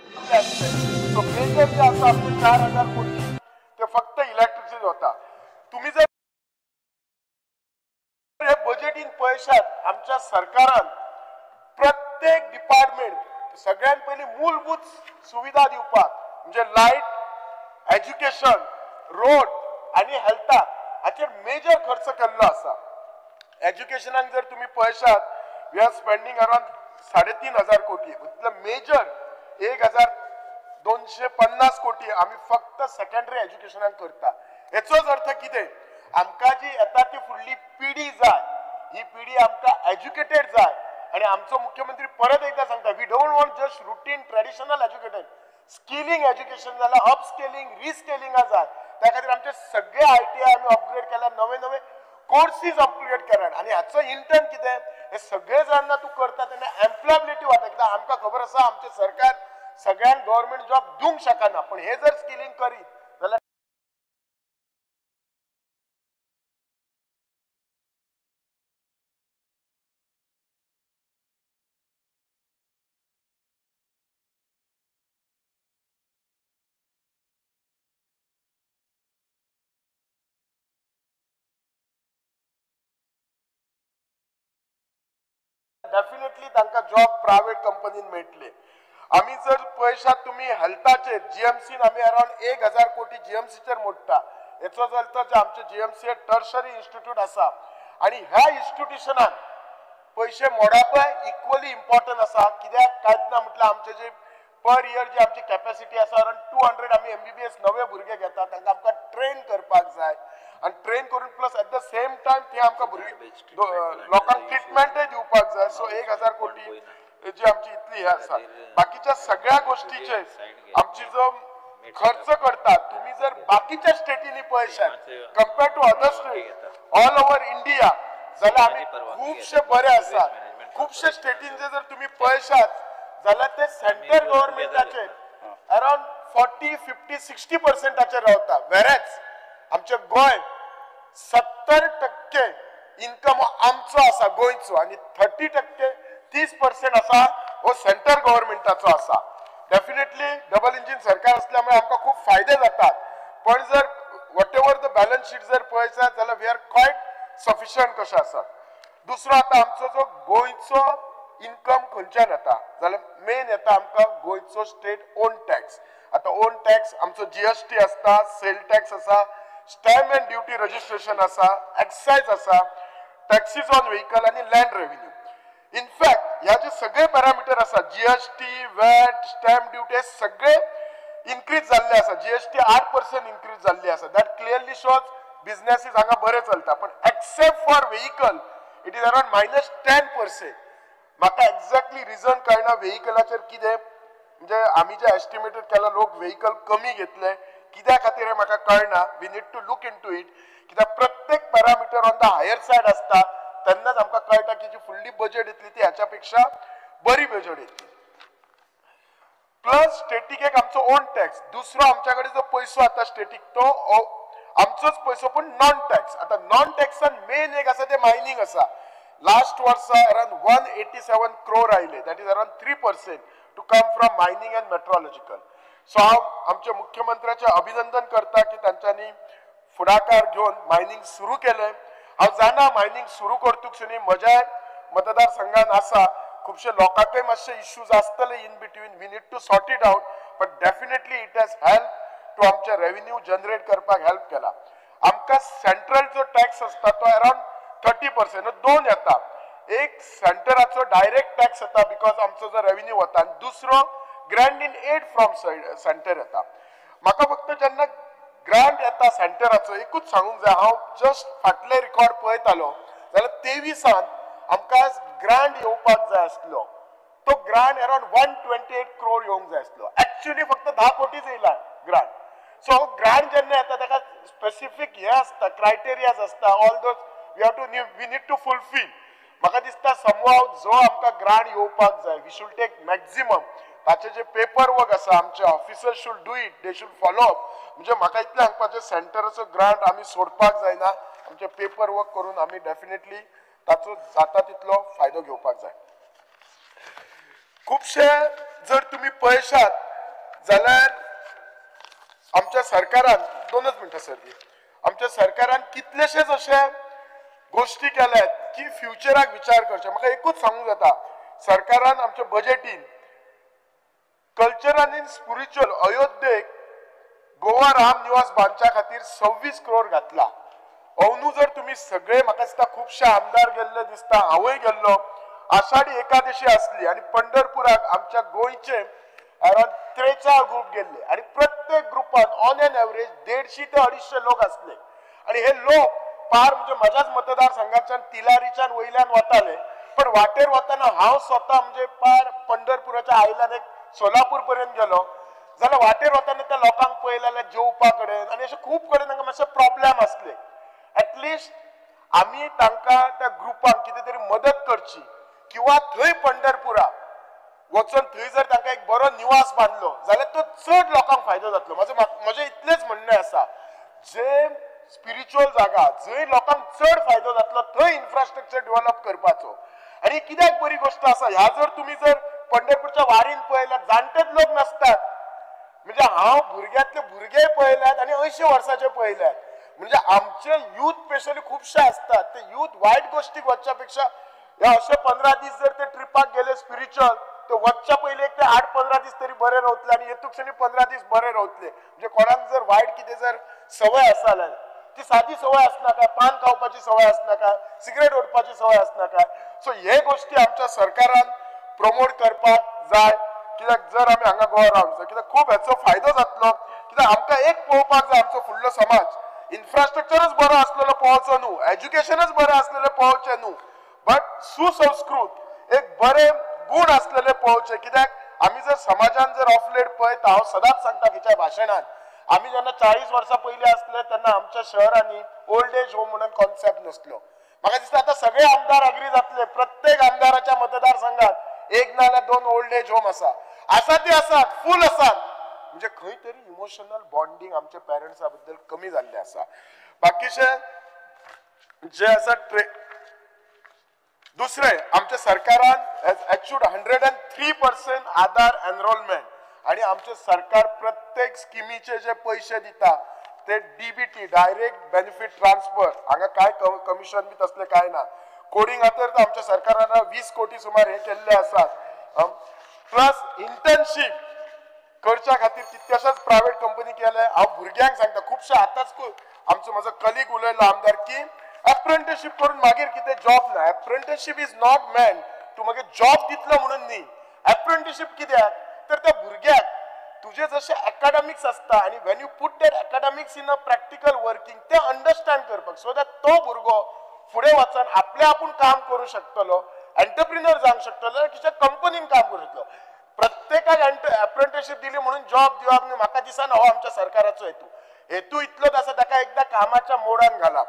So major जे आसा आमचे 4000 कोटी ते फक्त इलेक्ट्रिसिटी होता। तुम्ही जर हे बजेटीन पळयशात आमच्या सरकारान प्रत्येक डिपार्टमेंट सगळ्यात पयली मूलभूत सुविधा दिवपाक म्हणजे लायट, एज्युकेशन, रोड आनी हेल्थाक हाचेर मेजर खर्च केल्लो आसा। एज्युकेशनाक जर तुम्ही पळयशात we are spending around 3500 कोटी, इतलो मेजर 1250 कोटी आमी फक्त सेकंडरी एज्युकेशनाक करता। हेचोच अर्थ कितें, आमकां जी येता ती फुडली पिढी जाय, ही पिढी आमकां एज्युकेटेड जाय। आनी आमचो मुख्यमंत्री परत एकदां सांगता, we don't want just routine traditional educated, skilling education जाल्यार अपस्केलिंग रिस्केलिंगा जाय। त्या खातीर आमचे सगळे ITI आमी अपग्रेड केल्या, नवे नवे कोर्सीस अपग्रेड केल्या। आनी हाचो इंटर्न कितें, हे सगळे जाण तूं करता तेन्ना एम्प्लॉयबिलिटी वाडटा। कित्याक आमकां खबर आसा आमचें सरकार सगळ्यांक गव्हर्मेंट जॉब दिवंक शकना, पण हे जर स्किलिंग करीत जाल्यार डेफिनेटली तांकां जॉब प्रायव्हेट कंपनीन मेळटले। आमी जर पळयशात तुमी हेल्थाचेर जीएमसीन आमी अरावंड 1000 कोटी जीएमसीचेर मोडटा। हेचोच अर्थ जे आमचे जीएमसी टर्शरी इन्स्टिट्यूट आसा आनी ह्या इन्स्टिट्युशनान पयशे मोडपय इक्वली इम्पॉर्टंट आसा। कित्याक कांयच ना म्हटल्यार आमचे जे पर इयर जी आमची कॅपॅसिटी आसा अरावंड 200 आमी MBBS नवे भुरगे घेतात, तांकां आमकां ट्रेन करपाक जाय आनी ट्रेन करून plus at the same time थंय आमकां भुरगीं लोकांक ट्रिटमेंटय दिवपाक जाय। सो 1000 कोटी जी आमची इतली हे आसा। बाकीच्या सगळ्या गोष्टीचे आमची जो खर्च करतात तुम्ही जर बाकीच्या स्टेटींनी पळयशात compare to other state all over India जाल्यार आमी खुबशे बरे आसात। खुबशे स्टेटींचे जर तुम्ही पळयशात जाल्यार ते सेंट्रल गव्हर्मेंटाचेर अरावंड 40, 50, 60% रावता, वेरेच आमचे गोंय 70% इन्कम आमचो आसा गोंयचो आनी 30% 30% आसा हो सेंट्रल गव्हर्मेंटाचो आसा। डेफिनेटली डबल इंजीन सरकार असल्यामुळे आमकां खूब फायदे जातात, पण जर whatever the balance sheet जर पळयशात जाल्यार we are quite sufficient कशें आसा। दुसरो आतां आमचो जो गोंयचो इन्कम खंयच्यान येता जाल्यार मेन येता आमकां गोंयचो स्टेट ओन टॅक्स। आतां ओन टॅक्स आमचो GST आसता, सेल टॅक्स आसा, स्टॅम्प एंड ड्युटी रजिस्ट्रेशन आसा, एक्सायज आसा, टॅक्सीज ऑन व्हेकल आनी लँड रेव्हेन्यू। इनफॅक्ट ह्या जे सगळे पॅरामिटर आसा GST, VAT, stamp duty हे सगळे इन्क्रीज जाल्ले आसा। GST 8% increase जाल्ली आसा, that clearly shows businesses हांगा बरे चलता, पण except for vehicle it is around -10%। म्हाका एक्झॅक्टली रिजन कळना व्हेकलाचेर कितें म्हणजे आमी जे एस्टिमेटेड केला लोक व्हेकल कमी घेतले कित्या खातीर हें म्हाका कळना. We need to look into it, कित्याक प्रत्येक parameter on the higher side आसता तेन्नाच आमकां कळटा की जी फुडली बजेट येतली ती ह्याच्या पेक्षा बरी बजेट येतली. प्लस स्टेटीक एक आमचो ओन टॅक्स, दुसरो आमच्या कडेन जो पयसो आता स्टेटीक तो आमचोच पयसो पूण नॉन टॅक्स. आतां नॉन टॅक्सान मेन एक आसा ते मायनींग आसा. लास्ट वर्सा अरावंड 187 क्रोर आयले, that is around 3% to come from mining and metallurgical. So हांव आमच्या मुख्यमंत्र्याचें अभिनंदन करता की तांच्यांनी फुडाकार घेवन मायनींग सुरू केलें. हांव जाणा मायनींग सुरू करतकच म्हज्या मतदारसंघान आसा खुबशे लोकांकय मातशे इश्यूज आसतले in between, we need to sort it out, but definitely it has help to आमचे रेव्हेन्यू जनरेट करपाक हेल्प केला. आमकां सेंट्रल जो टॅक्स आसता तो अरावंड 30%, दोन येता, एक सेंटराचो डायरेक्ट टॅक्स येता because आमचो जो रेव्हेन्यू वता, आनी दुसरो grant in aid from centre येता. म्हाका फक्त जेन्ना ग्रांट येता सेंटराचो एकूच सांगूंक जाय, हांव जस्ट फाटले रिकॉर्ड पळयतालो जाल्यार 23 आमकां ग्रांट येवपाक जाय आसलो तो ग्रांट अरावंड 128 क्रोर येवंक जाय आसलो, एक्चुअली फक्त 10 कोटीच येयला ग्रांट. सो ग्रांट जेन्ना येता ताका स्पेसिफीक हें आसता, क्रायटेरियाज आसता, all those we have to we need to fulfil. म्हाका दिसता समहाव जो आमकां ग्रांट येवपाक जाय we should take maximum, ताचे जे पेपर वर्क आसा आमचे officer should do it, they should follow up. म्हणजे म्हाका इतलें सांगपाचें सेंटराचो ग्रांट आमी सोडपाक जायना, आमचे पेपर वर्क करून आमी डेफिनेटली ताचो जाता तितलो फायदो घेवपाक जाय. खुबशे जर तुमी पळयशात जाल्यार आमच्या सरकारान, 2 मिनटां सर दी, आमच्या सरकारान कितलेशेच अशे गोष्टी केल्यात की फ्युचराक विचार करचे. म्हाका एकूच सांगूंक जाता, सरकारान आमच्या बजेटीन कल्चर आनी स्पिरिच्युअल अयोध्येक गोवा राम निवास बांदच्या खातीर 26 क्रोर घातला. अंदू जर तुमी सगळे म्हाका दिसता खुबशे आमदार गेल्ले दिसता, हांवूय गेल्लो, आषाढी एकादशी आसली आनी पंढरपुराक आमच्या गोंयचे अरावंड 43 ग्रुप गेल्ले आनी प्रत्येक ग्रुपान ऑन एन एवरेज 150 ते 250 लोक आसले. आनी हे लोक पार म्हणजे म्हज्याच मतदारसंघाच्यान तिलारीच्यान वयल्यान वताले, पण वाटेर वतना हांव स्वता म्हणजे पार पंढरपुराच्या आयल्यान एक सोलापूर पर्यंत गेलो जाल्यार वाटेर वतना त्या लोकांक पळयलें जाल्यार जेवपा कडेन आनी अशें खूब कडेन तांकां मातशे प्रॉब्लेम आसले. एटलिस्ट आमी तांकां त्या ग्रुपांक कितें तरी मदत करची किंवा थंय पंढरपुरा वचून थंय जर तांकां एक बरो निवास बांदलो जाल्यार तो चड लोकांक फायदो जातलो. म्हजें इतलेंच म्हणणें आसा, जे स्पिरिच्युअल जागा जंय लोकांक चड फायदो जातलो थंय इन्फ्रास्ट्रक्चर डेव्हलप करपाचो. आनी कित्याक बरी गोश्ट आसा, ह्या जर तुमी जर पंढरपूरच्या वारीन पळयल्यार जाणटेच लोक नासतात, म्हणजे हांव भुरग्यांतले भुरगे पळयल्यात आनी 80 वर्साचे पळयल्यात. म्हणजे आमचे यूथ स्पेशली खुबशे आसतात ते यूथ वायट गोष्टीक वचच्या पेक्षा हे अशे 15 दीस जर ते ट्रिपाक गेले स्पिरिच्युअल ते वचच्या पयलीं एक ते 8-15 दीस तरी बरे रावतले आनी येतूक 15 दीस बरे रावतले. म्हणजे कोणाक जर वायट कितें जर संवय आसा जाल्यार ती सादी संवय आसना काय, पान खावपाची संवय आसना काय, सिगरेट ओडपाची संवय आसना काय. सो हे गोष्टी आमच्या सरकारान प्रमोट करपाक जाय, कित्याक जर आमी हांगा गोवा रावंक जाय कित्याक खूब हेचो फायदो जातलो. कित्याक आमकां एक पळोवपाक जाय, आमचो फुडलो समाज इन्फ्रास्ट्रक्चरच बरो आसलेलो पळोवचो न्हू, एज्युकेशनच बरें आसलेलें पळोवचें न्हू, बट सुसंस्कृत एक बरे गूण आसलेले पळोवचे. कित्याक आमी जर समाजान जर ऑफ लेट पळयता, हांव सदांच सांगता खंयच्याय भाशणान, आमी जेन्ना 40 वर्सां पयलीं आसले तेन्ना आमच्या शहरांनी ओल्ड एज होम म्हणून कॉन्सेप्ट नासलो. म्हाका दिसता आतां सगळे आमदार अग्री जातले, प्रत्येक आमदाराच्या मतदारसंघात 1 ना जाल्यार 2 ओल्ड एज होम आसा, आसा ती आसात, फूल आसात. म्हणजे खंय तरी इमोशनल बॉन्डिंग आमच्या पेरंट्सा बद्दल कमी जाल्लें आसा. बाकीचे जे आसा दुसरें आमच्या सरकारान has achieved 103% Aadhaar enrolment आनी आमचें सरकार प्रत्येक स्किमीचे जे पयशे दिता ते डीबीटी डायरेक्ट बेनिफीट ट्रान्सफर, हांगा कांय कमिशन बी तसलें कांय ना. कोडिंग तर आमच्या सरकारान 20 कोटी सुमार हे केल्ले आसात. प्लस इंटर्नशीप करच्या खातीर कितक्याशाच प्रायव्हेट कंपनी केले. हांव भुरग्यांक सांगता खुबशे आतांच आमचो म्हजो कलीग उलयलो आमदार की अप्रेंटिसशीप करून मागीर कितें जॉब ना. Apprenticeship is not meant तूं मागीर जॉब दितलो म्हणून न्ही. अप्रेंटिसशीप कित्याक तर त्या भुरग्याक तुजे जशे एकाडेमिक्स आसता आनी when you put that academics in a practical working ते अंडरस्टँड करपाक, सो that तो भुरगो फुडें वचून आपले आपूण काम करूं शकतलो, एंटरप्रिनर जावंक शकतलो, कितें कंपनीन काम करूं शकतलो. प्रत्येक प्रत्येकाक अप्रेंटिसशीप दिली म्हणून जॉब दिवप न्ही, म्हाका दिसना हो आमच्या सरकाराचो हेतू. हेतू इतलोच आसा ताका एकदां कामाच्या मोडान घालप.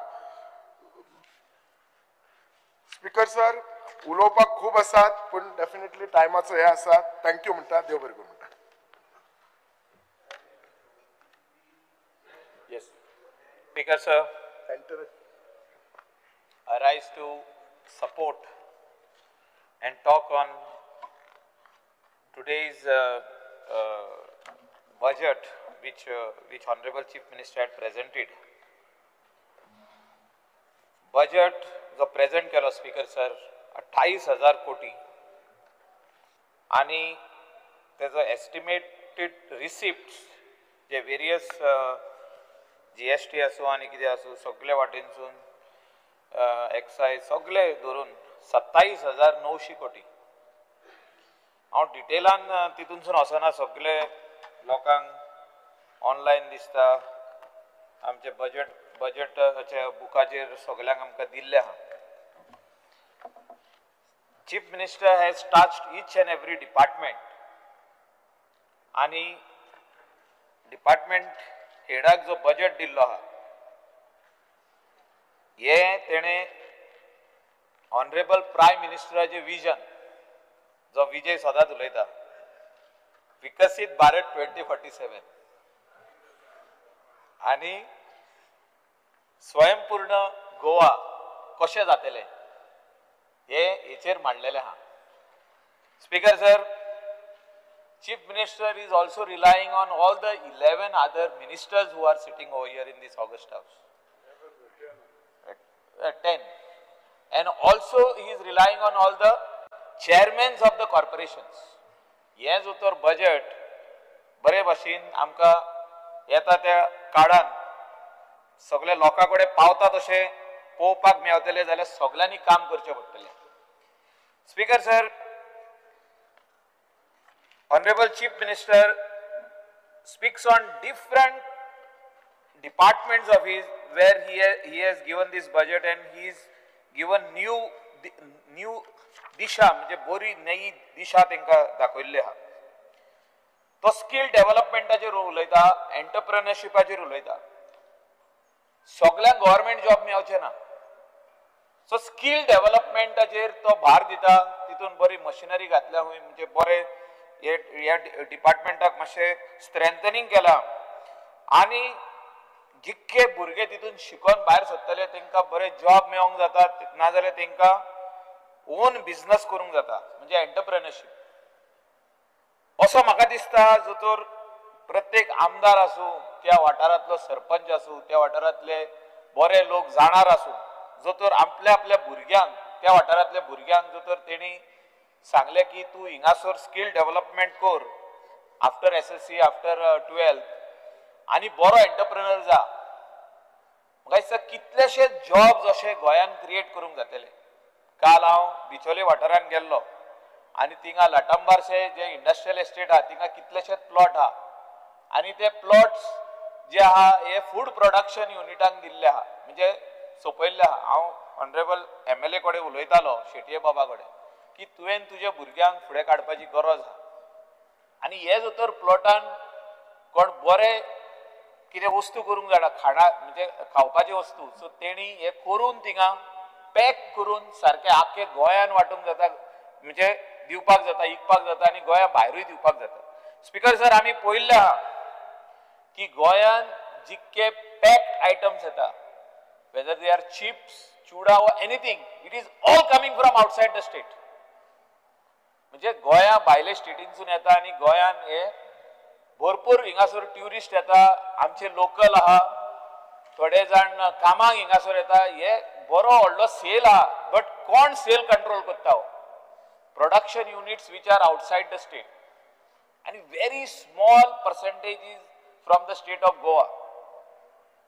स्पीकर सर, उलोवपाक खूब आसात पूण डेफिनेटली टायमाचो हे आसा. Thank you म्हणटा, देव बरें करूं म्हणटा. Yes speaker sir, I rise to support and talk on today's budget which Honorable Chief Minister had presented. Budget जो प्रेझेंट केलो स्पीकर सर 28,000 कोटी आणि तेजो एस्टिमेटेड रिसिप्ट्स जे वेरियस GST आसूं आनी कितें आसूं सगळे वाटेनसून एक्सायज सगळे धरून 27,900 कोटी. हांव डिटेलान तितूनसून वचना, सगळे लोकांक ऑनलायन दिसता आमचे बजेटाच्या बुकाचेर सगळ्यांक आमकां दिल्लें आहा. Chief minister has touched each and every department आनी डिपार्टमेंट हेडाक जो बजेट दिल्लो आहा हे तेणें ऑनरेबल प्रायम मिनिस्टराचे विजन जो विजय सदांच उलयता, विकसीत भारत 2047 आनी स्वयंपूर्ण गोवा कशें जातलें हे हेचेर मांडलेलें आहा. Speaker sir, Chief Minister is also relying on all the 11 other ministers who are sitting over here in this august house. 10. And also he is relying on all the chairmen of the corporations. हे जो तर budget बरे भाशेन आमकां येता त्या काळान सगळे लोकां कडेन पावता तशें पळोवपाक मेळटलें जाल्यार सगळ्यांनी काम करचें पडटलें. Speaker sir, Honorable Chief Minister speaks on different departments of his where he has given this budget and he is given new दिशा, म्हणजे बरी नवी दिशा तांकां दाखयल्ली आहा. तो स्कील डेव्हलपमेंटाचेर उलयता, एंटरप्रेन्योरशिपाचेर उलयता. सगळ्यांक गव्हर्मेंट जॉब मेळचे ना, सो स्कील डेव्हलपमेंटाचेर तो भार दिता. तितून बरी मशिनरी घातल्या खंय, म्हणजे बरे ह्या डिपार्टमेंटाक मातशें स्ट्रेंथनिंग केलां आनी जितके भुरगे तितून शिकोन भायर सरतले तांकां बरे जॉब मेळोंक जाता, नाजाल्यार तांकां ओन बिजनस करूंक जाता, म्हणजे एंटरप्रेन्योरशीप. असो म्हाका दिसता जो तर प्रत्येक आमदार आसूं, त्या वाठारांतलो सरपंच आसूं, त्या वाठारांतले बरे लोक जाणार आसूं, जो तर आपल्या आपल्या भुरग्यांक त्या वाठारांतल्या भुरग्यांक जो तर तेणी सांगलें की तूं हिंगासर स्कील डेव्हलपमेंट कर आफ्टर SSC, after 12th आनी बरो एंटरप्रेन्योर जा. म्हाका दिसता कितलेशे जॉब्स अशे गोंयांत क्रिएट करूंक जातले. काल हांव बिचोले वाठारांत गेल्लो आनी थिंगा लाटंबारशे जे इंडस्ट्रियल एस्टेट आहा थिंगा कितलेशेच प्लॉट आहा आनी ते प्लॉट्स जे आहा हे फूड प्रोडक्शन युनिटांक दिल्ले आहा, म्हणजे सोंपयल्ले आहा. हांव ऑनरेबल MLA कडेन उलयतालो, शेटये बाबा कडेन, की तुवें तुज्या भुरग्यांक फुडें काडपाची गरज आहा आनी हे जर तर प्लॉटान कोण बरे कितें वस्तू करूंक जाणा, खाणा म्हणजे खावपाची वस्तू, सो तेणी हे करून थिंगा पॅक करून सारकें आख्खे गोंयान वांटूंक जाता, म्हणजे दिवपाक जाता, इकपाक जाता आनी गोंया भायरूय दिवपाक जाता. स्पीकर सर, आमी पळयल्लें आहा की गोंयान जितके पॅक्ड आयटम्स येता, whether they are chips, chuda or anything, it is all coming from outside the state. म्हणजे गोंया भायले स्टेटीनसून येता आनी गोंयान हे भरपूर हिंगासर ट्युरिस्ट येता, आमचे लोकल आहा, थोडे जाण कामाक हिंगासर येता. हे बरो व्हडलो सेल आहा, बट कोण सेल कंट्रोल करता? Production units which are outside the state आनी very small percentage is from the state of Goa,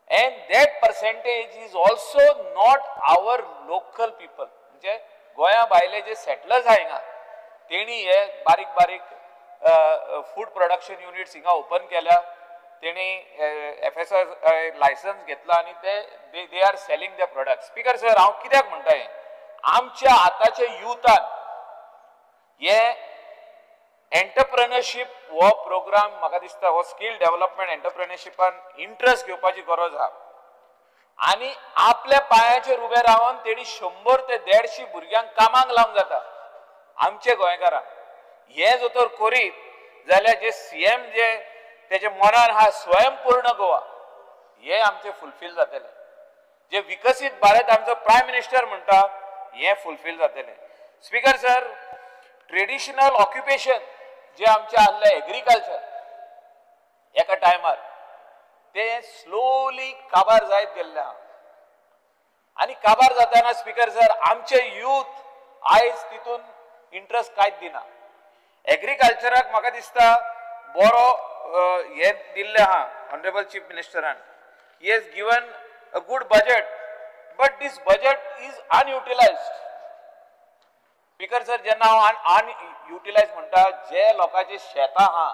and that percentage is also not our local people. म्हणजे गोंया भायले जे सेटलर्स आहा हिंगा तेणी हे बारीक बारीक फूड प्रोडक्शन युनिट्स हिंगा ओपन केल्या, तेणी FSI licence घेतला आनी ते they are selling the product. Speaker sir, हांव कित्याक म्हणटा हें, आमच्या आतांच्या युथान हे एंटरप्रेनरशीप हो प्रोग्राम म्हाका दिसता हो स्कील डेव्हलपमेंट एंटरप्रेनरशिपान इंट्रस्ट घेवपाची गरज आहा आनी आपल्या पांयाचेर उबे रावन तेणी 100 ते 150 भुरग्यांक कामाक लावंक जाता आमचे गोंयकारांक. हे जर तर करीत जाल्यार जे सीएम जे तेजे मनान आहा स्वयंपूर्ण गोवा हे आमचे फुलफील जातले. जे विकसीत भारत आमचो प्रायम मिनिस्टर म्हणटा हे फुलफील जातले. स्पीकर सर, ट्रेडिशनल ऑक्युपेशन जे आमचे आहले एग्रीकल्चर एका टायमार ते स्लोली काबार जायत गेल्ले आहा आनी काबार जाताना स्पीकर सर आमचे यूथ आयज तितून इंट्रस्ट कांयच दिना. एग्रीकल्चराक म्हाका दिसता बरो हे दिल्लें आहा ऑनरेबल चीफ मिनिस्टरान. He has given a good budget but this budget is unutilised. Speaker sir, जेन्ना हांव अनयुटिलायज म्हणटा, जे लोकांची शेतां आहा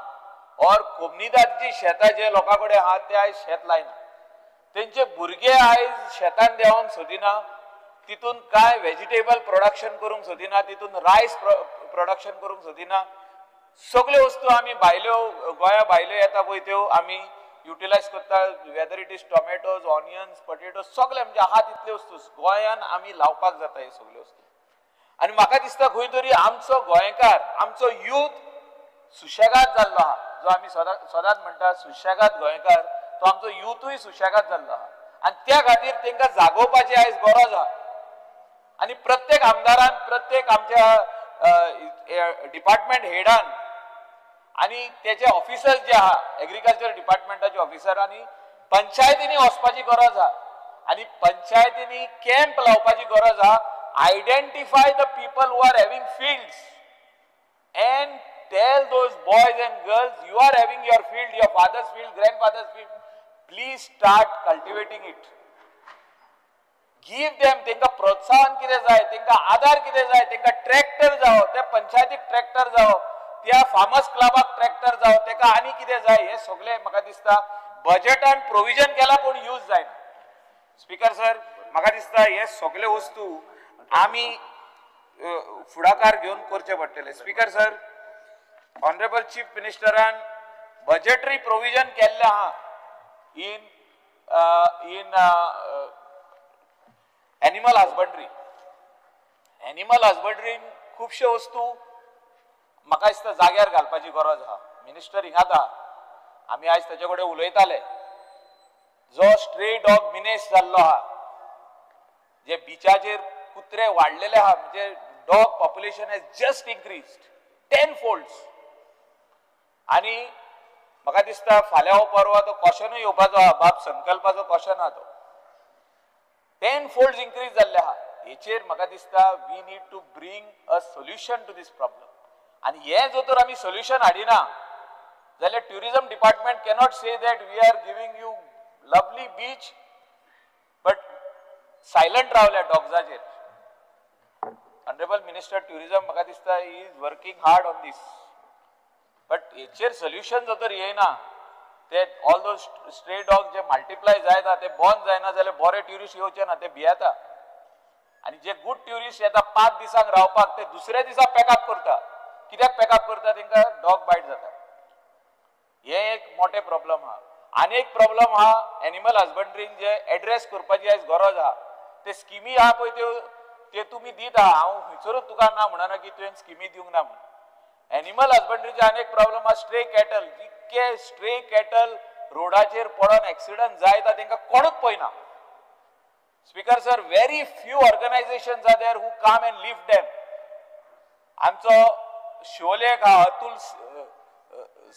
और कोमनिदादची शेतां जे लोकां कडेन आहा ते आयज शेत लायना, तेंचे भुरगे आयज शेतान देंवोंक सोदिना, तितून कांय वेजिटेबल प्रोडक्शन करूंक सोदिना, तितून रायस प्रोडक्शन करूंक सोदिना. सगल्यो वस्तू आमी भायल्यो गोंया भायल्यो येता पळय त्यो आमी युटिलायज करता, whether it is tomatoes, onions, potatoes, सगळे म्हणजे आहा तितल्यो वस्तू गोंयान आमी लावपाक जाता हे सगल्यो वस्तू. आनी म्हाका दिसता खंय तरी आमचो गोंयकार आमचो यूथ सुशेगाद जाल्लो आहा, जो आमी सदांच म्हणटा सुशेगाद गोंयकार, तो आमचो युथूय सुशेगाद जाल्लो आहा आनी त्या खातीर तांकां जागोवपाची आयज गरज आहा. आनी प्रत्येक आमदारान, प्रत्येक आमच्या डिपार्टमेंट हेडान आनी तेजे ऑफिसर्स जे आहा एग्रीकल्चर डिपार्टमेंटाचे ऑफिसरांनी पंचायतींनी वचपाची गरज आहा आनी पंचायतींनी कॅम्प लावपाची गरज आहा. Identify the people who are having fields and tell those boys and girls, you are having your field, your father's field, grandfather's field, please start cultivating it. Give them, तेंका प्रोत्साहन कितें जाय, तेंका आधार कितें जाय, तेंका ट्रॅक्टर जावो, त्या पंचायतीक ट्रॅक्टर जावो, त्या फार्मर्स क्लबाक ट्रॅक्टर जावो, तेका आनी कितें जाय, हे सगळें म्हाका दिसता बजेटान प्रोविजन केला पूण यूज जायना. स्पीकर सर, म्हाका दिसता हे सगळे वस्तू आमी फुडाकार घेवन करचे पडटले. स्पीकर सर, ऑनरेबल चीफ मिनिस्टरान बजेटरी प्रोविजन केल्लें आहा in in animal husbandry. Animal हजबंड्रीन खुबश्यो वस्तू म्हाका दिसता जाग्यार घालपाची गरज आहा. मिनिस्टर हिंगात आहा, आमी आयज तेजे कडेन उलयताले. जो स्ट्रे डॉग मिनेस जाल्लो आहा, जे बिचाचेर कुत्रे वाडलेले आहा, म्हणजे dog population has just increased 10 folds. आनी म्हाका दिसता फाल्यां हो परवा तो क्वेश्चनूय येवपाचो आहा, बाब संकल्पाचो क्वेश्चन आहा तो. 10 folds increase जाल्ले आहा. हेचेर म्हाका दिसता we need to bring a solution to this problem. आनी हें जर तर आमी सोल्युशन हाडिना जाल्यार tourism department cannot say that we are giving you lovely beach but silent रावल्या डॉग्साचेर. ऑनरेबल मिनिस्टर ट्युरिजम म्हाका दिसता is working hard on this, but हेचेर सोल्युशन जर तर येयना, ते ऑल those stray dog जे मल्टिप्लाय जायता ते बंद जायना जाल्यार बरे ट्युरिस्ट येवचे ना, ते भियेता. आनी जे गुड ट्युरिस्ट येता 5 दिसांक रावपाक ते दुसऱ्या दिसा पॅकअप करता. कित्याक पॅकअप करता? तांकां डॉग बायट जाता. हे एक मोठे प्रॉब्लम आहा. आनी एक प्रॉब्लम आहा एनिमल हजबंड्रीन जे एड्रेस करपाची आयज गरज आहा. ते स्किमी आहा पळय त्यो ते तुमी दित आहा, हांव खंयसरूच तुका ना म्हणना की तुवें स्किमी दिवंक ना म्हणून. एनिमल हजबंड्रीचे आनी एक प्रॉब्लम आहा, स्ट्रे कॅटल. जितके स्ट्रे कॅटल रोडाचेर पडोन एक्सिडंट जायता तांकां कोणूच पळयना. Speaker sir, very few organisations are there who come and lift them. आमचो शिवोले एक आहा अतुल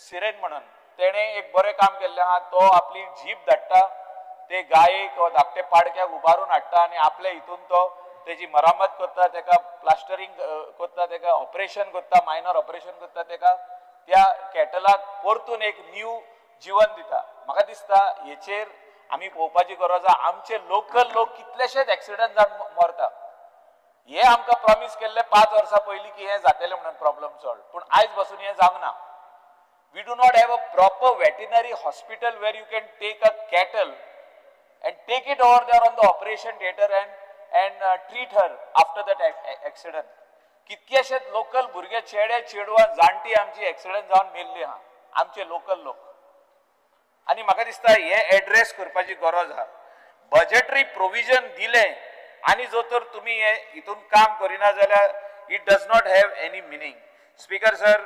सिरेन म्हणून, तेणें एक बरें काम केल्लें आहा. तो आपली जीप धाडटा, ते गायेक वा धाकटे पाडक्याक उबारून हाडटा आनी आपले हितून तो तेजी मरामत करता, तेका प्लास्टरींग करता, तेका ऑपरेशन करता, मायनर ऑपरेशन करता, तेका त्या कॅटलाक परतून एक न्यू जीवन दिता. म्हाका दिसता हेचेर आमी पळोवपाची गरज आहा. आमचे लोकल लोक कितलेशेच एक्सिडंट जावन मरता. हे आमकां प्रॉमीस केल्ले 5 वर्सां पयलीं की हें जातलें म्हणून प्रॉब्लम सॉल्व, पूण आयज पासून हें जावंक ना. We do not have a proper veterinary hospital where you can take a cattle and take it over there on the operation theatre and treat her after that accident. कितकेशेच local भुरगे चेडे चेडवां जाणटी आमची एक्सिडंट जावन मेल्ली आहा आमचे local लोक. आनी म्हाका दिसता हे एड्रेस करपाची गरज आहा. बजेटरी प्रोविजन दिलें आनी जो तर तुमी हे हितून काम करिना जाल्यार it does not have any meaning. Speaker sir,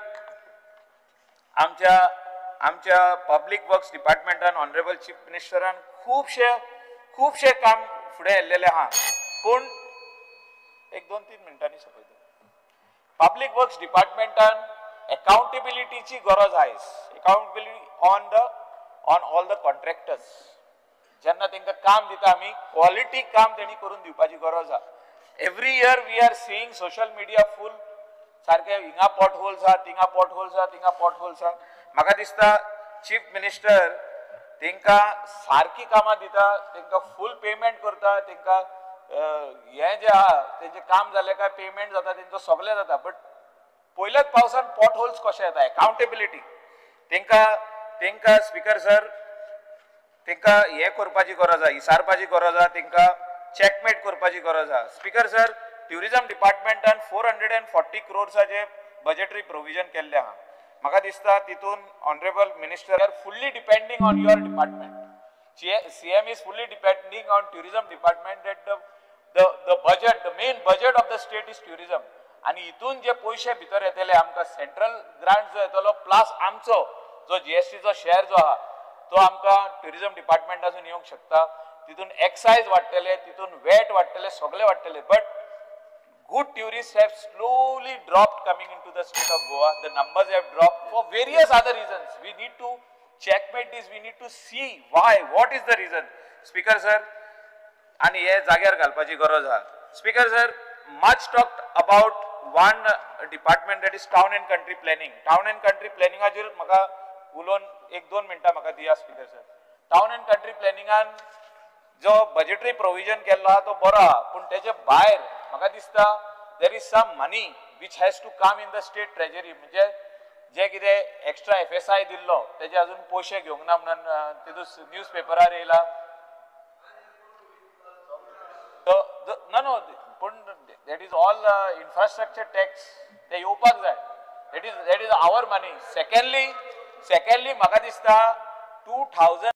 आमच्या आमच्या पब्लीक वर्क्स डिपार्टमेंटान ऑनरेबल चीफ मिनिस्टरान खुबशे खुबशे काम फुडें येयल्लेलें आहा, पूण एक 2-3 मिनटांनी सोंपयता. पब्लीक वर्क्स डिपार्टमेंटान एकाउंटेबिलिटीची गरज आयज. Accountability on all the contractors. जेन्ना तांकां काम दिता आमी क्वॉलिटी काम तेणी करून दिवपाची गरज आहा. Every year we are seeing social media full, सारके हिंगा पॉट होल्स आहा, थिंगा पॉट होल्स आहा, थिंगा पॉट होल्स आहा. म्हाका दिसता चीफ मिनिस्टर तांकां सारकी कामां दिता, तांकां फूल पेमेंट करता, तांकां हें जें आहा तेंचें काम जालें काय पेमेंट जाता, तेंचो सगळें जाता. बट पयल्याच पावसान पॉट होल्स कशें येता? एकाउंटेबिलिटी तांकां तांकां स्पीकर सर तांकां हें करपाची गरज आहा, इसारपाची गरज आहा, तांकां चॅकमेट करपाची गरज आहा. स्पीकर सर, ट्युरिजम डिपार्टमेंटान 440 क्रोर्साचे बजेटरी प्रोविजन केल्लें आहा. म्हाका दिसता तितून honourable minister are fully depending on your department. CM is fully depending on tourism department that the budget, the main budget of the state is tourism. आनी हितून जे पयशे भितर येतले आमकां सेंट्रल ग्रांट जो येतलो प्लस आमचो जो जीएसटीचो शेअर जो आहा तो आमकां ट्युरिजम डिपार्टमेंटासून येवंक शकता. तितून एक्सायज वाडटले, तितून वेट वाडटले, सगळे वाडटले. But good tourists have slowly dropped coming into the state of Goa. The numbers have dropped for various other reasons. We need to checkmate this. We need to see why, what is the reason. Speaker sir, आनी हे जाग्यार घालपाची गरज आहा. Speaker sir, much talked about one department that is town and country planning. Town and country प्लॅनिंगाचेर म्हाका उलोवन 1-2 मिनटां म्हाका दिया speaker sir. Town and country प्लॅनिंगान जो बजेटरी प्रोविजन केल्लो आहा तो बरो आहा, पूण तेजे भायर म्हाका दिसता there is some money which has to come in the state treasury. म्हणजे जे कितें एक्स्ट्रा FSI दिल्लो तेजे अजून पयशे घेवंक ना म्हणून तितून न्यूज पेपरार येयला. नो नो, पूण that is all infrastructure tax, ते येवपाक जाय. That is our money. Secondly म्हाका दिसता 2000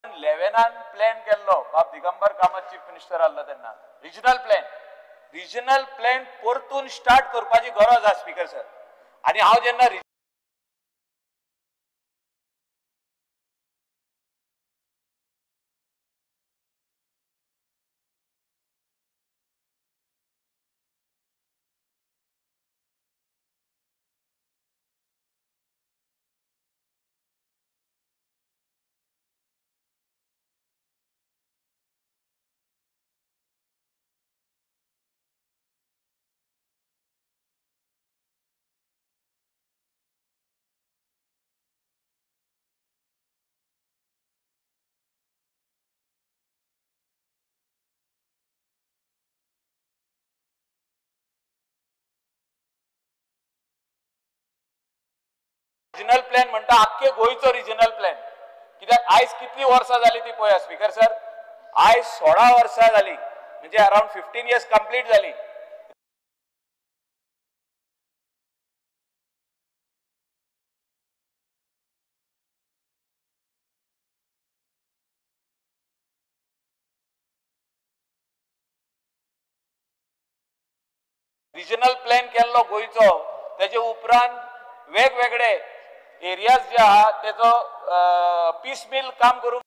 11 प्लॅन केल्लो बाब दिगंबर कामत चीफ मिनिस्टर आहलो तेन्ना. रिजनल प्लॅन परतून स्टार्ट करपाची गरज आहा स्पीकर सर. आनी हांव जेन्ना रिजनल प्लॅन म्हणटा आख्खे गोंयचो रिजनल प्लॅन, कित्याक आयज कितली वर्सां जाली ती पळया स्पीकर सर. आयज 16 वर्सां जाली, म्हणजे अरावंड 15 इयर्स कंप्लीट जाली. रिजनल प्लॅन केल्लो गोंयचो, तेजे उपरांत वेगवेगळे एरियाज जे आहा तेजो पीस मिल काम करूंक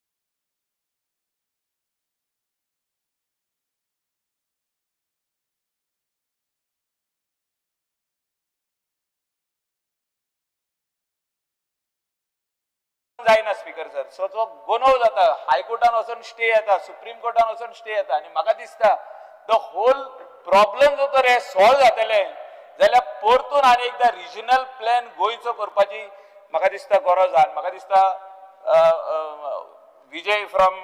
जायना स्पीकर सर. सो तो गोंदळ जाता, हायकोर्टान वचून स्टे येता, सुप्रीम कोर्टान वचून स्टे येता आनी म्हाका दिसता the whole problem जो तर हे सॉल्व जातले जाल्यार परतून आनी एकदां रिजनल प्लॅन गोंयचो करपाची म्हाका दिसता गरज आहा. आनी म्हाका दिसता विजय फ्रॉम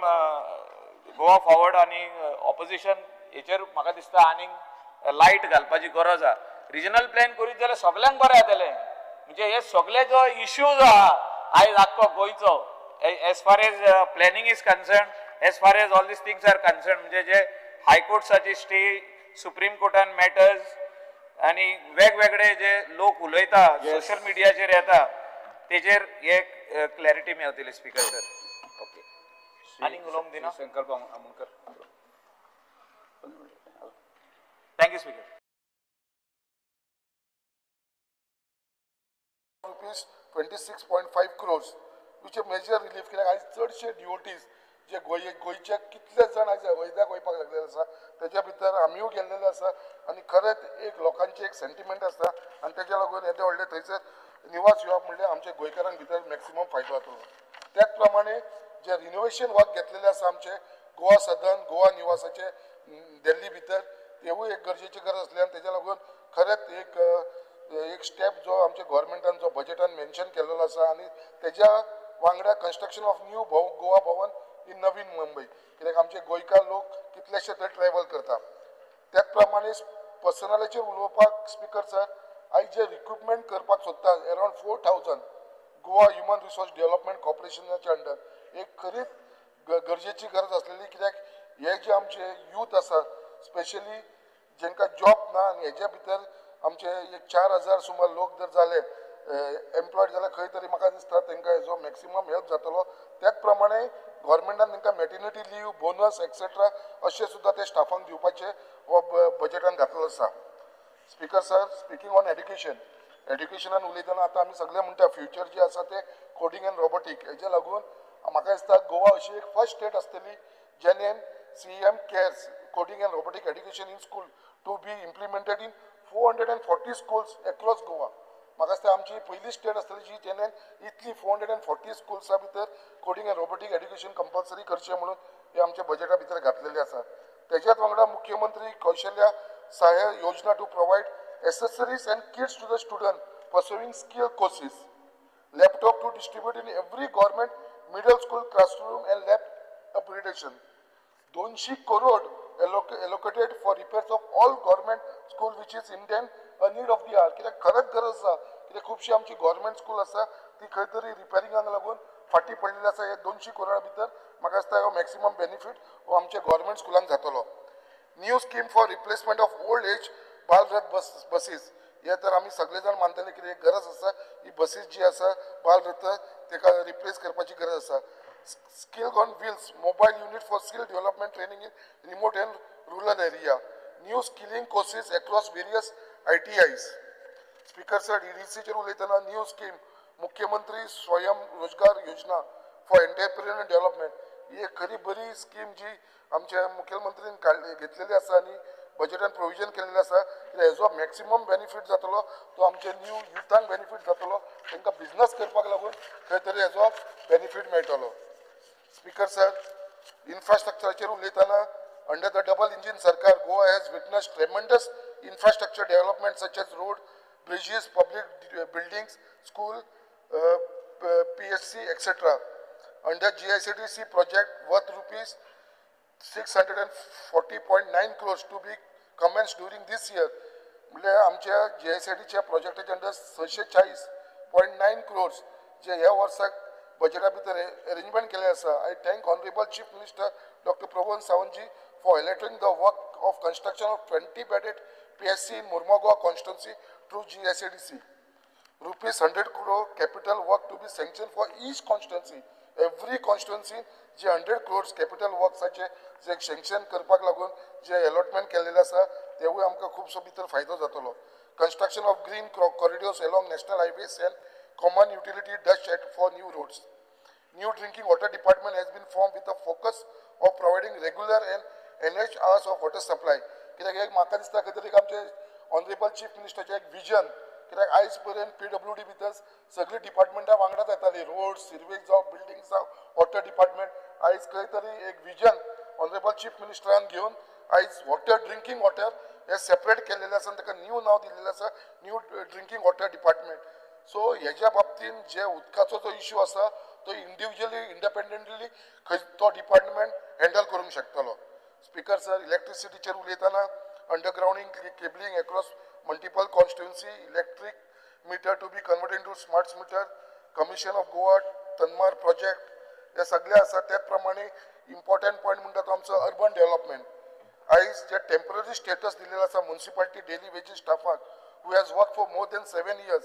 गोवा फॉरवर्ड आनी ऑपोजिशन हेचेर म्हाका दिसता आनीक लायट घालपाची गरज आहा. रिजनल प्लॅन करीत जाल्यार सगल्यांक बरें जातलें. म्हणजे हे सगळे जो इश्यूज आहा आयज आख्खो गोंयचो as far as planning is concern, as far as all these things are concern, म्हणजे जे हायकोर्ट्साची स्टे, सुप्रीम कोर्टान मॅटर्स आनी वेगवेगळे जे लोक उलयता सोशल मिडियाचेर येता तेजेर एक क्लॅरिटी मेळटली स्पीकर सर. ओके, आनीक उलोवंक दिना. Sankalp Amonkar. Thank you speaker. Rupees 26.5 crores which a major relief. कित्याक आयज चडशे डीओटीज जे गोंयचे कितले जाण आयज वैद्याक वयपाक लागलेले आसा तेज्या भितर आमीय गेल्लेले आसा आनी खरेंच एक लोकांचे एक सेंटिमेंट आसता आनी तेज्या लागून येदे व्हडले थंयसर निवास येवप म्हणल्यार आमच्या गोंयकारांक भितर मॅक्सिमम फायदो जातलो. त्याच प्रमाणे जे रिनोवेशन वर्क घेतलेले आसा आमचे गोवा सदन, गोवा निवासाचे दिल्ली भितर, तेवूय एक गरजेची गरज आसली आनी तेज्या लागून खरेंच एक एक स्टेप जो आमच्या गव्हर्मेंटान जो बजेटान मेन्शन केलेलो आसा आनी तेज्या वांगडा construction of new Goa Bhavan in Navi Mumbai, कित्याक आमचे गोंयकार लोक कितलेशे थंय ट्रॅवल करता. त्याच प्रमाणे पर्सनलाचेर उलोवपाक स्पीकर सर, आयज जे रिक्रुटमेंट करपाक सोदता around 4,000 Goa human resource development कॉर्पोरेशनाच्या under, एक खरीच गरजेची गरज आसलेली. कित्याक हे जे आमचे यूथ आसा स्पेशली जेंकां जॉब ना आनी हेज्या भितर आमचे एक 4,000 सुमार लोक जर जाले एम्प्लॉयड जाल्यार खंय तरी म्हाका दिसता तांकां हेजो मॅक्सिमम हेल्प जातलो. त्याच प्रमाणे गव्हर्मेंटान तांकां मॅटर्निटी लीव, बोनस एक्सेट्रा अशें सुद्दां ते स्टाफांक दिवपाचें हो बजेटान घातलेलो आसा. Speaker sir, speaking on education, एड्युकेशनान उलयतना आतां आमी सगळे म्हणटा फ्युचर जे आसा ते कोडींग एंड रोबोटीक, हेज्या लागून म्हाका दिसता गोवा अशी एक फर्स्ट स्टेट आसतली जेणे CM CARES coding and robotic education in school to be implemented in 440 schools across Goa. म्हाका दिसता आमची पयली स्टेट आसतली जी जेणे इतली 440 स्कुल्सां भितर coding and robotic education compulsory करचें म्हणून हे आमच्या बजेटा भितर घातलेलें आसा. तेज्याच वांगडा मुख्यमंत्री कौशल्या सहाय्य योजना to provide accessories and kits to the student pursuing skill courses, laptop to distribute in every government middle school classroom and lab upgradation, 200 crore allocated for repairs of all government school which is in a need of the hour. कित्याक खरेंच गरज आसा, कित्याक खुबशी आमची government school आसा ती खंय तरी रिपेरिंगाक लागून फाटीं पडलेली आसा. हे 200 करोडा भितर म्हाका दिसता हो मॅक्सिमम बेनिफीट हो आमच्या गव्हर्मेंट स्कुलांक जातलो. New scheme for replacement of old age Balrath buses, हे तर आमी सगळे जाण मानतले की एक गरज आसा, ही बसीस जी आसा बालरथ ताका रिप्लेस करपाची गरज आसा. Skill on wheels mobile unit for skill development training in remote and rural area, new skilling courses across various ITIs. Speaker sir, डीडीसीचेर उलयतना न्यू स्कीम मुख्यमंत्री स्वयं रोजगार योजना फॉर एंटरप्रेन्योर डेव्हलपमेंट, ही एक खरी बरी स्कीम जी आमच्या मुख्यमंत्रीन घेतलेली आसा आनी बजेटान प्रोविजन केलेलें आसा. कित्याक हेजो मॅक्सिमम बेनिफीट जातलो तो आमच्या न्यू युथांक बेनिफीट जातलो, तांकां बिजनस करपाक लागून खंय तरी हेजो बेनिफीट मेळटलो. स्पीकर सर, इन्फ्रास्ट्रक्चराचेर उलयतना under the double engine sarkar Goa has witness tremendous infrastructure development such as road, bridges, public buildings, school, PHC etcetera. Under GICDC project worth rupees 640.9 crores to be commenced during this year. म्हणजे आमच्या GICDच्या प्रोजेक्टाच्या under 640.9 crores जे ह्या वर्साक बजेटा भितर arrangement केलें आसा. I thank honourable chief minister doctor Pramod Sawantji for highlighting the work of construction of 20 bedded PHC in Mormugao constituency through GICDC. Rupees 100 crore capital work to be sanction for each constituency. Every constituency J 100 crores capital वर्क्साचे J sanction करपाक लागून जे allotment केलेलें आसा तेवूय आमकां खुबसो भितर फायदो जातलो. Construction of green corridors along national highways and common utility ditch for new roads. New drinking water department has been form with a focus of providing regular and enriched hours of water supply. कित्याक एक म्हाका दिसता खंय तरी आमचे honourable chief मिनिस्टराचें एक vision कित्याक आयज पर्यंत पीडब्ल्यूडी भितर सगळीं डिपार्टमेंटां वांगडाच येतालीं, रोड, सिरवेज जावं, बिल्डींग जावं, वॉटर डिपार्टमेंट. आयज खंय तरी एक विजन ऑनरेबल चीफ मिनिस्टरान घेवन आयज वॉटर, ड्रिंकींग वॉटर हे सेपरेट केलेलें आसा आनी ताका न्यू नांव दिलेलें आसा, new drinking water department. So हेज्या बाबतीन जे उदकाचो जो इश्यू आसा तो इंडिविज्युअली इंडिपेंडंटली खंय तो डिपार्टमेंट हँडल करूंक शकतलो. स्पीकर सर, इलेक्ट्रिसिटीचेर उलयतना undergrounding cabling across multiple constituency, electric meter to be converted to smart meter, commission of Goa Tanmar project, हे सगळे आसा. त्याच प्रमाणे इम्पॉर्टंट पॉयंट म्हणटा तो आमचो अर्बन डेव्हलपमेंट. आयज जे टेम्पररी स्टेटस दिलेलो आसा मुन्सिपालिटी डेली वेजीस स्टाफाक who has work for more than 7 years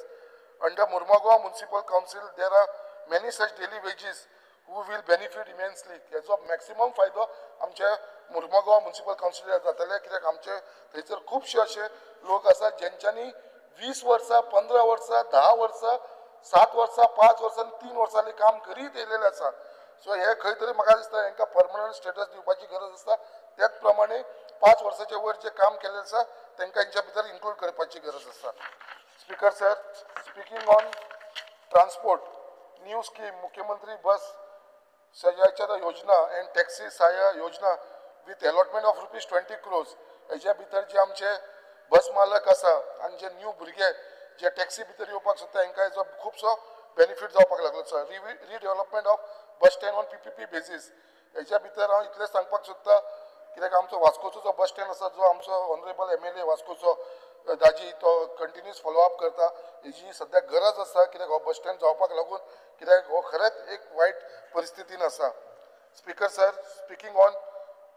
under Mormugao municipal council, there are many such daily wages who will benefit immensely. हेचो मॅक्सिमम फायदो आमच्या मुर्मुगांव म्युनिसिपल कावन्सिलाक जातले, कित्याक आमचे थंयसर खुबशे अशे लोक आसात जेंच्यांनी 20 वर्सां, 15 वर्सां, 10 वर्सां, 7 वर्सां, 5 वर्सां आनी 3 वर्सांनी काम करीत येयलेले आसा. सो हे खंय तरी म्हाका दिसता हेंकां परमनंट स्टेटस दिवपाची गरज आसा. त्याच प्रमाणे 5 वर्साचे वयर जे काम केल्लें आसा तेंकां हेंच्या भितर इन्क्लूड करपाची गरज आसा. Speaker sir, speaking on transport, new scheme Mukhyamantri bus Sayacha Yojana and taxi Sahaya Yojana with allotment of rupees 20 crores. हेज्या भितर जे आमचे बस मालक आसा आनी जे न्यू भुरगे जे टॅक्सी भितर येवपाक सोदता हेंकां हेजो खुबसो बेनिफीट जावपाक लागलो आसा. Redevelopment of bus stand on PPP basis. हेज्या भितर हांव इतलें सांगपाक सोदता कित्याक आमचो वास्कोचो जो बस स्टँड आसा, जो आमचो ऑनरेबल MLA वास्कोचो दाजी तो कंटिन्युअस फॉलोअप करता, हेजी सद्या गरज आसा कित्याक हो बस स्टँड जावपाक लागून कित्याक हो खरेंच एक वायट परिस्थितीन आसा. Speaker sir, speaking on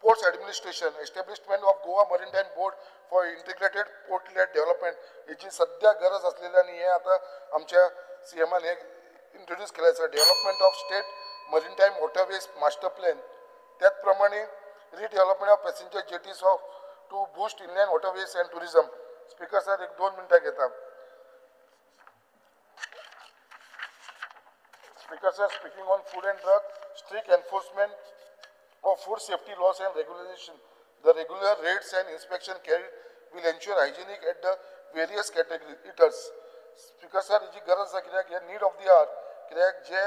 ports administration, establishment of Goa maritime board for integrated port led development, हेजी सद्या गरज आसलेली आनी हें आतां आमच्या CMAन हें इंट्रोड्यूस केलें आसा. Development of state maritime waterways master plan, त्याच प्रमाणे redevelopment of passenger jetties of to boost inland waterways and tourism. Speaker sir, एक 2 मिनटां घेता. Speaker sir, speaking on food and drug, strict enforcement of food safety laws and regulation, the regular raids and inspection carried will ensure hygienic at the various category eaters. Speaker sir, हेजी गरज आसा कित्याक हे need of the our, कित्याक जे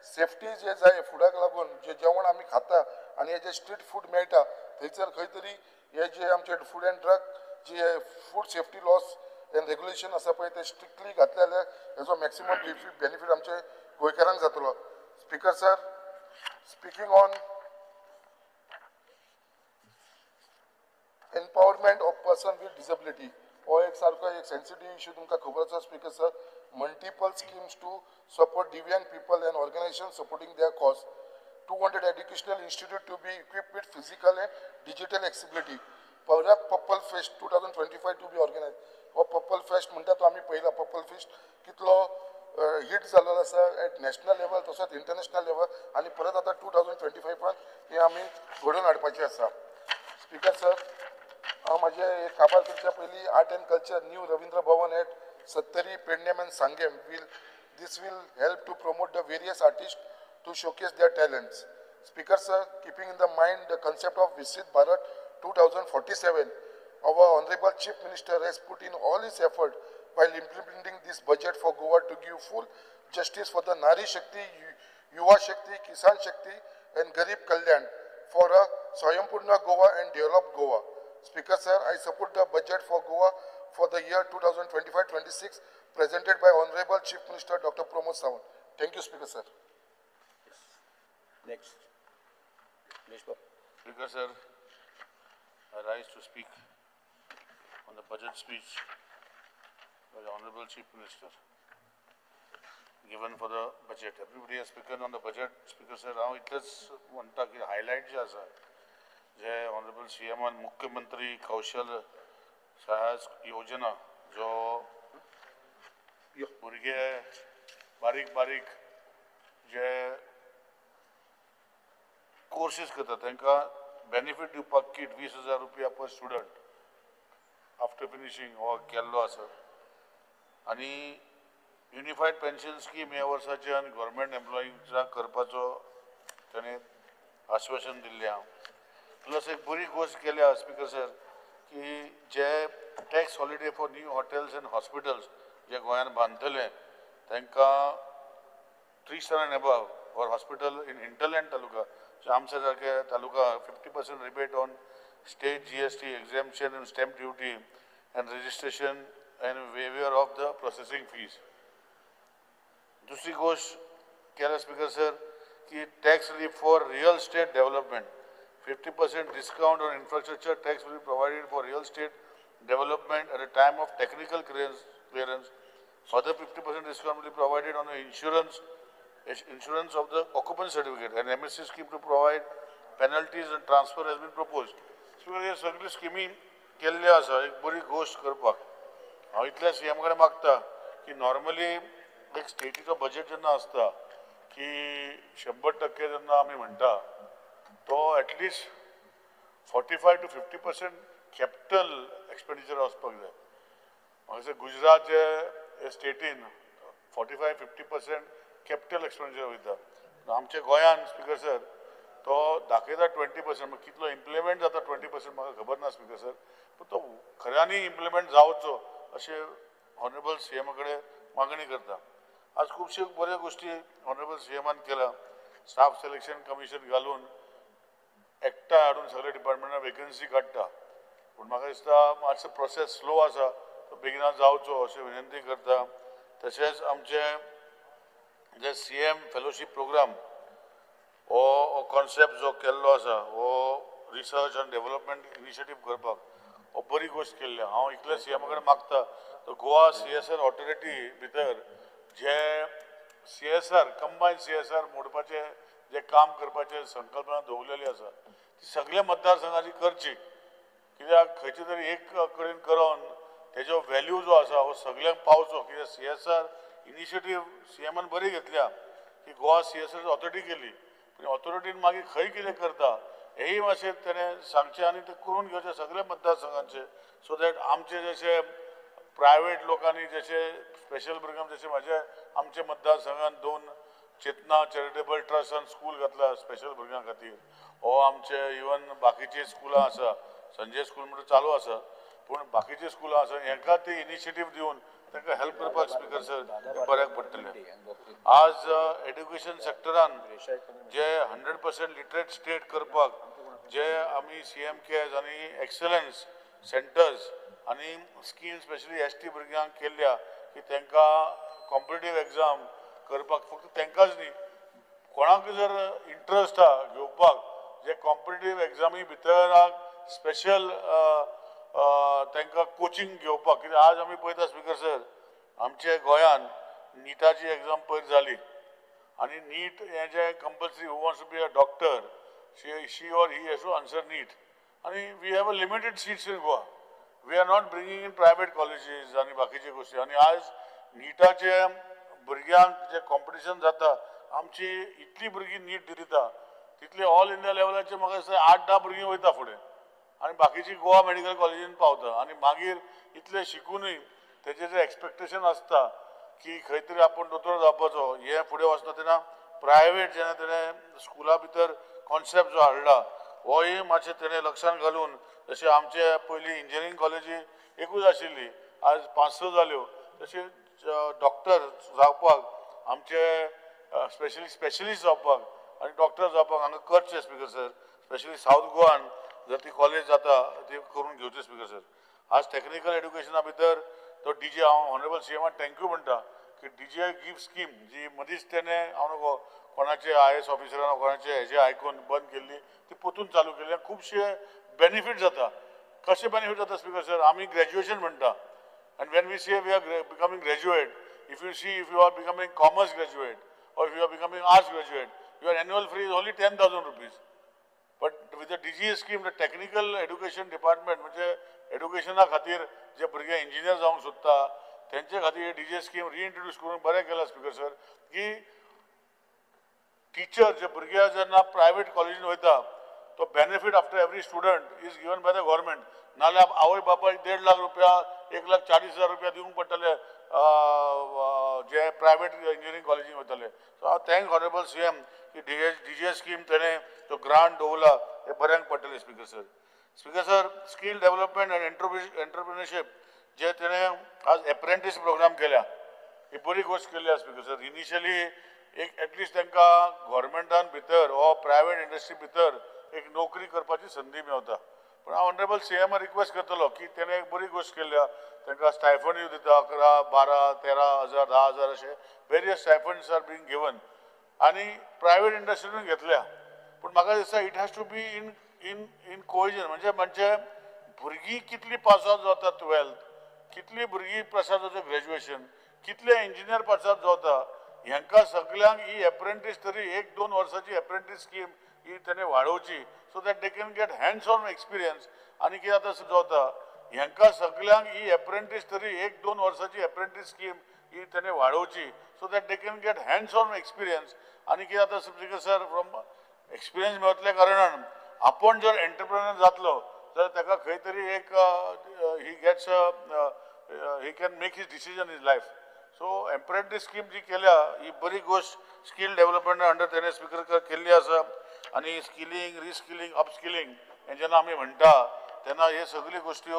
safety जे जाय फुडाक लागून जे जेवण आमी खाता आनी हे जे स्ट्रीट फूड मेळटा थंयसर खंय तरी हे जे आमचे food and drug J food safety laws and regulation आसा पळय ते स्ट्रिक्टली घातले जाल्यार हेजो मॅक्सिमम बेनिफीट आमचे गोंयकारांक जातलो. Speaker sir, speaking on empowerment of person with disability, हो एक सारको एक सेन्सिटीव इश्यू तुमकां खबर आसा. Speaker sir, multiple schemes to support Divyang people and organisation supporting their cause, 200 educational institute to be equipped with physical and digital accessibility, परत purple fest 2025 to be organise. हो purple fest म्हणटा तो आमी पळयला, purple fest कितलो hit जाल्लो आसा eight national level तसोच इंटरनॅशनल लेवल, आनी परत आतां 2025 हें आमी घडोवन हाडपाचें आसा. स्पीकर सर, हांव म्हाजें काबार करच्या पयलीं art and culture new Ravindra Bhavan at Sattari, Pernem and Sanguem will this will help to promote the various artist to showcase their talents. Speaker sir, keeping in the mind the concept of Viksit Bharat 2047, our Honorable Chief Minister has put in all his effort while implementing this budget for Goa to give full justice for the Nari Shakti, Yuva Shakti, Kisan Shakti and Garib Kalyan for a Swayampurna Goa and developed Goa. Speaker sir, I support the budget for Goa for the year 2025-26 presented by Honorable Chief Minister Dr. Pramod Sawant. Thank you, Speaker sir. Yes. Next. Speaker sir, I rise to speak on the budget speech by the Honorable Chief Minister given for the budget. Everybody has spoken on the budget. Speaker sir, हांव इतलेंच म्हणटा की highlight जे आसा जे honourable सीएमान मुख्यमंत्री कौशल सहाय योजना जो भुरगे बारीक बारीक जे कोर्सीस करता तांकां बेनिफीट दिवपाक किट 20,000 रुपया पर स्टुडंट आफ्टर फिनिशींग हो केल्लो आसा. आनी युनिफायड पेन्शन स्कीम ह्या वर्साच्यान गव्हर्मेंट एम्प्लॉईजांक करपाचो ताणें आश्वासन दिल्लें आहा. प्लस एक बरी गोश्ट केल्या स्पीकर सर की जे tax holiday for new hotels and hospitals जे गोंयान बांदतले तांकां 3 star and above or hospital in hinterland taluka, आमच्या सारखे taluka 50% rebate on state GST exemption and stamp duty and registration and waiver of the processing fees. दुसरी गोष्ट केला speaker sir की tax relief for real estate development, 50% discount on infrastructure tax will be provided for real estate development at a time of technical clearance. Further 50% discount will be provided on the insurance of the occupant certificate, and MSC scheme to provide penalties and transfer has been proposed. So हे सगळी स्किमी केल्ल्यो आसा एक बरी गोश्ट करपाक. हांव इतल्या सीएम कडेन मागता की नॉर्मली एक स्टेटीचो बजेट जेन्ना आसता की 100% जेन्ना आमी म्हणटा तो at least 45 to 50% capital expenditure वचपाक जाय. म्हाका दिसता गुजरात जे स्टेटीन 45-50% कॅपिटल एक्सपेंडिचर वयता, आमच्या गोंयान स्पीकर सर तो दाखयता 20%, कितलो इम्प्लिमेंट जाता 20% म्हाका खबर ना स्पीकर सर, पूण तो खऱ्यांनी इम्प्लिमेंट जावचो अशें ऑनरेबल सीएमा कडेन मागणी करता. आज खुबश्यो बऱ्यो गोश्टी ऑनरेबल सीएमान केला. स्टाफ सिलेक्शन कमिशन घालून एकठांय हाडून सगळे डिपार्टमेंटान वेकन्सी काडटा, पूण म्हाका दिसता मातसो प्रोसेस स्लो आसा, तो बेगिना जावचो अशें विनंती करता. तशेंच आमचे जे सीएम फेलोशीप प्रोग्राम हो कॉन्सेप्ट जो केल्लो आसा हो रिसर्च आनी डेव्हलपमेंट इनिशिएटीव करपाक हो बरी गोश्ट केल्ली. हांव इतले सीएमा कडेन मागता तो गोवा सीएसआर ऑथॉरिटी भितर जे सीएसआर कंबायन सीएसआर मोडपाचें जे काम करपाचें संकल्पना दवरलेली आसा ती सगळ्या मतदारसंघाची करची, कित्याक खंयचे तरी एक कडेन करून तेजो व्हॅल्यू जो आसा हो सगळ्यांक पावचो. कित्याक सीएसआर इनिशिएटीव सीएमान बरी घेतल्या की गोवा सीएसआर ऑथॉरिटी केली, पूण ऑथॉरिटीन मागीर खंय कितें करता हेंय मातशें तेणें सांगचें आनी तें करून घेवचें सगळ्या मतदारसंघांचें, सो that आमचे जशे प्रायवेट लोकांनी जशे स्पेशल प्रोग्राम जशे म्हाजे आमच्या मतदारसंघान 2 चेतना चॅरिटेबल ट्रस्टान स्कूल घातला स्पेशल भुरग्यां खातीर, हो आमचे इवन बाकीची स्कुलां आसा, संजय स्कूल म्हणून चालू आसा, पूण बाकीची स्कुलां आसा हेंकां ती इनिशिएटीव दिवन तांकां हेल्प करपाक स्पीकर सर बऱ्याक पडटलें. आज एड्युकेशन सेक्टरान जे 100% लिटरेट स्टेट करपाक जे आमी सीएम केअर्स आनी एक्सलन्स सेंटर्स आनी स्कीम स्पेशली एस टी भुरग्यांक केल्ल्या की तांकां कॉम्पिटिटीव एग्जाम करपाक, फक्त तांकांच न्ही कोणाक जर इंट्रस्ट आहा घेवपाक जे कॉम्पिटिटीव एग्जामी भितर स्पेशल तांकां कोचिंग घेवपाक. कित्याक आज आमी पळयता स्पीकर सर आमच्या गोंयान निटाची एग्जाम पयर जाली आनी नीट हें जें compulsory who wants to be a doctor she or he has to answer NEET, आनी we have a limited seats in Goa, we are not bringing in private colleges आनी बाकीचे गोश्टी. आनी आज निटाचे भुरग्यांक जे कॉम्पिटिशन जाता, आमची इतली भुरगीं नीट दिता तितली ऑल इंडिया लेवलाचेर म्हाका दिसता 8-10 भुरगीं वयता फुडें आनी बाकीची गोवा मेडिकल कॉलेजीन पावता. आनी मागीर इतलें शिकुनूय तेजें जें एक्सपेक्टेशन आसता की खंय तरी आपूण दोतोर जावपाचो हें फुडें वचना तेन्ना प्रायवेट जेन्ना तेणें स्कुला भितर कॉन्सेप्ट जो हाडला होय मातशें तेणें लक्षान घालून, जशें आमचे पयलीं इंजिनियरींग कॉलेजी एकूच आशिल्ली आज 5-6 जाल्यो, तशें डॉक्टर जावपाक आमचे स्पेशली स्पेशलिस्ट जावपाक आनी डॉक्टर जावपाक हांगा करचें स्पीकर सर, स्पेशली सावथ गोवान जर ती कॉलेज जाता ती करून घेवची स्पीकर सर. आज टॅक्निकल एड्युकेशना भितर तो डीजे हांव ऑनरेबल सीएमाक thank you म्हणटा की डीजे गिफ्ट स्कीम जी मदींच तेणें हांव नको कोणाचे IAS ऑफिसरान कोणाचे हेजे आयकून बंद केल्ली ती परतून चालू केली, खुबशे बेनिफीट जाता. कशे बेनिफीट जाता स्पीकर सर, आमी ग्रॅज्युएशन म्हणटा and when we say we are becoming graduate, if you see if you are becoming commerce graduate or if you are becoming arts graduate, your annual fee is only 10,000 rupees. But with the DGE scheme, the technical education department म्हणजे एड्युकेशना खातीर जे भुरगे engineer जावंक सोदता तेंचे खातीर DGA scheme रिइंट्रोड्यूस करून बरें केलां स्पीकर सर, की टिचर जे भुरगे जेन्ना प्रायवेट कॉलेजीन वयता तो benefit after every student is given by the government. नाल्यार आवय बापायक 1.5 लाख रुपया 1,40,000 रुपया दिवंक पडटले जे प्रायवेट इंजिनियरींग कॉलेजीन वयताले. सो हांव thank honourable CM की डीजीए स्कीम तेणें जो ग्रांट दवरला हे बऱ्याक पडटले speaker sir. Speaker sir, skill development and entrepreneurship जे तेणें आज एप्रेंटीस प्रोग्राम केल्या ही बरी गोश्ट केल्ली आसा स्पीकर सर. इनिशियली एक एटलिस्ट तांकां गव्हर्मेंटान भितर वा प्रायवेट इंडस्ट्री भितर एक नोकरी करपाची संदी मेवता. पूण हांव ऑनरेबल सीएमा रिक्वेस्ट करतलो की तेणें एक बरी गोश्ट केल्या, तांकां स्टायफंडूय दिता 11, 12, 13 हजार, 10 हजार अशें various stipends are being given आनी प्रायवेट इंडस्ट्रीनूय घेतल्या. पूण म्हाका दिसता it has to be in in in cohesion, म्हणजे म्हणजे भुरगीं कितलीं पास आवट जाता 12th, कितलीं भुरगीं पास आवट जाता ग्रॅज्युएशन, कितले इंजिनियर पास आवट जाता, हेंकां सगल्यांक ही एप्रेंटीस तरी 1-2 वर्साची एप्रेंटीस स्कीम ही तेणें वाडोवची so that they can get hands on experience. आनी कितें जाता जाता हेंकां सगल्यांक ही एप्रेंटीस तरी 1-2 वर्साची एप्रेंटीस स्कीम ही तेणें वाडोवची so that they can get hands on experience. आनी कितें जाता स्पीकर सर, फ्रॉम एक्सपिरियन्स मेळतल्या कारणान आपूण जर एंटरप्रेनर जातलो जाल्यार ताका खंय तरी एक he gets he can make his decision his life. So apprentice scheme जी केल्या ही बरी गोश्ट स्कील डेव्हलपमेंट अंडर तेणें स्पीकर केल्ली आसा. आनी स्किलिंग, रिस्किलिंग, अपस्किलिंग हें जेन्ना आमी म्हणटा तेन्ना हे सगळ्यो गोश्टी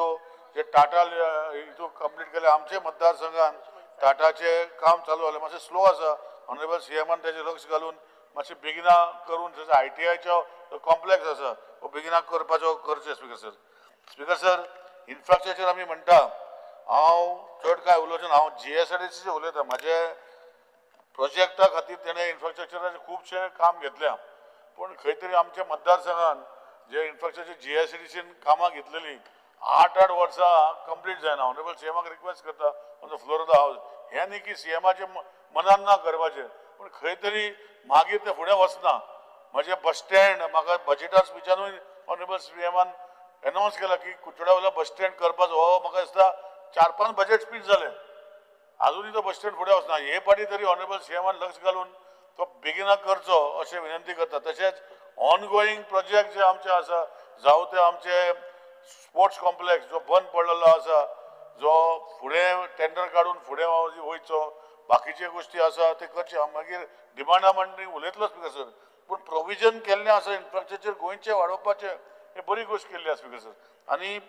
जे टाटा हितून कंप्लीट केले. आमचे मतदारसंघान टाटाचें काम चालू जालें, मातशें स्लो आसा. ऑनरेबल सीएमान तेजें लक्ष घालून मातशें बेगिना करून जसो आयटीआयचो कॉम्प्लेक्स आसा हो बेगिना करपाचो करचें speaker sir. Speaker sir, infrastructure आमी म्हणटा, हांव चड कांय उलोवचें ना, हांव जीएसआयडीसीचेर उलयतां. म्हाजे प्रोजेक्टा खातीर तेणें इन्फ्रास्ट्रक्चराचें खुबशें काम घेतल्या, पूण खंय तरी आमच्या मतदारसंघान जे इन्फ्रास्ट्रक्चर जीएसआयडीसीन कामां घेतलेलीं 8-8 वर्सां कंप्लीट जायना. ऑनरेबल सीएमाक रिक्वेस्ट करता on the floor of the house, हें न्ही की सीएमाचें मनान ना करपाचें, पूण खंय तरी मागीर तें फुडें वचना. म्हजें बस स्टँड म्हाका बजेटार स्पिचानूय ऑनरेबल सीएमान एनावन्स केला की कुडचड्या वयलो बस स्टँड करपाचो, हो म्हाका दिसता 4-5 बजेट स्पीच जाले, आजुनूय तो बस स्टँड फुडें वचना. हे फावटी तरी ऑनरेबल सीएमान लक्ष घालून तो बेगिना करचो अशें विनंती करता. तशेंच ऑनगोईंग प्रोजेक्ट जे आमचे आसा, जावं ते आमचे स्पोर्ट्स कॉम्प्लेक्स जो बंद पडलेलो आसा, जो फुडें टेंडर काडून फुडें वयचो, बाकीच्यो गोश्टी आसा ते करचे. हांव मागीर डिमांडा मांडणी उलयतलो स्पीकर सर, पूण प्रोविजन केल्लें आसा इन्फ्रास्ट्रक्चर गोंयचें वाडोवपाचें, हें बरी गोश्ट केल्ली आसा स्पीकर सर. आनी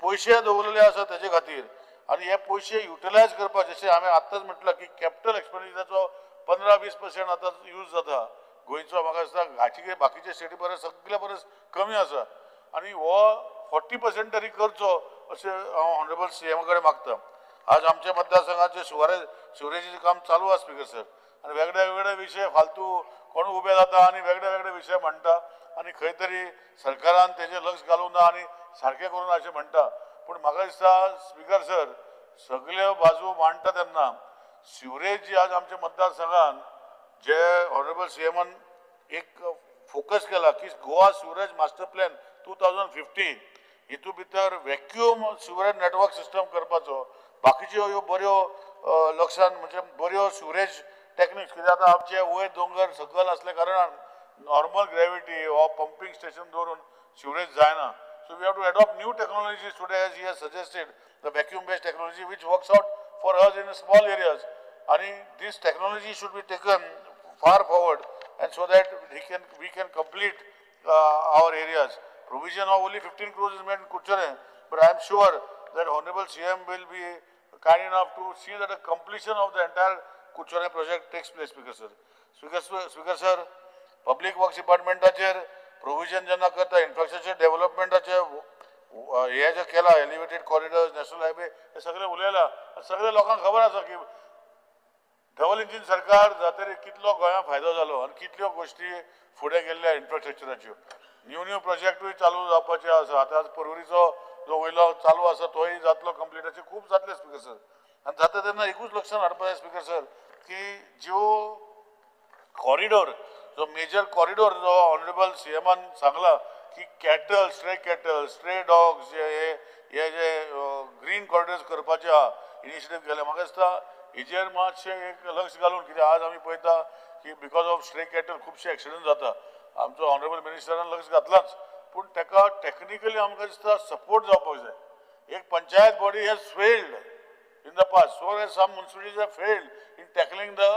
पयशे दवरलेले आसा तेजे खातीर आनी हे पयशे युटिलायज करपाक, जशें हांवें आत्ताच म्हटलां की कॅपिटल एक्सपेंडिचराचो 15-20% आतां यूज जाता गोंयचो. म्हाका दिसता हाचे बाकीचे स्टेटी परस सगल्या परस कमी आसा आनी हो 40% तरी करचो अशें हांव ऑनरेबल सीएमा कडेन मागता. आज आमच्या मतदारसंघाचे सिवरेजीचें काम चालू आसा स्पीकर सर, आनी वेगळे वेगळे विशय फालतू कोण उबे जाता आनी वेगळे वेगळे विशय म्हणटा आनी खंय तरी सरकारान तेजें लक्ष घालूंक ना आनी सारकें करूं अशें म्हणटा. पूण म्हाका दिसता स्पीकर सर, सगल्यो बाजू मांडटा तेन्ना सिवरेज जी आज आमच्या मतदारसंघान जे ऑनरेबल सीएमान एक फोकस केला की गोवा सिवरेज मास्टर प्लॅन 2015 हितून भितर वॅक्यूम सिवरेज नेटवर्क सिस्टम करपाचो, बाकीच्यो ह्यो बऱ्यो लक्षान म्हणजे बऱ्यो सिवरेज टॅक्निक्स, कित्याक आतां आमचे वयर दोंगर सकयल आसल्या कारणान नॉर्मल ग्रेविटी वा पंपींग स्टेशन दवरून सिवरेज जायना. So we have to adopt new technologies today, as he has suggested the vacuum based technology which works out for us in small areas. आनी this technology should be taken far forward and so that we can complete our areas. Provision of only 15 crores is made in Curchorem, but I am sure that Honorable CM will be kind enough to see that the completion of the entire Curchorem project takes place. Speaker sir, Speaker sir, Public Works Departmentaचेर provision जेन्ना करता, infrastructure डेव्हलपमेंटाचे हे जे केला, elevated corridors, national highway, हे सगळे उलयला, सगळे लोकांक खबर आसा की डबल इंजीन सरकार जातरी कितलो गोंयांक फायदो जालो आनी कितल्यो गोश्टी फुडें गेल्ल्या इन्फ्रास्ट्रक्चराच्यो. न्यू न्यू प्रोजेक्टूय चालू जावपाचे आसा. आतां पर्वरीचो जो वयलो चालू आसा तोय जातलो कंप्लीट, अशें खूब जातलें स्पीकर सर. आनी जाता तेन्ना एकूच लक्षांत हाडपा जाय स्पीकर सर की ज्यो कॉरिडोर, जो मेजर कॉरिडोर जो ऑनरेबल सीएमान सांगला की cattle, stray cattle, stray dogs जे हे जे ग्रीन कॉरिडोर्स करपाचे आहा इनिशिएटीव केलें, म्हाका दिसता हेजेर मातशें एक लक्ष घालून, कित्याक आज आमी पळयता की because of stray cattle खुबशे एक्सिडंट जाता. आमचो ऑनरेबल मिनिस्टरान लक्ष घातलाच, पूण ताका टॅक्निकली आमकां दिसता सपोर्ट जावपाक जाय. एक panchayat body has failed in the past, so has some municipalities have failed in tackling the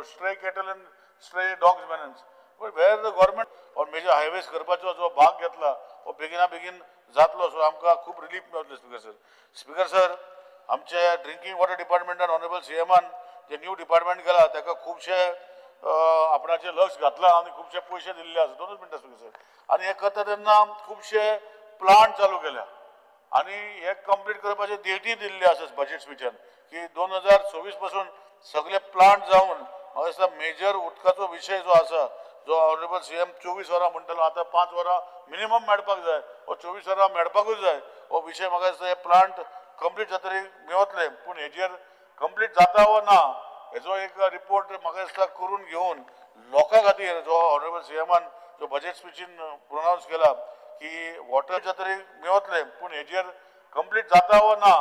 stray cattle and stray dogs menace. But where the government or major highways करपाचो जो भाग घेतला हो बेगिना बेगीन जातलो. सो आमकां खूब रिलीफ मेळटलो स्पीकर सर. स्पीकर सर, आमचे ड्रिंकींग वॉटर डिपार्टमेंटान ऑनरेबल सीएमान जे न्यू डिपार्टमेंट केला ताका खुबशे आपणाचें लक्ष घातलां आनी खुबशे पयशे दिल्ले आसा. 2 मिनटां स्पीकर सर. आनी हें करता तेन्ना खुबशे प्लांट चालू केल्या आनी हे कंप्लीट करपाचे डेटी दिल्ली आसा बजेट स्पिचान की 2026 पासून सगळे प्लांट जावन म्हाका दिसता मेजर उदकाचो विशय जो आसा, जो ऑनरेबल सीएम 24 वरां म्हणटालो, आतां 5 वरां मिनिमम मेळपाक जाय, हो 24 वरां मेळपाकूच जाय. हो विशय म्हाका दिसता हे प्लांट कंप्लीट जातरी मेवतले, पूण हेजेर कंप्लीट जाता वा ना हेजो एक रिपोर्ट म्हाका दिसता करून घेवन लोकां खातीर जो ऑनरेबल सीएमान जो बजेट स्पिचीन प्रोनावन्स केला की वॉटर जातरी मेवतले, पूण हेजेर कंप्लीट जाता वा ना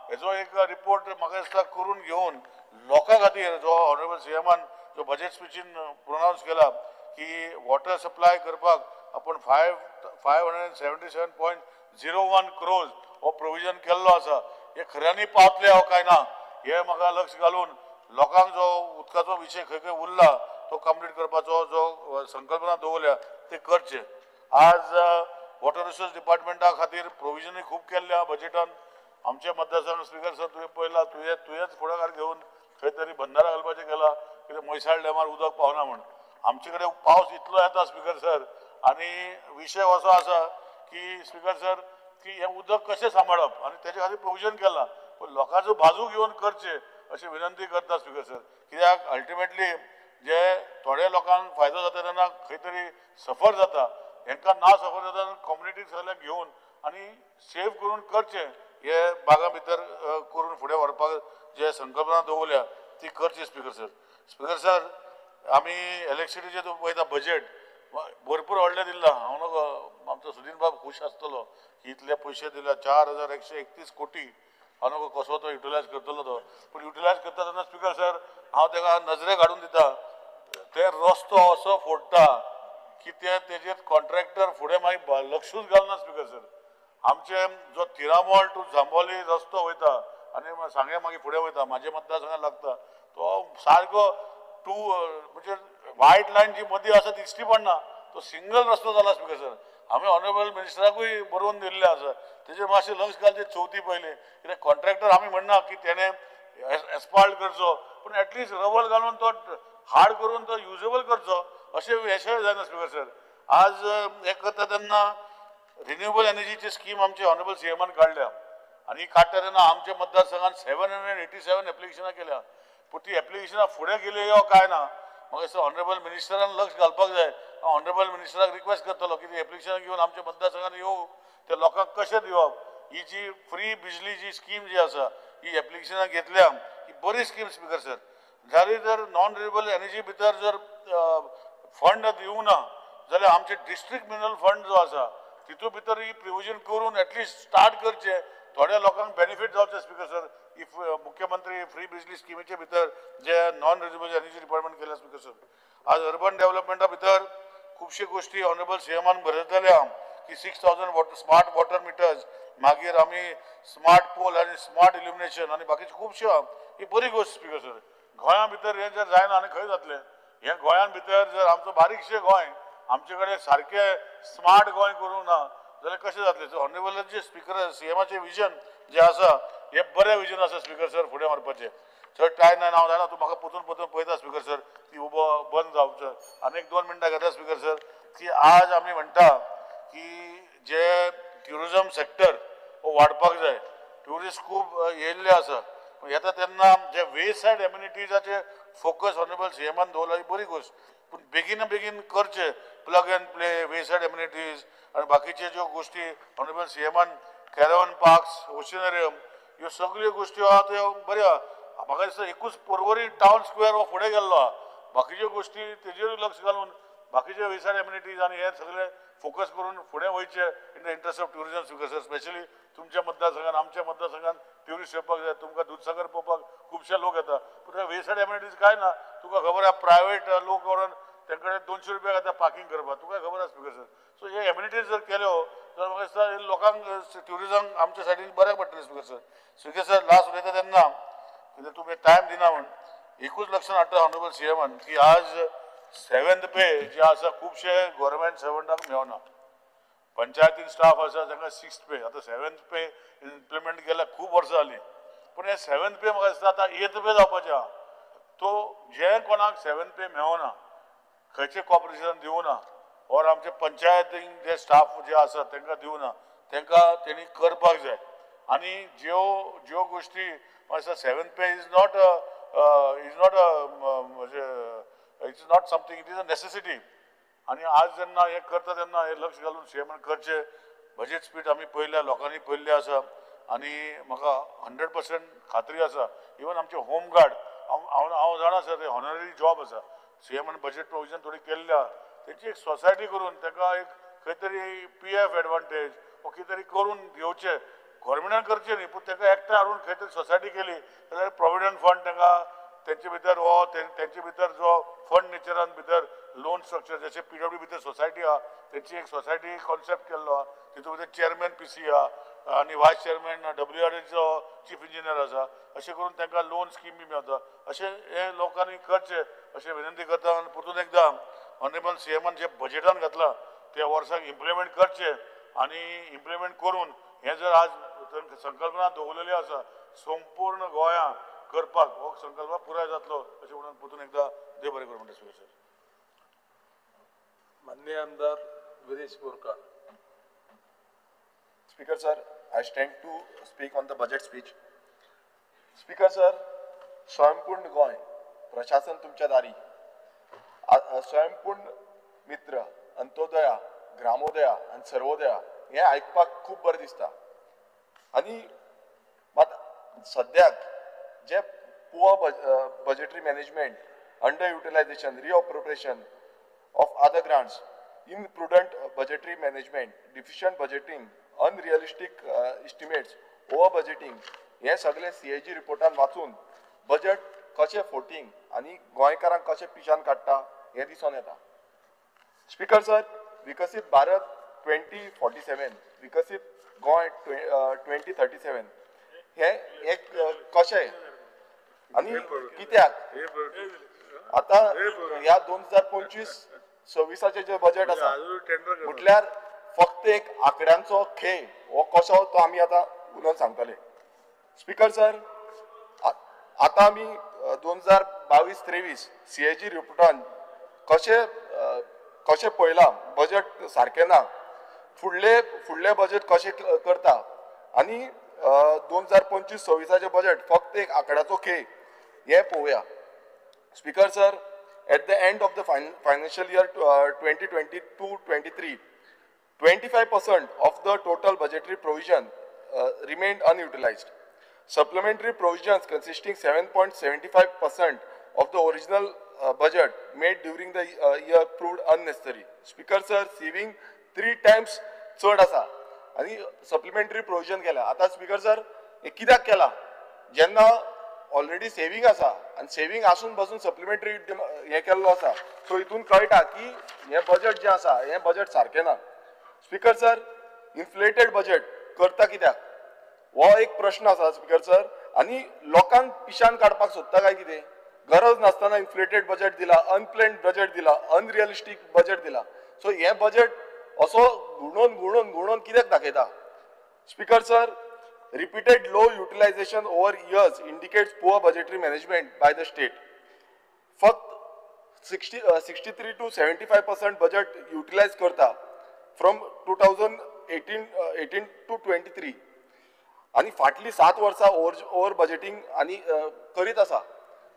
हेजो एक रिपोर्ट म्हाका दिसता करून घेवन लोकां खातीर जो ऑनरेबल सीएमान जो बजेट स्पिचीन प्रोनावन्स केला की वॉटर सप्लाय करपाक आपण 577.01 क्रोज हो प्रोविजन केल्लो आसा. हे खऱ्यांनी पावतले हो काय ना हे म्हाका लक्ष घालून लोकांक जो उदकाचो विशय खंय खंय उरला तो कंप्लीट करपाचो जो संकल्पना दवरल्या ते करचे. आज वॉटर रिसोर्स डिपार्टमेंटा खातीर प्रोविजनूय खूब केल्लें आहा बजेटान. आमच्या मतदारसंघ स्पीकर सर तुवें पळयला, तुवेंच फुडाकार घेवन खंय तरी बंदारा घालपाचें केला कित्याक म्हैसाळ डॅमार उदक पावना म्हण. आमचे कडेन पावस इतलो येता स्पीकर सर, आनी विशय असो आसा की स्पीकर सर की हें उदक कशें सांबाळप आनी तेजे खातीर प्रोविजन केलां, पूण लोकांचो बाजू घेवन करचें अशी विनंती करता स्पीकर सर. कित्याक अल्टिमेटली जे थोड्या लोकांक फायदो जाता तेन्ना खंय तरी सफर जाता, हेंकां ना सफर जाता कम्युनिटी सगळ्यांक घेवन आनी सेव करून करचें, हे बागां भितर करून फुडें व्हरपाक जे संकल्पना दवरल्या ती करची स्पीकर सर. स्पीकर सर, आमी इलेक्ट्रिसिटीचें तूं पळयता बजेट भरपूर व्हडलें दिल्लां. हांव न्हू आमचो सुदीन बाब खूश आसतलो की इतले पयशे दिल्या 4131 कोटी. हांव न्हू कसो तो युटिलायज करतलो तो, पूण युटिलायज करता तेन्ना स्पीकर सर हांव ताका नजरेक हाडून दिता, ते रस्तो असो फोडटा की ते तेजेर कॉन्ट्रॅक्टर फुडें मागीर लक्षूच घालना स्पीकर सर. आमचे जो तिरामोल टू जांबोली रस्तो वयता आनी सांगें मागीर फुडें वयता, म्हाजे मतदारसंघात लागता, तो सारको टू म्हणजे वायट लायन जी मदीं आसा दिश्टी पडना, तो सिंगल रस्तो जाला स्पीकर सर. आमी ऑनरेबल मिनिस्टराकूय बरोवन दिल्लें आसा, तेजेर मातशें लक्ष घालचें चवथी पयलीं, कित्याक कॉन्ट्रॅक्टर आमी म्हणना की तेणें एस्पाल्ट करचो, पूण एटलिस्ट रबर घालून तो हार्ड करून तो युजेबल करचो अशें हें जायना स्पीकर सर. आज हें करता तेन्ना रिन्युएबल एनर्जीची स्कीम आमचे ऑनरेबल सीएमान काडल्या आनी काडटा तेन्ना आमच्या मतदारसंघान 787 एप्लिकेशनां केल्या, पूण ती एप्लिकेशनां फुडें गेली यो काय ना म्हाका दिसता ऑनरेबल मिनिस्टरान लक्ष घालपाक जाय. हांव ऑनरेबल मिनिस्टराक रिक्वेस्ट करतलो की ती एप्लिकेशनां घेवन आमच्या मतदारसंघान येवं, ते लोकांक कशें दिवप, ही जी फ्री बिजली जी स्कीम जी आसा ही एप्लिकेशनां घेतल्या ही बरी स्कीम स्पीकर सर. जाल्यार जर नॉन रिन्युएबल एनर्जी भितर जर फंड दिवंक ना जाल्यार आमचे डिस्ट्रिक्ट मिनरल फंड जो आसा तितू भितर ही प्रोविजन करून एटलिस्ट स्टार्ट करचें, थोड्या लोकांक बेनिफीट जावचें स्पीकर सर. If मुख्यमंत्री फ्री बिजली स्किमीचे भितर जे नॉन रिन्युएबल एनर्जी डिपार्टमेंट केल्या स्पीकर सर. आज अर्बन डेव्हलपमेंटा भितर खुबश्यो गोश्टी ऑनरेबल सीएमान बरयतल्या की 6000 वॉटर स्मार्ट वॉटर मिटर्स, मागीर आमी स्मार्ट पोल आनी स्मार्ट इल्युमिनेशन आनी बाकीच्यो खुबश्यो, ही बरी गोश्ट स्पीकर सर. गोंया भितर हें जर जायना आनी खंय जातलें हें? गोंयान भितर जर आमचो बारीकशें गोंय आमचे कडेन सारकें स्मार्ट गोंय करूंक ना जाल्यार कशें जातलें? सो ऑनरेबलाचे स्पीकर सीएमाचें विजन जें आसा हें बरें विजन आसा स्पीकर सर फुडें व्हरपाचें. चड टायम ना, हांव जाणा तूं म्हाका परतून परतून पळयता स्पीकर सर की उबो बंद जावचो. आनी एक 2 मिनटां घेता स्पीकर सर की आज आमी म्हणटा की जे ट्युरिजम सेक्टर हो वाडपाक जाय, ट्युरिस्ट खूब येयल्ले आसा, येता तेन्ना जे वे सायड एम्युनिटीजाचे फोकस ऑनरेबल सीएमान दवरला ही बरी गोश्ट, पूण बेगीन बेगीन करचे plug and play way side amenities आनी बाकीचे ज्यो गोश्टी ऑनरेबल सीएमान कॅरवन पार्क्स, ओशनरियम, ह्यो सगळ्यो गोश्टी आहा त्यो बऱ्यो आहा. म्हाका दिसता एकूच पर्वरी टावन स्क्वेअर हो फुडें गेल्लो आहा, बाकीच्यो गोश्टी तेजेरूय लक्ष घालून बाकीचे वे सायड एम्युनिटीज आनी हे सगळे फोकस करून फुडें वयचे in the interest of tourism speaker sir. Specially तुमच्या मतदारसंघान आमच्या मतदारसंघान ट्युरिस्ट येवपाक जाय, तुमकां दुदसागर पळोवपाक खुबशे लोक येता, पूण वे सायड एम्युनिटीज काय ना, तुका खबर आहा प्रायवेट लोक व्हरून तेंचे कडेन 200 रुपया घेता पार्किंग करपाक, तुका खबर आहा स्पीकर सर. सो हे एम्युनिटीज जर केल्यो जाल्यार म्हाका दिसता लोकांक ट्युरिजम आमच्या सायडीन बऱ्याक पडटलें speaker sir. Speaker sir last उलयता तेन्ना कित्याक तुमी टायम दिना म्हूण एकूच लक्षात हाडटा ऑनरेबल सीएमान की आज 7th पे जे आसा खुबशे गव्हर्मेंट सर्वंटाक मेळना, पंचायतीन स्टाफ आसा तांकां 6th पे, आतां 7th पे इम्प्लिमेंट केल्यार खूब वर्सां जालीं, पूण हे 7th पे म्हाका दिसता आतां 8th पे जावपाचें आहा. तो जे कोणाक 7th पे मेळना, खंयचे कॉर्पोरेशन दिवना ऑर आमचे पंचायतीन जे स्टाफ जे आसा तांकां दिवना, तांकां तेणी करपाक जाय. आनी ज्यो ज्यो गोश्टी म्हाका दिसता 7th pay is not म्हणजे it's not something, it is a necessity. आनी आज जेन्ना हें करता तेन्ना हें लक्ष घालून सीएमान करचें. बजेट स्पीच आमी पळयल्या, लोकांनी पळयल्लें आसा आनी म्हाका 100% खात्री आसा. इवन आमचे होमगार्ड, हांव हांव जाणा सर, ते हॉनररी जॉब आसा. सीएमान बजेट प्रोविजन थोडी केल्लें आहा, तेची एक सोसायटी करून ताका एक खंय तरी पीएफ एडवांटेज वो कितें तरी करून घेवचें. गव्हर्मेंटान करचें न्ही, पूण ताका एकठांय हाडून खंय तरी सोसायटी केली जाल्यार प्रोविडंट फंड तांकां तेंचे भितर हो तेंचे भितर जो फंड नेचरान भितर लोन स्ट्रक्चर, जशें पीडब्ल्यू भितर सोसायटी आहा तेंची एक सोसायटी कॉन्सेप्ट केल्लो आहा, तितून भितर चेअरमॅन पीसी आहा आनी वायस चेअरमॅन डब्ल्यूआरएचो चीफ इंजिनियर आसा. अशें करून तांकां लोन स्कीम बी मेळटा. अशें हे लोकांनी करचें अशें विनंती करता. आनी परतून एकदां ऑनरेबल सीएमान जें बजेटान घातलां ते वर्साक इम्प्लिमेंट करचें आनी इम्प्लिमेंट करून हें जर आज संकल्पना दवरलेली आसा संपूर्ण गोंया करपाक, हो संकल्प पुराय जातलो अशें म्हणून परतून एकदां देव बरें करूं म्हणटा. Speaker sir. माननीय आमदार Viresh Borkar. Speaker sir, I stand to speak on the budget speech. Speaker sir, Swayampurna Goa, प्रशासन तुमच्या दारी, स्वयंपूर्ण मित्र, अंत्योदया, ग्रामोदया आनी सर्वोदया हें आयकपाक खूब बरें दिसता. आनी मात सद्याक जे poor budgetary management, under utilisation, reappropriation of other grants, imprudent budgetary management, deficient budgeting, unrealistic estimates, over budgeting हे सगळे सीएजी रिपोर्टान वाचून बजेट कशें फोटींग आनी गोंयकारांक कशें पिशान काडटा हें दिसून येता. स्पीकर सर, विकसीत भारत 2047, विकसीत गोंय 2037 हे एक कशें आनी कित्याक आतां ह्या 2025-26 जे बजेट आसा म्हटल्यार फक्त एक आंकड्यांचो खेळ हो कसो तो आमी आतां उलोवन सांगतले. स्पीकर सर, आतां आमी 2022-23 सीएजी रिपोर्टान कशें कशें पळयलां बजेट सारकें ना, फुडले फुडले बजेट कशें करता आनी 2025-26 बजेट फक्त एक आंकड्याचो खेळ हें पळोवया. Speaker sir, at the end of the financial year 2022-23, 25% of the total budgetary provision remained unutilized. Supplementary provisions consisting 7.75% of the original budget made during the year proved unnecessary. Speaker sir, saving 3 times चड आसा आनी supplementary provision केला. आतां speaker sir, हें कित्याक केला? जेन्ना already saving आसा आनी सेवींग आसून बसून सप्लिमेंटरी हें केल्लो आसा, सो हितून कळटा की हें बजेट जें आसा हें बजेट सारकें ना. स्पीकर सर, इन्फ्लेटेड बजेट करता कित्याक हो एक प्रश्न आसा स्पीकर सर. आनी लोकांक पिशान काडपाक सोदता काय कितें? गरज नासतना इन्फ्लेटेड बजेट दिला, अनप्लॅन्ड बजेट दिला, अनरियलिस्टीक बजेट दिला. सो हें बजेट असो घुणोवन घुणोवन घुणोवन कित्याक दाखयता? Speaker sir, repeated low utilisation over years indicates poor budgetary management by the state. फक्त 63 to 75% budget utilise करता फ्रॉम 2018 to 23 आनी फाटलीं 7 वर्सां ओवर बजेटींग आनी करीत आसा.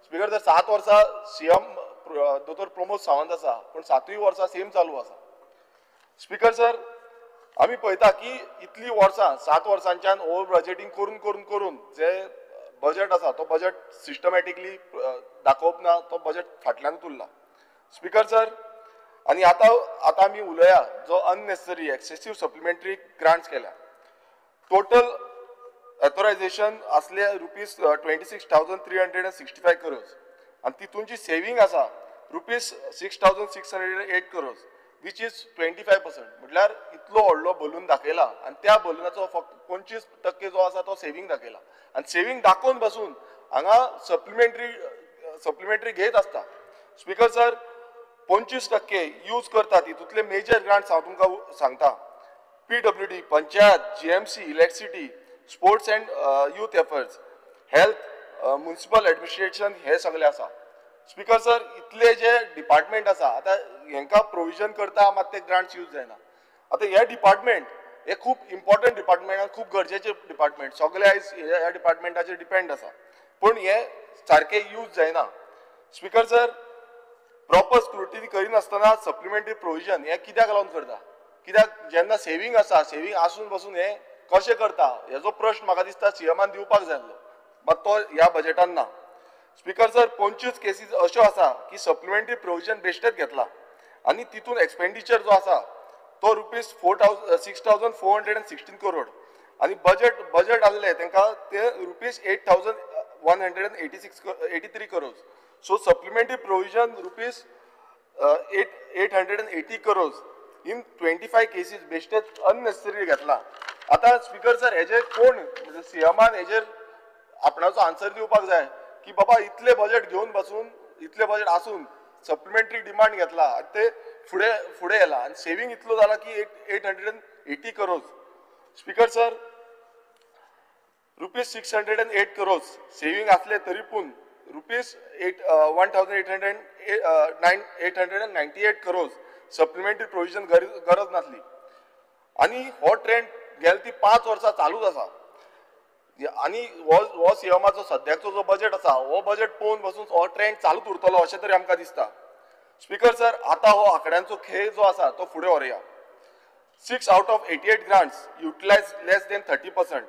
स्पीकर सर, 7 वर्सां सीएम दोतोर प्रमोद सावंत आसा, पूण 7ूय वर्सां सेम चालू आसा. स्पीकर सर, आमी पळयता की इतलीं वर्सां 7 वर्सांच्यान ओवर बजेटींग करून करून करून जे बजेट आसा तो बजेट सिस्टमॅटिकली दाखोवप ना, तो बजेट फाटल्यानूच उरला. स्पीकर सर, आनी आतां आतां आमी उलोवया जो अननेसेसरी एक्सेसीव सप्लिमेंटरी ग्रांट्स केल्या. टोटल ऑथोरायझेशन आसले ₹26,365 crores आनी तितून जी सेवींग आसा ₹6,608 crores, which is 25%. म्हटल्यार इतलो व्हडलो बलून दाखयला आनी त्या बलुनाचो फक्त 25% जो आसा तो सेवींग दाखयला आनी सेवींग दाखोवन बसून हांगा सप्लिमेंटरी घेत आसता. स्पीकर सर, 25% यूज करतात. हितूंतले मेजर ग्रांट्स हांव तुमकां सांगता. PWD, panchayat, GMC, electricity, sports and youth affairs, health, municipal administration हे सगळे आसा. स्पीकर सर, इतले जे डिपार्टमेंट आसा आतां हेंकां प्रोविजन करता मात ते ग्रांट्स यूज जायना. आतां हे डिपार्टमेंट हे खूब इम्पॉर्टंट डिपार्टमेंट आनी खूब गरजेचे डिपार्टमेंट, सगळे आयज ह्या डिपार्टमेंटाचेर डिपेंड आसा, पूण हे सारके यूज जायना. स्पीकर सर, प्रॉपर स्क्रुटिनी करिनासतना सप्लिमेंटरी प्रोविजन हे कित्याक लागून करता? कित्याक जेन्ना सेवींग आसा, सेवींग आसून बसून हे कशें करता हेजो प्रश्न म्हाका दिसता सीएमान दिवपाक जाय आसलो, मात तो ह्या बजेटान ना. स्पीकर सर, 25 केसीस अश्यो आसा की सप्लिमेंटरी प्रोविजन बेश्टेच घेतला आनी तितून एक्सपेंडिचर जो आसा तो रुपीज 6,416 करोड आनी बजेट आहले तांकां ते rupees 8,183 crore. So supplementary provision rupees 880 crore in 25 cases बेश्टेच अननेसेसरी घेतला. आतां स्पीकर सर, हेजेर कोण म्हणजे सीएमान हेजेर आपणाचो आन्सर दिवपाक जाय की बाबा इतले बजेट घेवन बसून, इतले बजेट आसून सप्लिमेंटरी डिमांड घेतला आनी ते फुडें फुडें येला आनी सेवींग इतलो जाला की 880 crore. Speaker sir, rupees 608 crore saving आसले तरी पूण rupees 1,898 crore supplementary provision गरज नासली. आनी हो ट्रेंड गेले ती 5 वर्सां चालूच आसा. आनी हो सीएमाचो सद्याचो जो बजेट आसा हो बजेट पळोवन बसून हो ट्रेंड चालूच उरतलो अशें तरी आमकां दिसता. स्पीकर सर, आतां हो आंकड्यांचो खेळ जो आसा तो फुडें व्हरुया. 6 out of 88 grants utilize less than 30%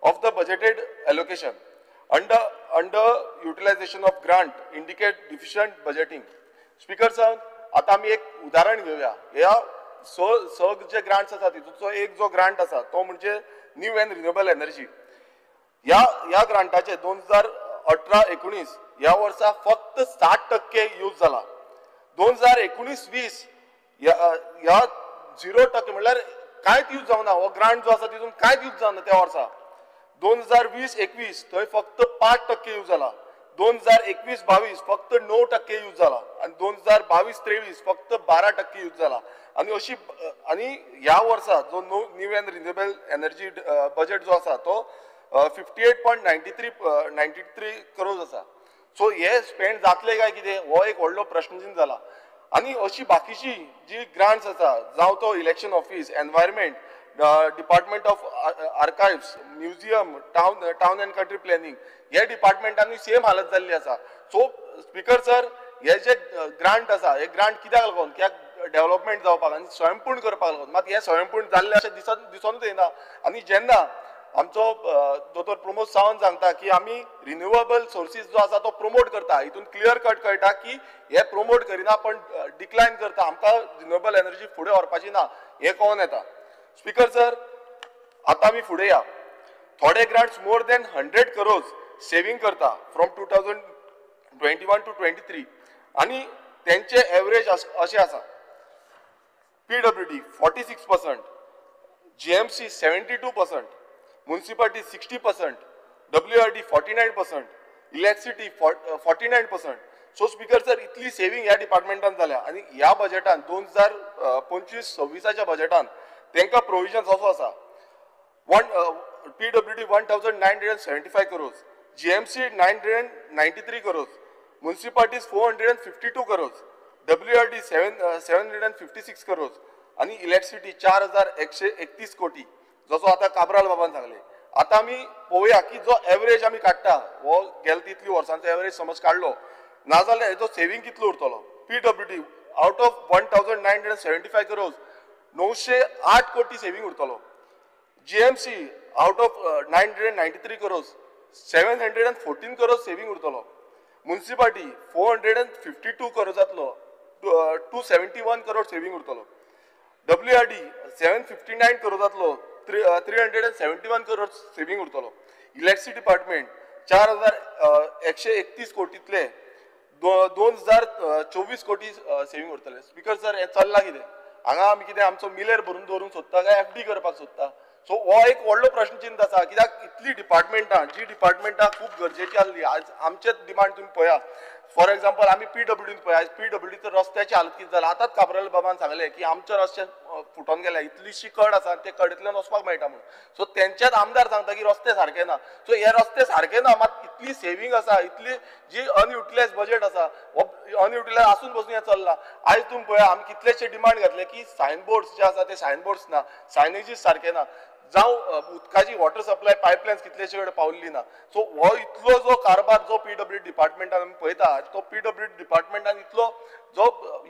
of the budgeted allocation. Under utilization of grant indicate deficient budgeting. Speaker sir, आतां आमी एक उदाहरण घेवया. ह्या स जे ग्रांट्स आसा तितूंतलो एक जो ग्रांट आसा तो म्हणजे न्यू एंड रिन्युएबल एनर्जी. ह्या ग्रांटाचे 2018-19 ह्या वर्सा फक्त 60% यूज जाला. 2019-20 ह्या 0% म्हणल्यार कांयच यूज जावना. हो ग्रांट जो आसा तितून कांयच यूज जावना त्या वर्सा. 2020-21 थंय फक्त 5% यूज जाला. 2021-22 फक्त 9% यूज जाला आनी 2022-23 फक्त 12% यूज जाला. आनी अशी आनी ह्या वर्सा जो new and renewable energy budget जो आसा तो 58.93 करोड आसा. सो हे स्पेंड जातले काय कितें हो एक व्हडलो प्रश्नचिन्ह जाला. आनी अशी बाकीची जी ग्रांट्स आसा, जावं तो election office, environment, department of archives, museum, town and country planning, हे डिपार्टमेंटांनी सेम हालत जाल्ली आसा. सो स्पीकर सर, हे जे ग्रांट आसा हे ग्रांट कित्याक लागून, कित्याक डेव्हलपमेंट जावपाक आनी स्वयंपूर्ण करपाक लागून, मात हे स्वयंपूर्ण जाल्लें अशें दिसोनूच येना. आनी जेन्ना आमचो दोतोर प्रमोद सावंत सांगता की आमी रिन्युएबल सोर्सीस जो आसा तो प्रमोट करता, हितून क्लियर कट कळटा की हे प्रमोट करिना पण डिक्लायन करता, आमकां रिन्युएबल एनर्जी फुडें व्हरपाची ना हें कळोन येता. स्पीकर सर, आतां आमी फुडें या. थोडे grants more than 100 crore saving करता फ्रॉम 2021 to 23 आनी तेंचे एवरेज अशें आसा. PWD 46%, GMC 72%, municipality 60%, WRD 49%, electricity 49%. So speaker sir, इतली सेवींग ह्या डिपार्टमेंटान जाल्या आनी ह्या बजेटान 2025-26 बजेटान तांकां प्रोविजन्स असो आसा. PWD 1,975 crore, GMC 993 crore, municipalities 452 crore, WRD 756 crore आनी इलेक्ट्रिसिटी 4,131 कोटी, जसो आतां काब्राल बाबान सांगलें. आतां आमी पळोवया की जो एवरेज आमी काडटा हो गेले तितली वर्सांचो एवरेज समज काडलो नाजाल्यार हेजो सेवींग कितलो उरतलो. PWD out of 1,975 crore 908 कोटी सेवींग उरतलो. GMC out of 993 crore 714 crore saving उरतलो. मुन्सिपालिटी 452 करोजांतलो 271 करोड सेवींग उरतलो. WRD 759 करोजांतलो 371 करोड सेवींग उरतलो. इलेक्ट्रिसिटी डिपार्टमेंट 4,131 कोटींतले 2,024 कोटी सेवींग उरतले. स्पीकर सर, हें चल्लां कितें हांगा? आमी कितें आमचो मिलेर भरून दवरूंक सोदता काय एफडी करपाक सोदता? सो हो एक व्हडलो प्रश्नचिन्ह आसा, कित्याक इतली डिपार्टमेंटां जी डिपार्टमेंटां खूब गरजेची आसली, आज आमचेच डिमांड तुमी पळया. फॉर एग्जाम्पल आमी पीडब्ल्यूडीन पळया, आयज पीडब्ल्यूडीचो रस्त्याची हालत कितें जाला. आतांच काब्राल बाबान सांगलें की आमचे रस्ते फुटोन गेल्या, इतलीशी कड आसा ते कडेंतल्यान वचपाक मेळटा म्हणून. सो तेंच्याच आमदार सांगता की रस्ते सारके ना. सो हे रस्ते सारके ना, मात इतली सेवींग आसा, इतली जी अनयुटिलायज बजेट आसा, हो अनयुटिलायज आसून बसून हें चल्लां. आयज तुमी पळया आमी कितलेशे डिमांड घातले की सायन बोर्ड्स जे आसा ते सायन बोर्ड्स ना, सायनेजीस सारके ना, जावं उदकाची वॉटर सप्लाय पायपलायन्स कितलेशे कडेन पावल्ली ना. सो हो इतलो जो कारभार जो पीडब्ल्यू डिपार्टमेंटान आमी पळयता तो पीडब्ल्यू डिपार्टमेंटान इतलो जो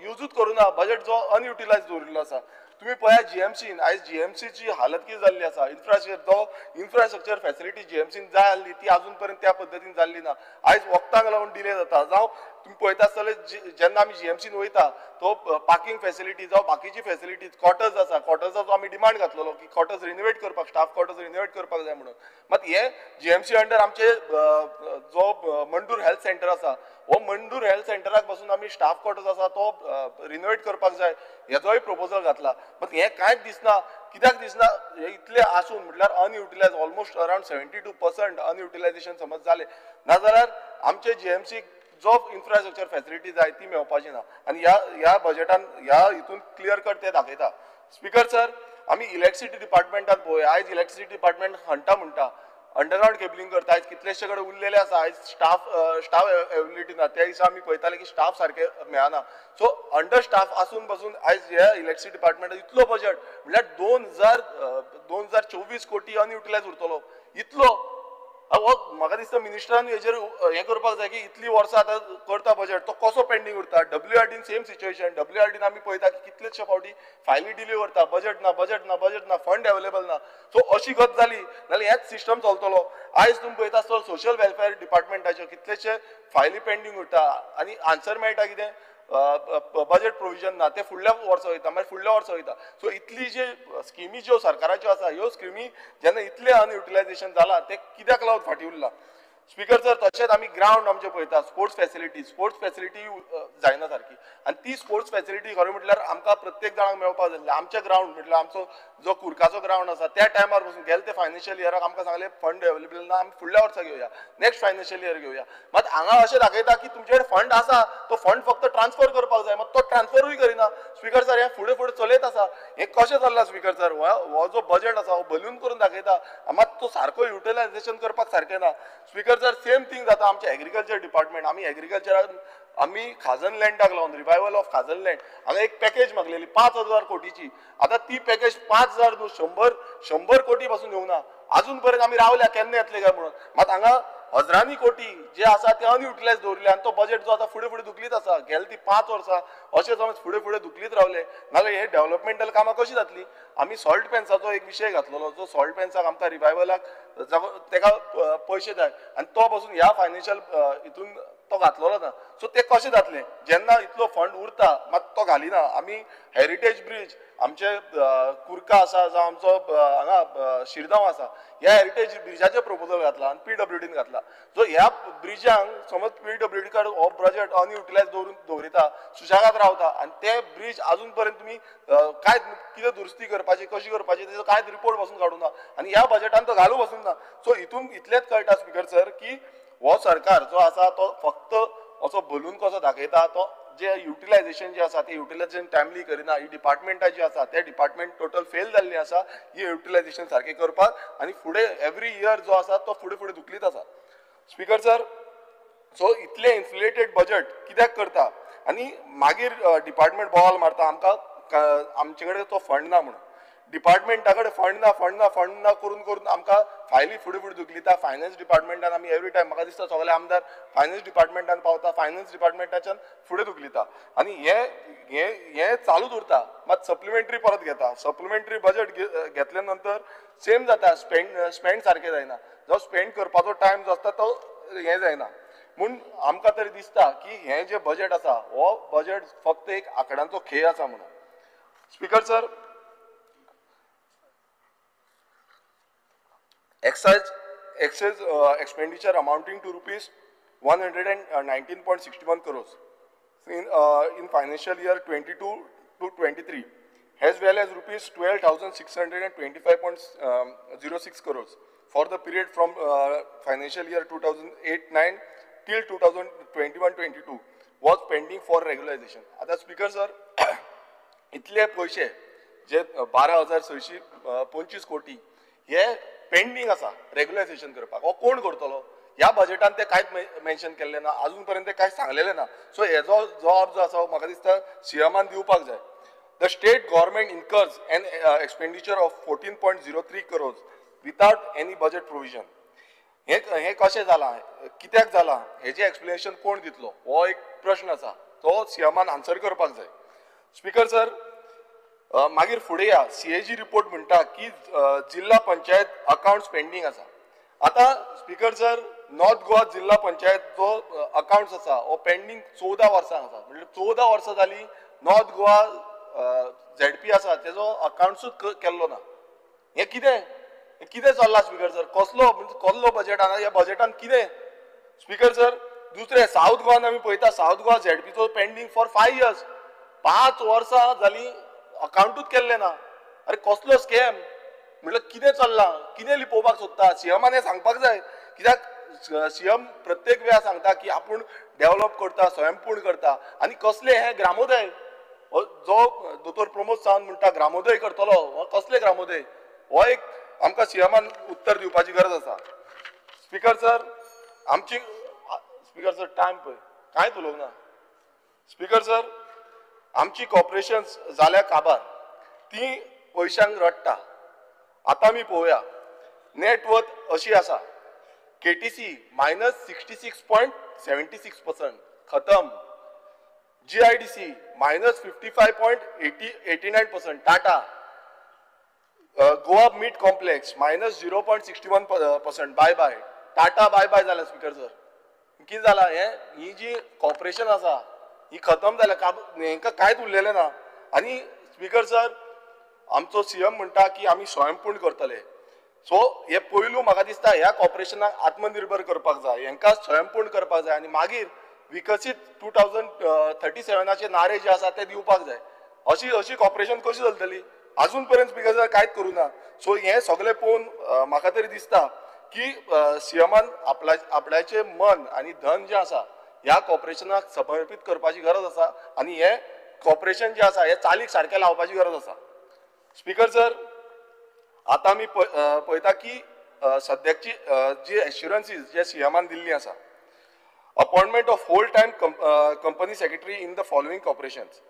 युजूच करूना, बजेट जो अनयुटिलायज दवरिल्लो आसा. तुमी पळया जीएमसीन, आयज जीएमसीची हालत कितें जाल्ली आसा, इन्फ्रास्ट्रक्चर जो इन्फ्रास्ट्रक्चर फॅसिलिटी जीएमसीन जाय आसली ती आजून पर्यंत त्या पद्दतीन जाल्ली ना. आयज वखदांक लागून डिले जाता. जावं तुमी पळयता आसतले जेन्ना आमी जीएमसीन वयता तो पार्किंग फॅसिलिटी जावं बाकीची फॅसिलिटीज, क्वॉर्टर्स आसा, क्वॉर्टर्साचो आमी डिमांड घातलेलो की क्वॉर्टर्स रिनोवेट करपाक, स्टाफ क्वॉर्टर्स रिनोवेट करपाक जाय म्हणून. मात हे जीएमसी अंडर आमचे जो मंडूर हेल्थ सेंटर आसा, हो मंडूर हेल्थ सेंटराक पासून आमी स्टाफ क्वॉर्टर्स आसा तो रिनोवेट करपाक जाय हेजोय प्रपोजल घातला. मात हें कांयच दिसना. कित्याक दिसना? हे इतले आसून म्हटल्यार अनयुटिलायज ऑलमोस्ट अरावंड 72% अनयुटिलायजेशन समज जालें नाजाल्यार आमचे जीएमसी जो इन्फ्रास्ट्रक्चर फॅसिलिटी जाय ती मेळपाची ना. आनी ह्या ह्या बजेटान ह्या हितून क्लियर कट ते दाखयता. स्पीकर सर, आमी इलेक्ट्रिसिटी डिपार्टमेंटान पळोवया. आयज इलेक्ट्रिसिटी डिपार्टमेंट हंटा म्हणटा अंडरग्रावंड केबलिंग करता, आयज कितलेशे कडेन उरलेले आसा. आयज स्टाफ अवेलेबिलिटी ना. त्या दिसा आमी पळयताले की स्टाफ सारके मेळना. सो अंडर स्टाफ आसून पासून आयज ह्या इलेक्ट्रिसिटी डिपार्टमेंटाक इतलो बजेट म्हळ्यार 2024 कोटी अनयुटिलायज उरतलो इतलो. हो म्हाका दिसता मिनिस्टरान हेजेर हें करपाक जाय की इतली वर्सां आतां करता बजेट तो कसो पेंडींग उरता. डब्ल्यूआरडीन सेम सिच्युएशन, डब्ल्यूआरडीन आमी पळयता की कितलेशे फावटी फायली डिले उरता, बजेट ना, बजेट ना, बजेट ना, फंड अवेलेबल ना. सो अशी गत जाली नाल्यार हेच सिस्टम चलतलो. आयज तुमी पळयता आसतलो सोशल वेलफेअर डिपार्टमेंटाच्यो कितलेशे फायली पेंडींग उरता आनी आन्सर मेळटा कितें, बजेट प्रोविजन ना, ते फुडल्या वर्सा वयता, मागीर फुडल्या वर्सा वयता. सो इतली जे स्किमी ज्यो सरकाराच्यो आसा ह्यो स्किमी जेन्ना इतलें अनयुटिलायजेशन जालां तें कित्याक लागून फाटीं उरलां. स्पीकर सर, तशेंच आमी ग्रावंड आमचें पळयता, स्पोर्ट्स फॅसिलिटी, स्पोर्ट्स फॅसिलिटी जायना सारकी. आनी ती स्पोर्ट्स फॅसिलिटी खरें म्हटल्यार आमकां प्रत्येक जाणांक मेळपाक जाय. आमचें ग्रावंड म्हटल्यार आमचो जो कुर्काचो ग्रावंड आसा त्या टायमार पसून गेले ते फायनान्शियल इयराक आमकां सांगलें फंड अवेलेबल ना, आमी फुडल्या वर्सा घेवया, नेक्स्ट फायनान्शियल इयर घेवया. मात हांगा अशें दाखयता की तुमचे कडेन फंड आसा, तो फंड फक्त ट्रान्सफर करपाक जाय, मात तो ट्रान्सफरूय करिना. स्पीकर सर, हें फुडें फुडें चलयत आसा. हें कशें चल्लां स्पीकर सर? हो जो बजेट आसा हो बलून करून दाखयता, मात तो सारको युटिलायजेशन करपाक सारकें ना. स्पीकर सर, सेम थींग जाता आमचे एग्रीकल्चर डिपार्टमेंट. आमी एग्रीकल्चरान आमी खाजन लँडाक लागून रिवायवल ऑफ खाजन लँड हांगा एक पॅकेज मागलेली 5,000 कोटीची. आतां ती पॅकेज 5,000 न्हू 100 कोटी पासून येवना. आजून पर्यंत आमी रावल्या केन्ना येतले काय म्हणून. मात हांगा हजारांनी कोटी जे आसा ते अनयुटिलायज दवरले आनी तो बजेट जो आसा फुडें फुडें धुकलीत आसा. गेले ती 5 वर्सां अशें समज फुडें फुडें धुकलीत रावले नाल्यार हे डेव्हलपमेंटल कामां कशीं जातलीं. आमी सॉल्ट पेन्साचो एक विशय घातलेलो, जो सॉल्ट पेन्साक आमकां रिवायवलाक तेका पयशे जाय आनी तो पासून ह्या फायनान्शियल हितून तो घातलेलो ना. सो ते कशें जातलें जेन्ना इतलो फंड उरता मात तो घालिना. आमी हेरिटेज ब्रिज आमचे कुर्का आसा जावं आमचो हांगा शिरगांव आसा, ह्या हेरिटेज ब्रिजाचें प्रपोजल घातला आनी पीडब्ल्यूडीन घातला. सो ह्या ब्रिजांक समज पीडब्ल्यूडी कडेन हो बजेट अनयुटिलायज दवरून दवरिता, सुशेगाद रावता आनी ते ब्रिज आजून पर्यंत तुमी कांय कितें दुरुस्ती करपाची कशी करपाची तेजो कांयच रिपोर्ट पासून काडूं ना आनी ह्या बजेटान तो घालूं पासून ना. सो हितून इतलेंच कळटा स्पीकर सर की हो सरकार जो आसा तो फक्त असो बलून कसो दाखयता, तो जे युटिलायजेशन जे आसा ते युटिलायजेशन टायमली करिना. ही डिपार्टमेंटां जी आसा ते डिपार्टमेंट टोटल फेल जाल्ली आसा ही युटिलायजेशन सारकें करपाक आनी फुडें एवरी इयर जो आसा तो फुडें फुडें धुकलीत आसा. स्पीकर सर, सो इतलें इन्फ्लेटेड बजेट कित्याक करता आनी मागीर डिपार्टमेंट बोवाल मारता आमकां आमचे कडेन तो फंड ना म्हणून. डिपार्टमेंटा कडेन फंड ना, फंड ना, फंड ना करून करून आमकां फायली फुडें फुडें धुकलिता. फायनान्स डिपार्टमेंटान आमी एवरी टायम म्हाका दिसता सगळे आमदार फायनान्स डिपार्टमेंटान पावता, फायनान्स डिपार्टमेंटाच्यान फुडें धुकलिता आनी हें हें हें चालूच उरता. मात सप्लिमेंटरी परत घेता, सप्लिमेंटरी बजेट घेतल्या नंतर सेम जाता, स्पेंड सारकें जायना. जो स्पेंड करपाचो टायम जो आसता तो हें जायना. म्हूण आमकां तरी दिसता की हें जें बजेट आसा हो बजेट फक्त एक आंकड्यांचो खेळ आसा म्हणून. Speaker sir, excise expenditure amounting to rupees 119.61 crores in financial year 22 to 23, as well as rupees 12,625.06 crores for the period from financial year 2008-9 till 2021-22 was pending for regularization. आता स्पीकर सर, इतले पैसे जे 12,625 कोटी हे पेंडींग आसा रेग्युलायझेशन करपाक, हो कोण करतलो? ह्या बजेटान ते कांयच मेन्शन केल्लें ना, अजून पर्यंत ते कांय सांगलेलें ना. सो हेजो जबाब जो आसा म्हाका दिसता सीएमान दिवपाक जाय. The state government incurs an expenditure of 14.03 crores without any budget provision. हें कशें जालां, कित्याक जालां, हेजें एक्सप्लेनेशन कोण दितलो हो एक प्रश्न आसा, तो सीएमान आन्सर करपाक जाय. स्पीकर सर, मागीर फुडें या सीएजी रिपोर्ट म्हणटा की जिल्हा पंचायत अकाउंट्स पेंडींग आसा. आतां स्पीकर सर, नॉर्थ गोवा जिल्हा पंचायत जो अकाउंट्स आसा हो पेंडींग 14 वर्सां आसा. म्हणजे 14 वर्सां जालीं नॉर्थ गोवा झेडपी आसा तेजो अकाउंट्सूच केल्लो ना. हें कितें कितें चल्लां स्पीकर सर? कसलो म्हणजे कसलो बजेट आसा ह्या बजेटान कितें? स्पीकर सर, दुसरें सावथ गोवान आमी पळयता, सावथ गोवा झेडपीचो पेंडींग फॉर 5 इयर्स, 5 वर्सां जालीं अकाउंटूच केल्लें ना. अरे कसलो स्कॅम? म्हटल्यार कितें चल्लां, कितें लिपोवपाक सोदता? सीएमान हें सांगपाक जाय, कित्याक सीएम प्रत्येक वेळा सांगता की आपूण डेव्हलप करता, स्वयंपूर्ण करता. आनी कसले हे ग्रामोदय जो दोतोर प्रमोद सावंत म्हणटा ग्रामोदय करतलो, हो कसले ग्रामोदय? हो एक आमकां सीएमान उत्तर दिवपाची गरज आसा. स्पीकर सर, आमची स्पीकर सर टायम पळय, कांयच उलोवंक ना. स्पीकर सर, आमची कॉर्पोरेशन्स जाल्या काबार, ती पयशांक रडटा. आतां आमी पळोवया नेटवर्थ अशी आसा, केटीसी -66.76% खतम, जीआयडीसी -55.89%, टाटा, गोवा मीट complex -0.61%, bye bye, Tata bye bye जाला. स्पीकर सर, कितें जालां हें, ही जी कॉर्पोरेशन आसा ही खतम जाल्या, हेंकां कांयच उरलेलें ना. आनी स्पीकर सर, आमचो सीएम म्हणटा की आमी स्वयंपूर्ण करतले. सो हे पयलू म्हाका दिसता ह्या कॉर्पोरेशनाक आत्मनिर्भर करपाक जाय, हेंकां स्वयंपूर्ण करपाक जाय आनी मागीर विकसीत 2037 नारे जे आसा ते दिवपाक जाय. अशी अशी कॉर्पोरेशन कशी चलतली? अजून पर्यंत स्पीकर सर कांयच करूं ना. सो हें सगळें पळोवन म्हाका तरी दिसता की सीएमान आपल्याचें मन आनी धन जें आसा ह्या कॉर्पोरेशनाक समर्पीत करपाची गरज आसा आनी हें कॉर्पोरेशन जें आसा हें चालीक सारकें लावपाची गरज आसा. स्पीकर सर, आतां आमी पळयता की सद्याची जी एश्युरन्सीज जे सीएमान दिल्ली आसा, appointment of whole time company secretary in the following corporations: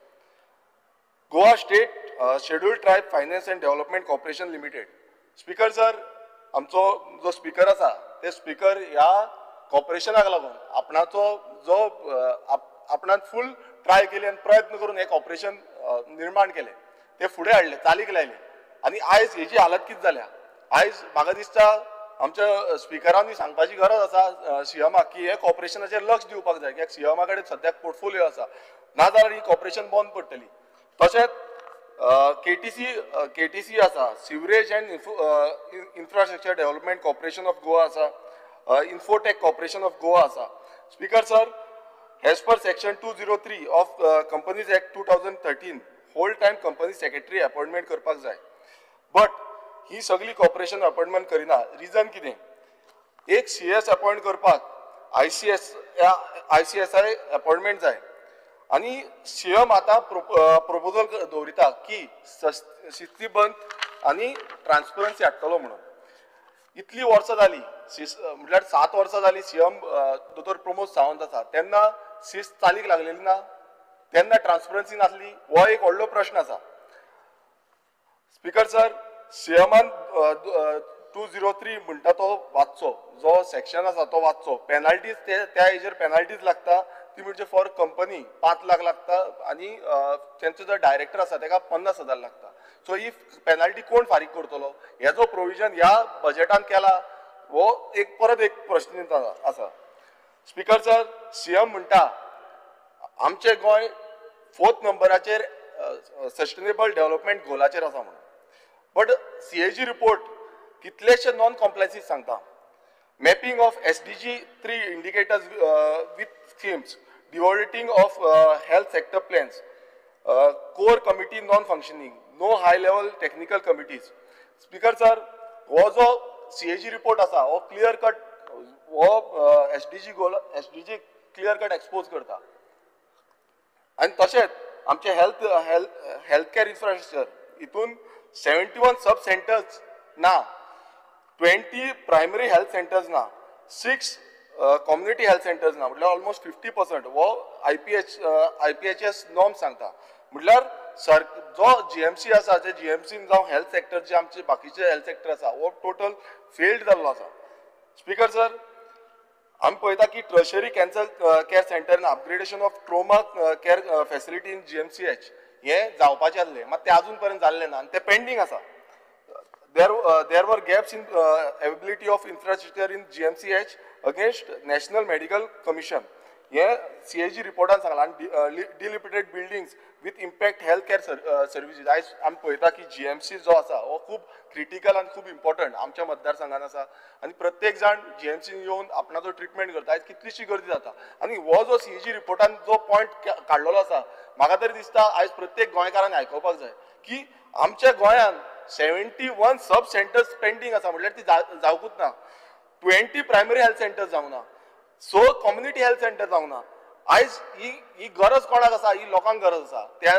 Goa State Scheduled Tribe Finance and Development Corporation Limited. Speaker sir, आमचो जो स्पीकर आसा ते स्पीकर ह्या कॉर्पोरेशनाक लागून आपणाचो जो आपणान फूल ट्राय केली आनी प्रयत्न करून हें कॉर्पोरेशन निर्माण केलें, ते फुडें हाडलें, चालीक लायलें आनी आयज हेजी हालत कितें जाल्या? आयज म्हाका दिसता आमच्या स्पिकरांनी सांगपाची गरज आसा सीएमाक की हे कॉर्पोरेशनाचेर लक्ष दिवपाक जाय, कित्याक सीएमा कडेन सद्याक पोर्टफोलियो आसा, नाजाल्यार ही कॉर्पोरेशन बंद पडटली. तशेंच केटीसी आसा, sewerage and infrastructure development corporation of Goa आसा, इन्फोटेक कॉर्पोरेशन ऑफ गोवा आसा. Speaker sir, as per section 203 of Companies Act 2013 whole time company secretary appointment करपाक जाय, बट ही सगळी कॉर्पोरेशन अपॉइंटमेंट करिना. रिजन कितें? एक सीएस अपॉइंट करपाक आयसीएसआय अपॉइंटमेंट जाय आनी सीएम आतां प्रपोजल दवरिता की शिस्तीबंद आनी ट्रान्सपरन्सी हाडटलो म्हणून. इतली वर्सां जाली, म्हटल्यार 7 वर्सां जाली सीएम दोतोर प्रमोद सावंत आसा, तेन्ना शिस्त चालीक लागलेली ना, तेन्ना ट्रान्सपरन्सी नासली, हो एक व्हडलो प्रश्न आसा. स्पीकर सर, सीएमान 203 म्हणटा तो वाचचो, जो सेक्शन आसा तो वाचचो. पेनाल्टीज त्या हेजेर पेनाल्टीज लागता, ती म्हणजे फॉर कंपनी 5 लाख लागता आनी तेंचो जो डायरेक्टर आसा तेका 50,000 लागता. सो ही पेनाल्टी कोण फारीक करतलो? हेजो प्रोविजन ह्या बजेटान केला हो एक परत एक प्रश्न आसा. स्पीकर सर, सीएम म्हणटा आमचें गोंय 4th नंबराचेर सस्टेनेबल डेव्हलपमेंट गोलाचेर आसा म्हणून, बट सीएजी रिपोर्ट कितलेशे नॉन कॉम्प्लायन्सीस सांगता. Mapping of SDG 3 indicators with schemes, devolving of health sector plans, core committee non functioning, no high level technical committees. Speaker sir, हो जो CAG report आसा हो clear cut हो SDG goal SDG clear cut expose करता. आनी तशेंच आमचे health health health care infrastructure हितून 71 सब सेंटर्स ना, 20 प्रायमरी हेल्थ सेंटर्स ना, 6 कम्युनिटी हेल्थ सेंटर्स ना, म्हटल्यार ऑलमोस्ट 50% हो IPHS norm सांगता. म्हटल्यार सर जो GMC आसा, जे GMC जावं हेल्थ सेक्टर जे आमचे बाकीचे हेल्थ सेक्टर आसा हो टोटल फेल्ड जाल्लो आसा. स्पीकर सर, आमी पळयता की tertiary cancer care centre आनी upgradation of trauma care facility in GMCH हें जावपाचें आसलें, मात तें आजून पर्यंत जाल्लें ना आनी तें पेंडींग आसा. There were gaps in availability of infrastructure in GMCH against National Medical Commission. हे CAG रिपोर्टान सांगलां. आनी dilapidated buildings with impact health care services. आयज आमी पळयता की GMC जो आसा हो खूब क्रिटिकल आनी खूब इम्पॉर्टंट आमच्या मतदारसंघान आसा आनी प्रत्येक जाण GMC येवन आपणाचो ट्रिटमेंट करता. आयज कितलीशी गर्दी जाता आनी हो जो CAG रिपोर्टान जो पॉयंट काडलेलो आसा, म्हाका तरी दिसता आयज प्रत्येक गोंयकारान आयकुपाक जाय की आमच्या गोंयान 71 सब सेंटर्स पेंडींग आसा, म्हटल्यार ती जावकूच ना. 20 प्रायमरी हेल्थ सेंटर्स जावंक ना, 6 कम्युनिटी हेल्थ सेंटर जावंक ना. आयज ही गरज कोणाक आसा? ही लोकांक गरज आसा. त्या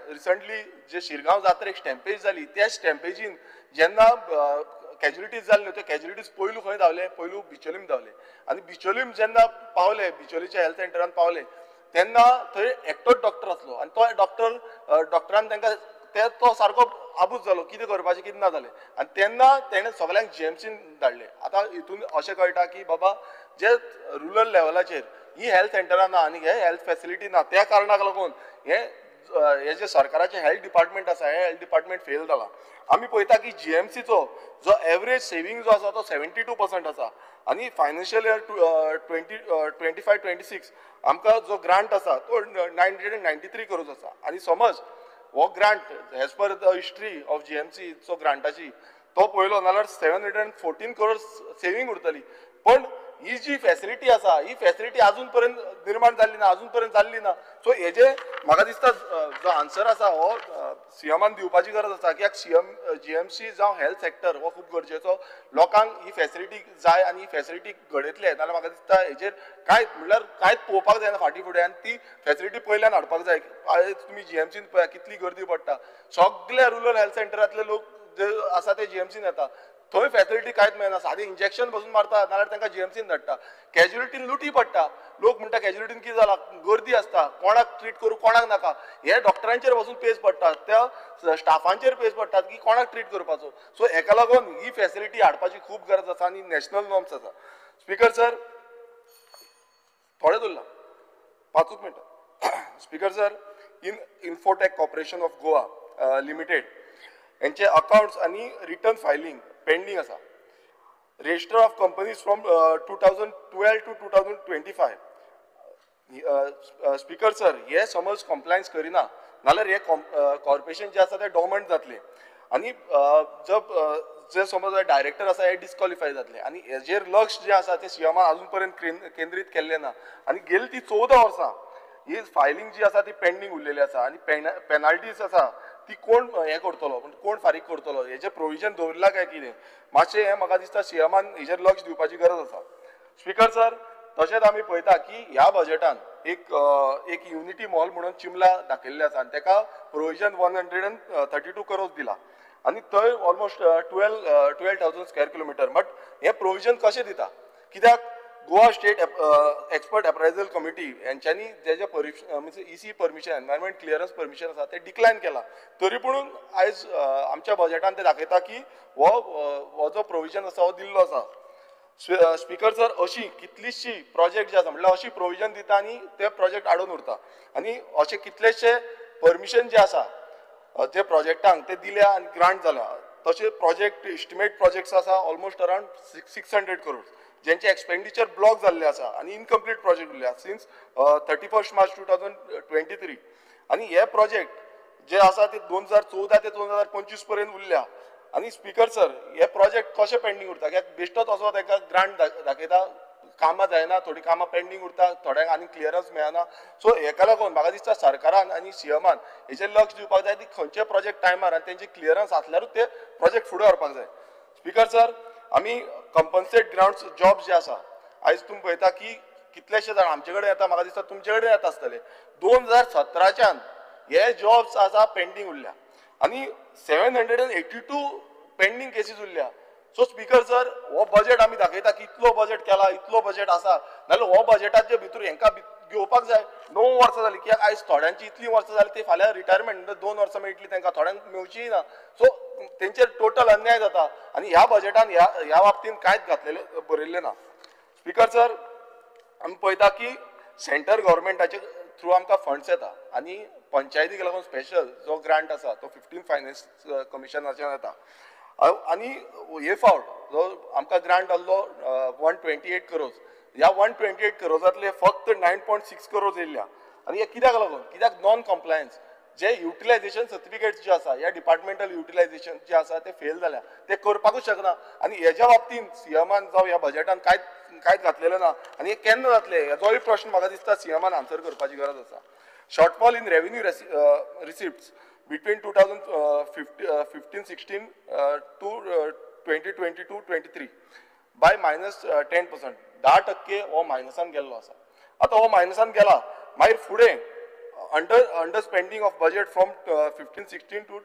रिसंटली जे शिरगांव जात्रेक स्टॅम्पेज जाली, त्या स्टॅम्पेजीन जेन्ना कॅज्युलिटीज जाल्ल्यो, त्यो कॅज्युलिटीज पयलू खंय धांवले? पयलू बिचोलीम धांवले. आनी बिचोलीम जेन्ना पावले, बिचोलीच्या हेल्थ सेंटरान पावले तेन्ना थंय एकटोच डॉक्टर आसलो आनी तो डॉक्टरान तांकां तो सारको आबूज जालो, कितें करपाचें कितें ना जालें. आनी तेन्ना तेणें सगल्यांक GMC धाडले. आतां हितून अशें कळटा की बाबा जे रुरल लेवलाचेर ही हेल्थ सेंटरां ना आनी हे हेल्थ फेसिलिटी ना, त्या कारणाक लागून हे जे सरकाराचें हेल्थ डिपार्टमेंट आसा, हे हेल्थ डिपार्टमेंट फेल जाला. आमी पळयता की GMCचो जो एवरेज सेवींग जो आसा तो 72% आसा आनी फायनान्शियल इयर 2025-26 आमकां जो ग्रांट आसा तो 993 करोड आसा. आनी समज हो grant as per the history of GMC चो ग्रांटाची तो पळयलो जाल्यार 714 करोड सेवींग उरतली. पण ही जी फॅसिलिटी आसा ही फॅसिलिटी अजून पर्यंत निर्माण जाल्ली ना, अजून पर्यंत जाल्ली ना. सो हेजे म्हाका दिसता जो आन्सर आसा हो सीएमान दिवपाची गरज आसा, कित्याक GMC जावं हेल्थ सेक्टर हो खूब गरजेचो, लोकांक ही फॅसिलिटी जाय आनी ही फॅसिलिटी घडयतले नाजाल्यार म्हाका दिसता हेजेर कांय म्हणल्यार कांयच पळोवपाक जायना फाटीं फुडें आनी ती फॅसिलिटी पयल्यान हाडपाक जाय. आयज तुमी GMCन पळया कितली गर्दी पडटा, सगल्या रुरल हेल्थ सेंटरांतले लोक जे आसा ते GMCन येता, थंय फॅसिलिटी कांयच मेळना, सादें इंजेक्शन बसून मारता नाजाल्यार तांकां GMCन धाडटा. कॅज्युलिटीन लुटी पडटा, लोक म्हणटा कॅज्युलिटीन कितें जाला, गर्दी आसता, कोणाक ट्रीट करूं कोणाक नाका, हे डॉक्टरांचेर बसून पेज पडटात, त्या स्टाफांचेर पेज पडटात की कोणाक ट्रीट करपाचो. सो हेका लागून ही फॅसिलिटी हाडपाची खूब गरज आसा आनी नॅशनल नॉर्म्स आसा. स्पीकर सर, थोडें उरलां, 5 मिनटां. Speaker sir, in Infotech Corporation of Goa Limited हेंचे अकाउंट्स आनी रिटर्न फायलींग पेंडींग आसा. Register of companies from 2012 to 2025. Speaker sir, हे समज कॉम्प्लायन्स करिना नाल्यार हे कॉर्पोरेशन जे आसा ते डॉर्मंट जातले आनी जे समज डायरेक्टर आसा हे डिस्क्वॉलिफाय जातले आनी हेजेर लक्ष जें आसा तें सीएमान अजून पर्यंत केंद्रीत केल्लें ना. आनी गेली ती 14 वर्सां ही फायलींग जी आसा ती पेंडींग उरलेली आसा आनी पेनाल्टीज आसा ती कोण हें करतलो, कोण फारीक करतलो हेजें प्रोविजन दवरलां काय कितें, मातशें हें म्हाका दिसता सीएमान हेजेर लक्ष दिवपाची गरज आसा. स्पीकर सर, तशेंच आमी पळयता की ह्या बजेटान एक युनिटी मॉल म्हणून चिमला दाखयल्लें आसा आनी ताका प्रोविजन 132 करोड दिला आनी थंय almost 12,000 square kilometre. But हें प्रोविजन कशें दिता, कित्याक Goa state expert appraisal committee हेंच्यांनी जे means EC permission, environment clearance permission आसा तें डिक्लायन केलां, तरी पुणून आयज आमच्या बजेटान ते दाखयता की हो जो प्रोविजन आसा हो दिल्लो आसा. स्पीकर सर, अशी कितलीशी प्रोजेक्ट जे आसा म्हणल्यार अशी प्रोविजन दिता आनी ते प्रोजेक्ट आडून उरता आनी अशे कितलेशे परमिशन जे आसा जे प्रोजेक्टांक ते दिल्या आनी ग्रांट जाला. तशे प्रोजेक्ट एस्टिमेट प्रोजेक्ट्स आसा ऑलमोस्ट अरावंड 600 करोड जेंचे एक्सपेंडिचर ब्लॉक जाल्ले आसा आनी इनकम्प्लीट प्रोजेक्ट उरल्या सिन्स 31 मार्च 2023. आनी हे प्रोजेक्ट जे आसा ते 2014 ते 2025 पर्यंत उरल्या. आनी स्पीकर सर, हे प्रोजेक्ट कशें पेंडींग उरता कित्याक बेश्टोच असो ताका ग्रांट दाखयता, कामां जायना, थोडीं कामां पेंडींग उरता, थोड्यांक आनी क्लियरन्स मेळना. सो हेका लागून म्हाका दिसता सरकारान आनी सीएमान हेजेर लक्ष दिवपाक जाय की खंयचे प्रोजेक्ट टायमार आनी तेंचे क्लियरन्स आसल्यारूच ते प्रोजेक्ट फुडें व्हरपाक जाय. स्पीकर सर, आमी कंपन्सेट ग्रावंड जॉब जे आसा आयज तुमी पळयता की कितलेशे जाण आमचे कडेन येता, म्हाका दिसता तुमचे कडेन येता आसतले. 2017च्यान हे जॉब्स आसा पेंडींग उरल्या आनी 782 पेंडींग केसीस उरल्या. सो स्पीकर सर, हो बजेट आमी दाखयता की इतलो बजेट केला, इतलो बजेट आसा, नाल्यार हो बजेटाचे भितर हेंकां घेवपाक जाय. 9 वर्सां जालीं कित्याक आयज थोड्यांची इतलीं वर्सां जालीं ती फाल्यां रिटायरमेंट 2 वर्सां मेळटली तांकां, थोड्यांक मेवचीय ना. सो तेंचेर टोटल अन्याय जाता आनी ह्या बजेटान ह्या बाबतीन कांयच घातलेलें बरयल्लें ना. स्पीकर सर, आमी पळयता की सेंटर गव्हर्मेंटाचे थ्रू आमकां फंड्स येता आनी पंचायतीक लागून स्पेशल जो ग्रांट आसा तो 15 फायनान्स कमिशनाच्यान येता. आनी हे फावट जो आमकां ग्रांट आहलो 128 करोज, ह्या 128 करोजांतले फक्त 9.6 करोज येयल्या. आनी हे कित्याक लागून, कित्याक नॉन कॉम्प्लायन्स जे युटिलायझेशन सर्टिफिकेट्स जे आसा, ह्या डिपार्टमेंटल युटिलायझेशन जे आसा ते फेल जाल्या, ते करपाकूच शकना. आनी हेज्या बाबतीन सीएमान जावं ह्या बजेटान कांयच घातलेलें ना. आनी हे केन्ना जातले हेजोय प्रश्न म्हाका दिसता सीएमान आन्सर करपाची गरज आसा. Shortfall in revenue receipts between 2015-16 to 2022-23 by -10%, 10% हो मायनसान गेल्लो आसा. आतां हो मायनसान गेला, मागीर फुडें under spending of budget from 15-16 to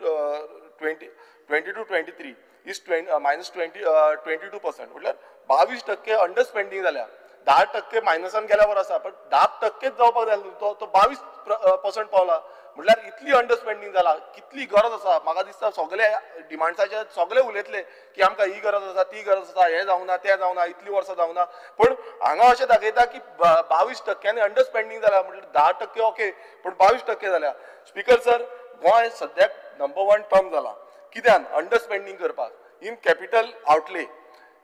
22-23 is -22%, म्हटल्यार 22% अंडर स्पेंडींग जाल्या. 10% मायनसान गेल्यावर आसा, पण 10% जावपाक जाय तो 22% पावला, म्हटल्यार इतली अंडर स्पेंडींग जाला. कितली गरज आसा, म्हाका दिसता सगळे डिमांड्साचे सगळे उलयतले की आमकां ही गरज आसा, ती गरज आसा, हें जावंक ना, तें जावंक ना, इतलीं वर्सां जावंक ना, पण हांगा अशें दाखयता की 22% अंडर स्पेंडींग जाला, म्हटल्यार 10% ओके, पण 22% जाल्या. स्पीकर सर, गोंय सद्याक नंबर 1 टर्म जाला कित्यान अंडर स्पेंडींग करपाक इन कॅपिटल आउटले.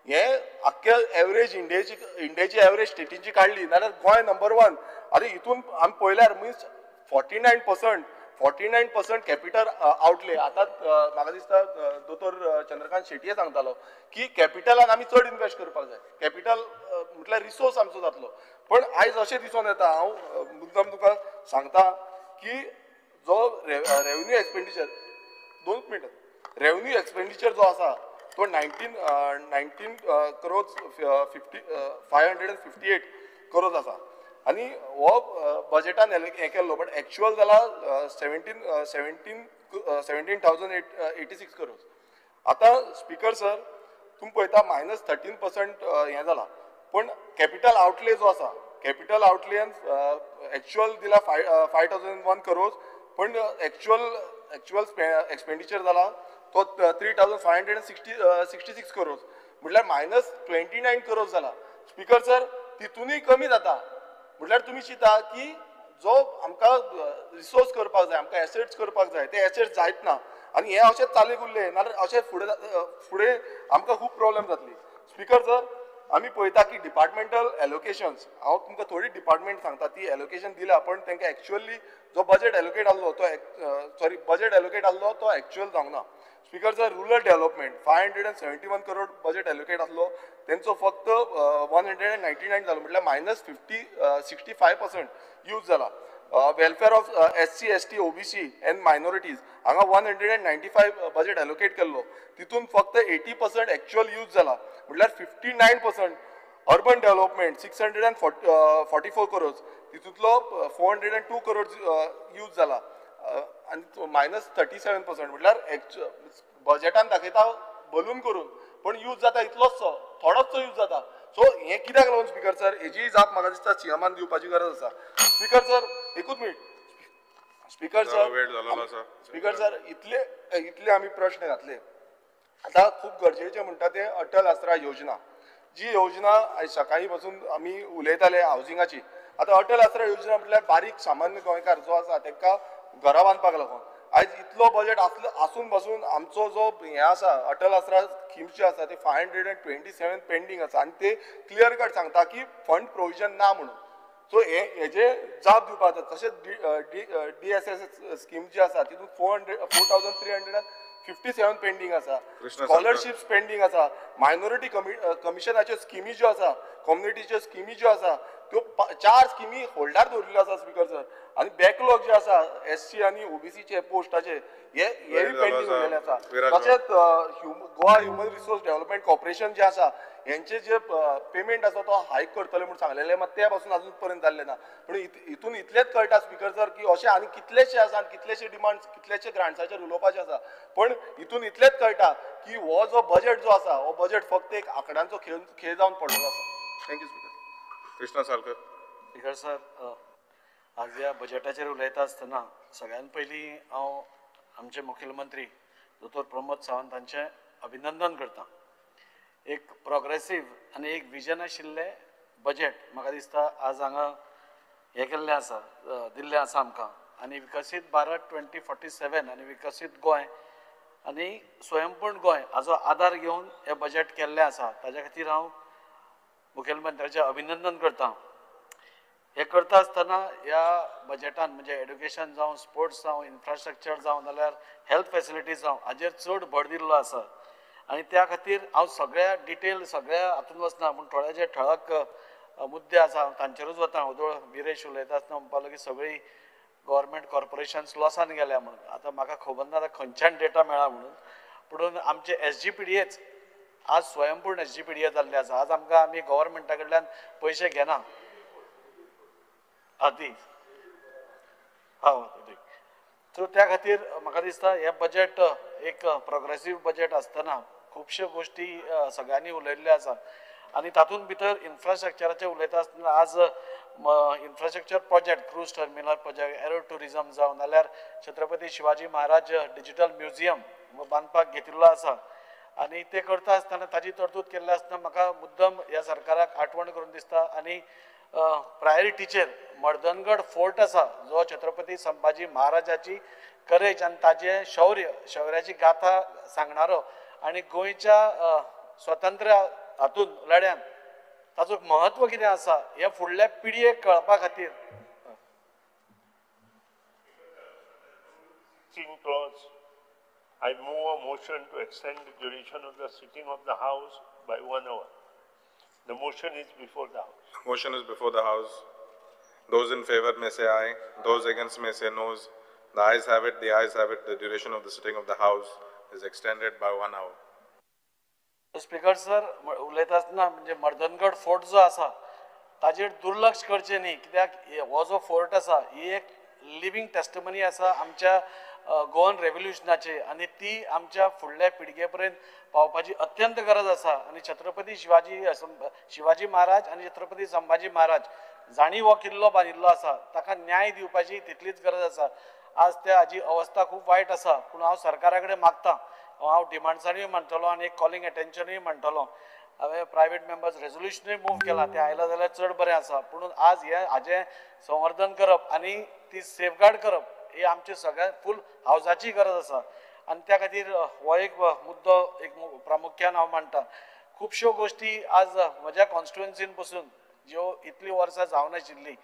हे आख्खे एवरेज इंडियेची एवरेज स्टेटींची काडली नाल्यार गोंय नंबर 1. आनी हितून आमी पळयल्यार मिन्स 49% कॅपिटल आउटले. आतां म्हाका दिसता दोतोर चंद्रकांत शेटये सांगतालो की कॅपिटलान आमी चड इन्वेस्ट करपाक जाय, कॅपिटल म्हटल्यार रिसोर्स आमचो जातलो. पण आयज अशें दिसून येता, हांव मुद्दम तुका सांगता की जो रेवन्यू एक्सपेंडिचर, 2 मिनटां, रेवन्यू एक्सपेंडिचर जो आसा तो 19 करोड 558 करोड आसा. आनी हो बजेटान हें केल्लो, बट एक्चुअल जाला 17,086 करोड. आतां स्पीकर सर, तुमी पळयता -13% हें जाला, पण कॅपिटल आउटले जो आसा, कॅपिटल आउटलेन एक्चुअल दिला 5,001 करोड, पण एक्चुअल एक्सपेंडिचर जाला तो 3,566 करोड, म्हटल्यार -29 करोड जाला. स्पीकर सर, तितूनय कमी जाता, म्हटल्यार तुमी चिंता की जो आमकां रिसोर्स करपाक जाय, आमकां एसेट्स करपाक जाय, ते एसेट्स जायत ना. आनी हें अशें चालीक उरलें नाल्यार अशें फुडें आमकां खूब प्रॉब्लेम जातली. स्पीकर सर, आमी पळयता की डिपार्टमेंटल एलोकेशन्स, हांव तुमकां थोडी डिपार्टमेंट सांगता ती एलोकेशन दिल्या, पण तांकां एक्चुअली जो बजेट एलोकेट आहलो तो बजेट एलोकेट आहलो तो एक्चुअल जावंक ना. Speaker sir, rural development 571 crore budget allocate आहलो, तेंचो फक्त 199 जालो, म्हटल्यार -65% यूज जाला. Welfare of SC ST OBC and minorities हांगा 195 बजेट एलोकेट केल्लो, तितून फक्त 80% एक्चुअल यूज जाला, म्हटल्यार 59%. अर्बन डेव्हलपमेंट 644 करोड, तितूंतलो 402 करोड यूज जाला आनी -37%, म्हटल्यार बजेटान दाखयता बलून करून, पण यूज जाता इतलोचसो, थोडोचसो यूज जाता. सो हें कित्याक लागून स्पीकर सर, हेजी जाप म्हाका दिसता सीएमान दिवपाची गरज आसा. स्पीकर सर, एकूच minute. Speaker sir, speaker sir, इतले आमी प्रश्न घातले. आतां खूब गरजेचें म्हणटा तें अटल आसरा योजना, जी योजना आयज सकाळीं पासून आमी उलयताले हावजिंगाची. आतां अटल आसरा योजना म्हटल्यार बारीक सामान्य गोंयकार जो आसा तांकां घरां बांदपाक लागून आयज इतलो बजेट आसून बसून आमचो जो हें आसा अटल आसरा स्कीम जी आसा ते 527 पेंडींग आसा आनी ते क्लियर कट सांगता की फंड प्रोविजन ना म्हणून. सो हेजे जाप दिवपाक जाता. तशेंच DSS scheme जी आसा तितून 4,357 पेंडींग आसा, स्कॉलरशिप्स पेंडींग आसा, मायनॉरिटी कमिशनाच्यो स्किमी ज्यो आसा, कम्युनिटीच्यो स्किमी ज्यो आसा त्यो 4 स्किमी होल्डार दवरिल्ल्यो आसा स्पीकर सर. आनी बॅकलॉग जे आसा एससी आनी ओबीसीचे पोस्टाचे हे पेंडींग उरलेले आसा. तशेंच Goa human resource development corporation जे आसा हेंचे जे पेमेंट आसा तो हायक करतले म्हूण सांगलेले, मात ते पासून अजून पर्यंत जाल्ले ना. पूण हितून इतलेंच कळटा स्पीकर सर की अशें आनी कितलेशे आसा आनी कितलेशे डिमांड्स कितलेशे ग्रांट्साचेर उलोवपाचे आसा, पण हितून इतलेंच कळटा की हो जो बजेट जो आसा हो बजेट फक्त एक आंकड्यांचो खेळ जावन पडलेलो आसा. Thank you speaker. Krishna Salkar. Speaker sir, आज ह्या बजेटाचेर उलयता आसतना सगळ्यान पयलीं हांव आमचे मुखेलमंत्री दोतोर प्रमोद सावंत हांचें अभिनंदन करता. एक प्रोग्रेसीव आनी एक विजन आशिल्लें बजेट म्हाका दिसता आज हांगा हें केल्लें आसा, दिल्लें आसा आमकां. आनी विकसीत भारत 2047 आनी विकसीत गोंय आनी स्वयंपूर्ण गोंय हाजो आदार घेवन हें बजेट केल्लें आसा. ताज्या खातीर हांव मुखेलमंत्र्याचें अभिनंदन करता. हें करता आसतना ह्या बजेटान म्हणजे एड्युकेशन जावं, स्पोर्ट्स जावं, इन्फ्रास्ट्रक्चर जावं, नाल्यार हेल्थ फेसिलिटीज जावं हाजेर चड भर दिल्लो आसा. आनी त्या खातीर हांव सगळ्या डिटेल सगळ्या हातून वचना, पूण थोडे जे ठळक मुद्दे आसा तांचेरूच वता. वदोळ विरेश उलयता आसतना म्हणपाक लागलो की सगळीं गव्हर्मेंट कॉर्पोरेशन्स लॉसान गेल्या म्हणून. आतां म्हाका खबर ना आतां खंयच्यान डेटा मेळ्ळा म्हणून, पूण आमचे SGPDAच आज स्वयंपूर्ण SGPDA जाल्ले आसा. आज आमकां आमी गव्हर्मेंटा कडल्यान पयशे घेना आदी हां. सो त्या खातीर म्हाका दिसता हें बजेट एक प्रोग्रेसीव बजेट आसतना खुबश्यो गोश्टी सगळ्यांनी उलयल्ल्यो आसा. आनी तातूंत भितर इन्फ्रास्ट्रक्चराचें उलयता आसतना आज infrastructure project, cruise terminal project, aero tourism जावं, नाल्यार छत्रपती शिवाजी महाराज डिजिटल म्युझियम बांदपाक घेतिल्लो आसा. आनी ते करता आसतना ताजी तरतूद केल्ली आसतना म्हाका मुद्दम ह्या सरकाराक आठवण करून दिसता. आनी प्रायोरिटीचेर मर्दनगड फोर्ट आसा जो छत्रपती संभाजी महाराजाची करेज आनी ताजें शौर्य, शौर्याची गाथा सांगणारो आनी गोंयच्या स्वतंत्र हातून लढ्यान ताचो महत्व कितें आसा हें फुडल्या पिळगेक कळपा खातीर. I move a motion to extend the duration of the sitting of the House by 1 hour. The motion is before the House. Motion is before the House. Those in favor may say aye. Those against may say noes. The ayes have it. The ayes have it. The duration of the sitting of the House is extended by 1 hour. Speaker sir, उलयता आसतना म्हणजे Mardangad fort जो आसा ताजेर दुर्लक्ष करचें न्ही, कित्याक हो जो फोर्ट आसा ही एक लिवींग टेस्टमनी आसा आमच्या गोवन रेव्होल्युशनाचे आनी ती आमच्या फुडल्या पिळगे पर्यंत पावपाची अत्यंत गरज आसा. आनी छत्रपती शिवाजी महाराज आनी छत्रपती संभाजी महाराज जांणी हो किल्लो बांदिल्लो आसा ताका न्याय दिवपाची तितलीच गरज आसा. आज त्या हाजी अवस्था खूब वायट आसा, पूण हांव सरकारा कडेन मागता, हांव डिमांड्सानूय म्हणटलो आनी एक कॉलिंग एटेन्शनूय म्हणटलो. हांवें प्रायवेट मेंबर्स रेजोल्युशनूय मूव केलां, तें आयलां जाल्यार चड बरें आसा. पूण आज हें हाजें संवर्धन करप आनी ती सेफगार्ड करप ही आमची सगळ्या फूल हावजाची गरज आसा. आनी त्या खातीर हो एक मुद्दो एक प्रामुख्यान हांव मांडटा. खुबश्यो गोश्टी आज म्हज्या कॉन्स्टिट्युएन्सीन पसून ज्यो इतलीं वर्सां जावनाशिल्लीं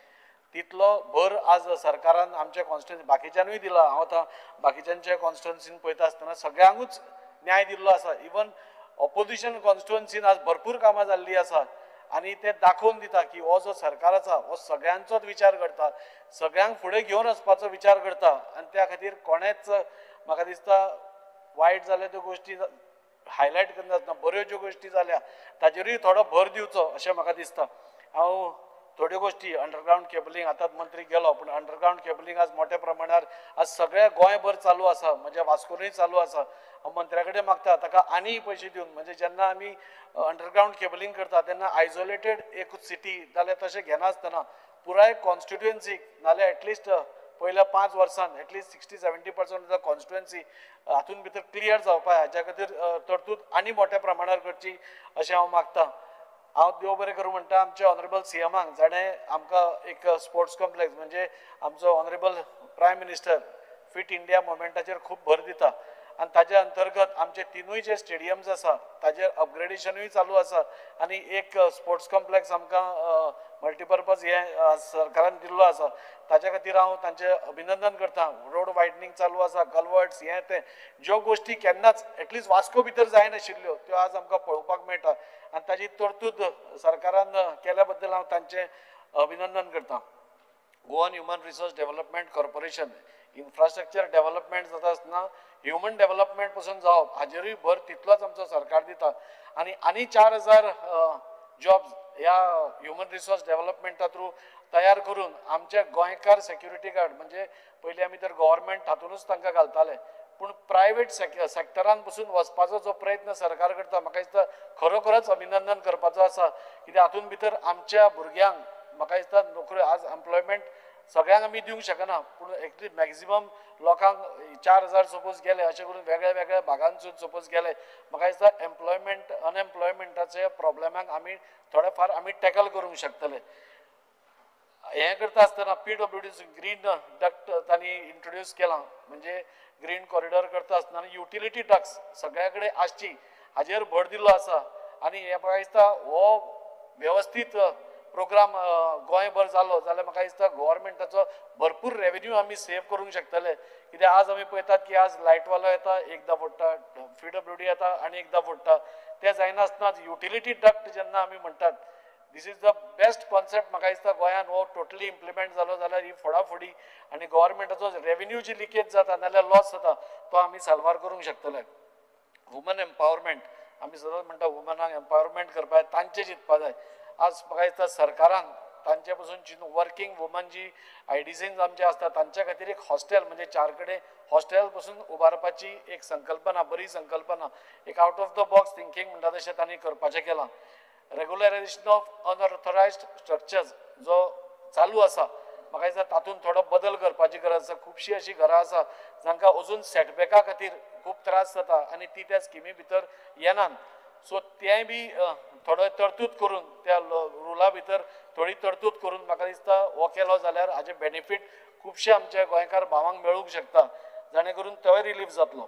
तितलो भर आज सरकारान आमच्या कॉन्स्टिट्युएन्सी बाकीच्यानूय दिला. हांव आतां बाकीच्यांच्या कॉन्स्टिट्युएन्सीन पळयता आसतना सगळ्यांकूच न्याय दिल्लो आसा. इवन ऑपोजिशन कॉन्स्टिट्युएन्सीन आज भरपूर कामां जाल्लीं आसा आनी ते दाखोवन दिता की हो जो सरकार आसा हो सगळ्यांचोच विचार करता, सगळ्यांक फुडें घेवन वचपाचो विचार करता. आनी त्या खातीर कोणेच म्हाका दिसता वायट जाल्या त्यो गोश्टी हायलायट करनासतना बऱ्यो ज्यो गोश्टी जाल्या ताजेरूय थोडो भर दिवचो अशें म्हाका दिसता. हांव थोड्यो गोश्टी अंडरग्रावंड केबलिंग आतांच मंत्री गेलो, पूण अंडरग्रावंड केबलिंग आज मोठ्या प्रमाणार आज सगळ्या गोंयभर चालू आसा, म्हणजे वास्कोनूय चालू आसा. हांव मंत्र्या कडेन मागता ताका आनी पयशे दिवन, म्हणजे जेन्ना आमी अंडरग्रावंड केबलिंग करता तेन्ना आयसोलेटेड एक सिटी जाल्यार तशें घेनासतना पुराय कॉन्स्टिट्युएन्सीक नाल्यार एटलिस्ट पयल्या 5 वर्सांत एटलिस्ट 60-70% ऑफ the constituency हातून भितर क्लियर जावपा हाज्या खातीर तरतूद आनी मोठ्या प्रमाणार करची अशें हांव मागता. हांव देव बरें करूं म्हणटा आमच्या ऑनरेबल सीएमाक जाणें आमकां एक स्पोर्ट्स कॉम्प्लेक्स म्हणजे आमचो honourable prime minister fit India मुवमेंटाचेर खूब भर दिता आनी ताज्या अंतर्गत आमचे 3 जे स्टेडियम्स आसा ताजेर अपग्रेडेशनूय चालू आसा आनी एक स्पोर्ट्स कॉम्प्लेक्स आमकां मल्टीपर्पज हें सरकारान दिल्लो आसा. ताज्या खातीर हांव तांचें अभिनंदन करता. रोड वायडनींग चालू आसा, कलवर्ट्स हें तें ज्यो गोश्टी केन्नाच एटलिस्ट वास्को भितर जायनाशिल्ल्यो त्यो आज आमकां पळोवपाक मेळटा आनी ताजी तरतूद सरकारान केल्या बद्दल हांव तांचें अभिनंदन करता. Goan human resource development corporation infrastructure development जाता आसतना ह्युमन डेव्हलपमेंट पसून जावप हाजेरूय भर तितलोच आमचो सरकार दिता आनी आनी 4000 जॉब्स ह्या ह्युमन रिसोर्स डेव्हलपमेंटा थ्रू तयार करून आमचे गोंयकार सेक्युरिटी गार्ड म्हणजे पयलीं आमी तर गव्हर्मेंट हातूनच तांकां घालताले पूण प्रायवेट सेक्टरान पसून वचपाचो जो प्रयत्न सरकार करता म्हाका दिसता खरोखरच अभिनंदन करपाचो आसा. कित्याक हातून भितर आमच्या भुरग्यांक म्हाका दिसता नोकऱ्यो आज एम्प्लॉयमेंट सगळ्यांक आमी दिवंक शकना पूण एक्चुली मॅक्झिमम लोकांक 4000 सपोज गेले अशें करून वेगळ्या वेगळ्या भागांसून सपोज गेले म्हाका दिसता एम्प्लॉयमेंट अनएम्प्लॉयमेंटाचे प्रॉब्लेमाक आमी थोडे फार आमी टॅकल करूंक शकतले. हें करता आसतना पीडब्ल्यूडी ग्रीन डक्ट तांणी इंट्रोड्यूस केलां म्हणजे ग्रीन कॉरिडॉर करता आसतना युटिलिटी डक्ट्स सगळ्या कडेन आसची हाजेर भर दिल्लो आसा आनी हें म्हाका दिसता हो वेवस्थीत प्रोग्राम गोंयभर जालो जाल्यार म्हाका दिसता गव्हर्मेंटाचो भरपूर रेवेन्यू आमी सेव करूंक शकतले. कित्याक आज आमी पळयतात की आज लायटवालो येता एकदां फोडटा, पीडब्ल्यूडी येता आनी एकदां फोडटा, तें जायनासतना युटिलिटी डक्ट जेन्ना आमी म्हणटात this is the best concept म्हाका दिसता गोंयान हो टोटली इम्प्लिमेंट जालो जाल्यार ही फोडाफोडी आनी गव्हर्मेंटाचो रेवेन्यू जी लिकेज जाता नाजाल्यार लॉस जाता तो आमी साल्वार करूंक शकतले. वुमन एम्पावरमेंट आमी सदांच म्हणटा वुमनाक एम्पावरमेंट करपाक जाय, तांचें चिंतपा जाय. आज म्हाका दिसता सरकारान तांचे पसून चिंतून वर्किंग वुमन जी आयडीसीन आमचे आसता तांच्या खातीर एक हॉस्टेल म्हणजे 4 कडेन हॉस्टेल पसून उबारपाची एक संकल्पना, बरी संकल्पना, एक out of the box thinking म्हणटा तशें तांणी करपाचें केलां. रेगुलरायझेशन ऑफ अनऑथरायज्ड स्ट्रक्चर्स जो चालू आसा म्हाका दिसता तातूंत थोडो बदल करपाची गरज आसा. खुबशीं अशीं घरां आसा जांकां अजून सेटबॅका खातीर खूब त्रास जाता आनी ती त्या स्किमी भितर येनात, सो तेंय बी थोडो तरतूद करून त्या रुला भितर थोडी तरतूद करून म्हाका दिसता हो केलो जाल्यार हाजे बेनिफीट खुबशे आमच्या गोंयकार भावांक मेळूंक शकता जाणे करून तोय रिलीफ जातलो.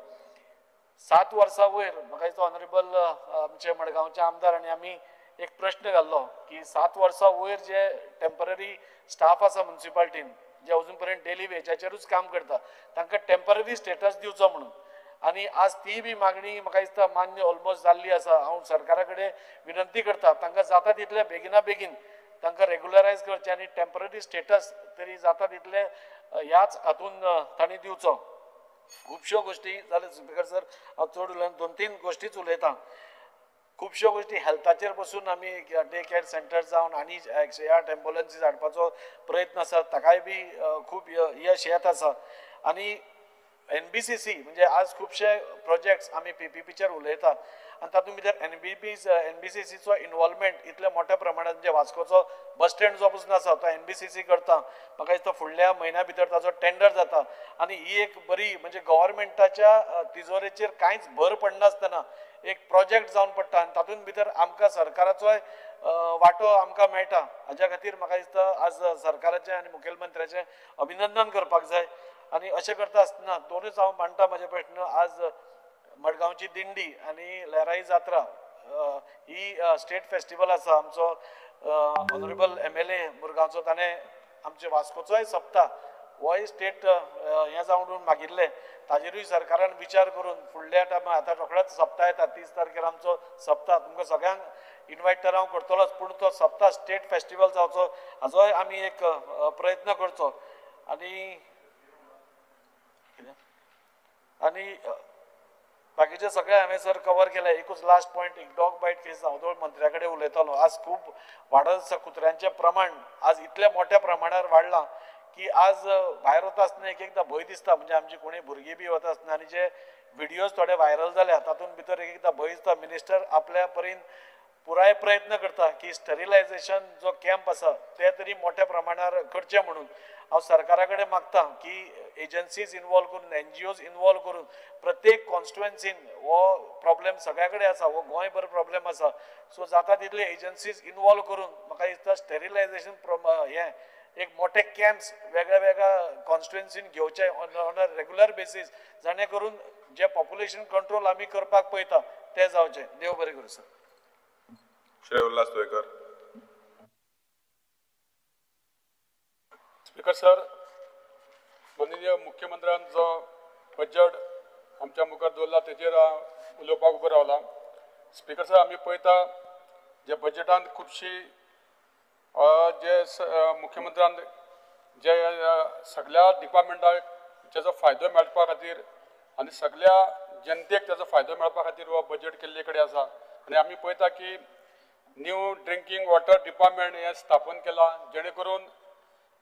7 वर्सां वयर म्हाका दिसता ऑनरेबल आमचे मडगांवचे आमदार आनी आमी एक प्रश्न घाल्लो की 7 वर्सां वयर जे टेम्पररी स्टाफ आसा म्युनिसिपालिटीन जे अजून पर्यंत डेली वेजाचेरूच काम करता तांकां टेम्पररी स्टेटस दिवचो म्हणून आनी आज ती बी मागणी म्हाका दिसता मान्य ऑलमोस्ट जाल्ली आसा. हांव सरकारा कडेन विनंती करता तांकां जाता तितले बेगिना बेगीन तांकां रेगुलरायज करचें आनी टेम्पररी स्टेटस तरी जाता तितले ह्याच हातून तांणी दिवचो. खुबश्यो गोश्टी जाले स्पीकर सर, हांव चड उलयना, 2-3 गोश्टीच उलयतां. खुबश्यो गोश्टी हेल्थाचेर पसून आमी डे केअर सेंटर जावन आनी 108 एम्बुलन्सीस हाडपाचो प्रयत्न आसा ताकाय बी खूब यश येत आसा. आनी एनबीसीसी म्हणजे आज खुबशे प्रोजेक्ट्स आमी पीपीपीचेर उलयता आनी तातूंत भितर एनबीसीसीचो इनवॉल्वमेंट इतल्या मोठ्या प्रमाणात म्हणजे वास्कोचो बस स्टँड जो पसून आसा तो एनबीसीसी करता म्हाका दिसता फुडल्या म्हयन्या भितर ताचो टेंडर जाता आनी ही एक बरी म्हणजे गव्हर्मेंटाच्या तिजोरेचेर कांयच भर पडनासतना एक प्रोजेक्ट जावन पडटा आनी तातूंत भितर आमकां सरकाराचोय वांटो आमकां मेळटा. हाज्या खातीर म्हाका दिसता आज सरकाराचें आनी मुखेलमंत्र्याचें अभिनंदन करपाक जाय. आनी अशें करता आसतना दोनूच हांव मांडटा म्हाजे प्रश्न. आज मडगांवची दिंडी आनी लहराई जात्रा ही स्टेट फेस्टिवल आसा. आमचो ऑनरेबल MLA मुरगांवचो ताणें आमचे वास्कोचोय सप्ता होय स्टेट हें जावन म्हणून मागिल्लें, ताजेरूय सरकारान विचार करून फुडल्या टायमार आतां रोखडोच सप्ता येता 30 तारखेर आमचो सप्ता, तुमकां सगळ्यांक इनवायट तर हांव करतलोच पूण तो सप्ता स्टेट फेस्टिवल जावचो हाजोय आमी एक प्रयत्न करचो. आनी आनी बाकीचे सगळे हांवें सर कवर केले. एकूच लास्ट पॉयंट, एक डॉग बायट केस हांव दोन मंत्र्या कडेन उलयतालो. आज खूब वाडत आसा कुत्र्यांचें प्रमाण, आज इतल्या मोठ्या प्रमाणार वाडलां की आज भायर वता आसतना एक एकदां भंय दिसता. म्हणजे आमची कोणी भुरगीं बी वता आसतना आनी जे व्हिडियोज थोडे व्हायरल जाल्या तातूंत भितर एक एकदां भंय दिसता. मिनिस्टर आपल्या परीन पुराय प्रयत्न करता की स्टरिलायझेशन जो कॅम्प आसा ते तरी मोठ्या प्रमाणार करचे म्हणून हांव सरकारा कडेन मागता की एजन्सीज इनवॉल्व करून, एनजीओज इनवॉल्व करून प्रत्येक कॉन्स्टिट्युएन्सीन हो प्रॉब्लेम सगळ्या कडेन आसा, हो गोंयभर प्रॉब्लेम आसा. सो जाता तितले एजन्सीज इनवॉल्व करून म्हाका दिसता स्टरिलायझेशन हें एक मोठे कॅम्प्स वेगळ्या वेगळ्या कॉन्स्टिट्युएन्सीन घेवचे ऑन अ रेगुलर बेसीस, जाणे करून जे पॉप्युलेशन कंट्रोल आमी करपाक पळयता तें जावचें. देव बरें करूं sir. Shri Ulhas Tuyekar. Speaker sir, माननीय मुख्यमंत्र्यान जो बजेट आमच्या मुखार दवरला तेजेर उलोवपाक उबो रावला. स्पीकर सर, आमी पळयता जे बजेटान खुबशी जे मुख्यमंत्र्यान जे सगळ्या डिपार्टमेंटाक तेजो फायदो मेळपा खातीर आनी सगळ्या जनतेक तेजो फायदो मेळपा खातीर हो बजेट केल्ले कडेन आसा. आनी आमी पळयता की न्यू ड्रिंकींग वॉटर डिपार्टमेंट हें स्थापन केलां, जेणे करून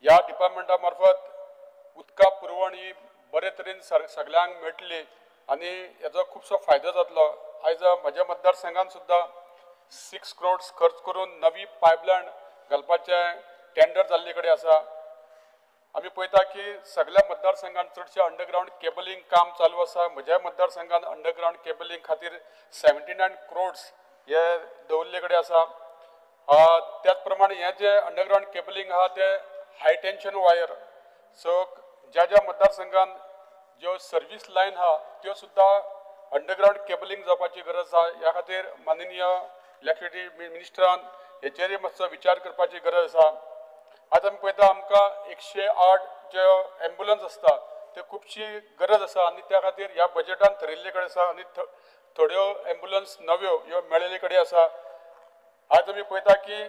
ह्या डिपार्टमेंटा मार्फत उदका पुरवण ही बरे तरेन सगळ्यांक मेळटली आनी हेजो खुबसो फायदो जातलो. आयज म्हज्या मतदारसंघान सुद्दां 6 crores खर्च करून नवी पायपलायन घालपाचें टेंडर जाल्ले कडेन आसा. आमी पळयता की सगळ्या मतदारसंघान चडशें अंडरग्रावंड केबलिंग काम चालू आसा. म्हज्या मतदारसंघान अंडरग्रावंड केबलिंग खातीर 79 crores हे दवरले कडेन आसा. त्याच प्रमाणे हें जें अंडरग्रावंड केबलिंग आहा तें हाय टेंशन वायर, सो ज्या ज्या मतदारसंघान ज्यो सर्वीस लायन आहा त्यो सुद्दां अंडरग्रावंड केबलिंग जावपाची गरज आहा. ह्या खातीर माननीय इलेक्ट्रिसिटी मिनिस्टरान हेचेरय मातसो विचार करपाची गरज आसा. आतां आमी पळयता आमकां 108 ज्यो एम्बुलन्स आसता त्यो खुबशी गरज आसा आनी त्या खातीर ह्या बजेटान थरिल्ले कडेन आसा आनी थोड्यो एम्बुलन्स नव्यो ह्यो मेळिल्ले कडेन आसा. आज आमी पळयता की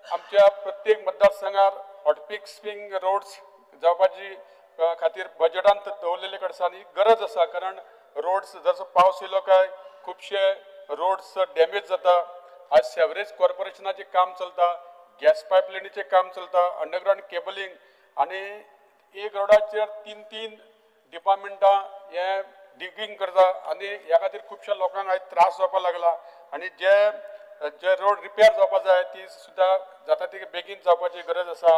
आमच्या प्रत्येक मतदारसंघार हॉटफिक्सिंग रोड्स जावपाची खातीर बजेटान दवरलेले कडेन आसा आनी गरज आसा, कारण रोड्स जसो पावस येयलो काय खुबशे रोड्स डॅमेज जाता. आज सेवरेज कॉर्पोरेशनाचें काम चलता, गॅस पायपलायनीचें काम चलता, अंडरग्रावंड केबलिंग आनी एक रोडाचेर 3-3 डिपार्टमेंटां हें डिगींग करता आनी ह्या खातीर खुबश्या लोकांक आयज त्रास जावपाक लागला आनी जे जे रोड रिपेर जावपा जाय ती सुद्दां जाता ती बेगीन जावपाची गरज आसा.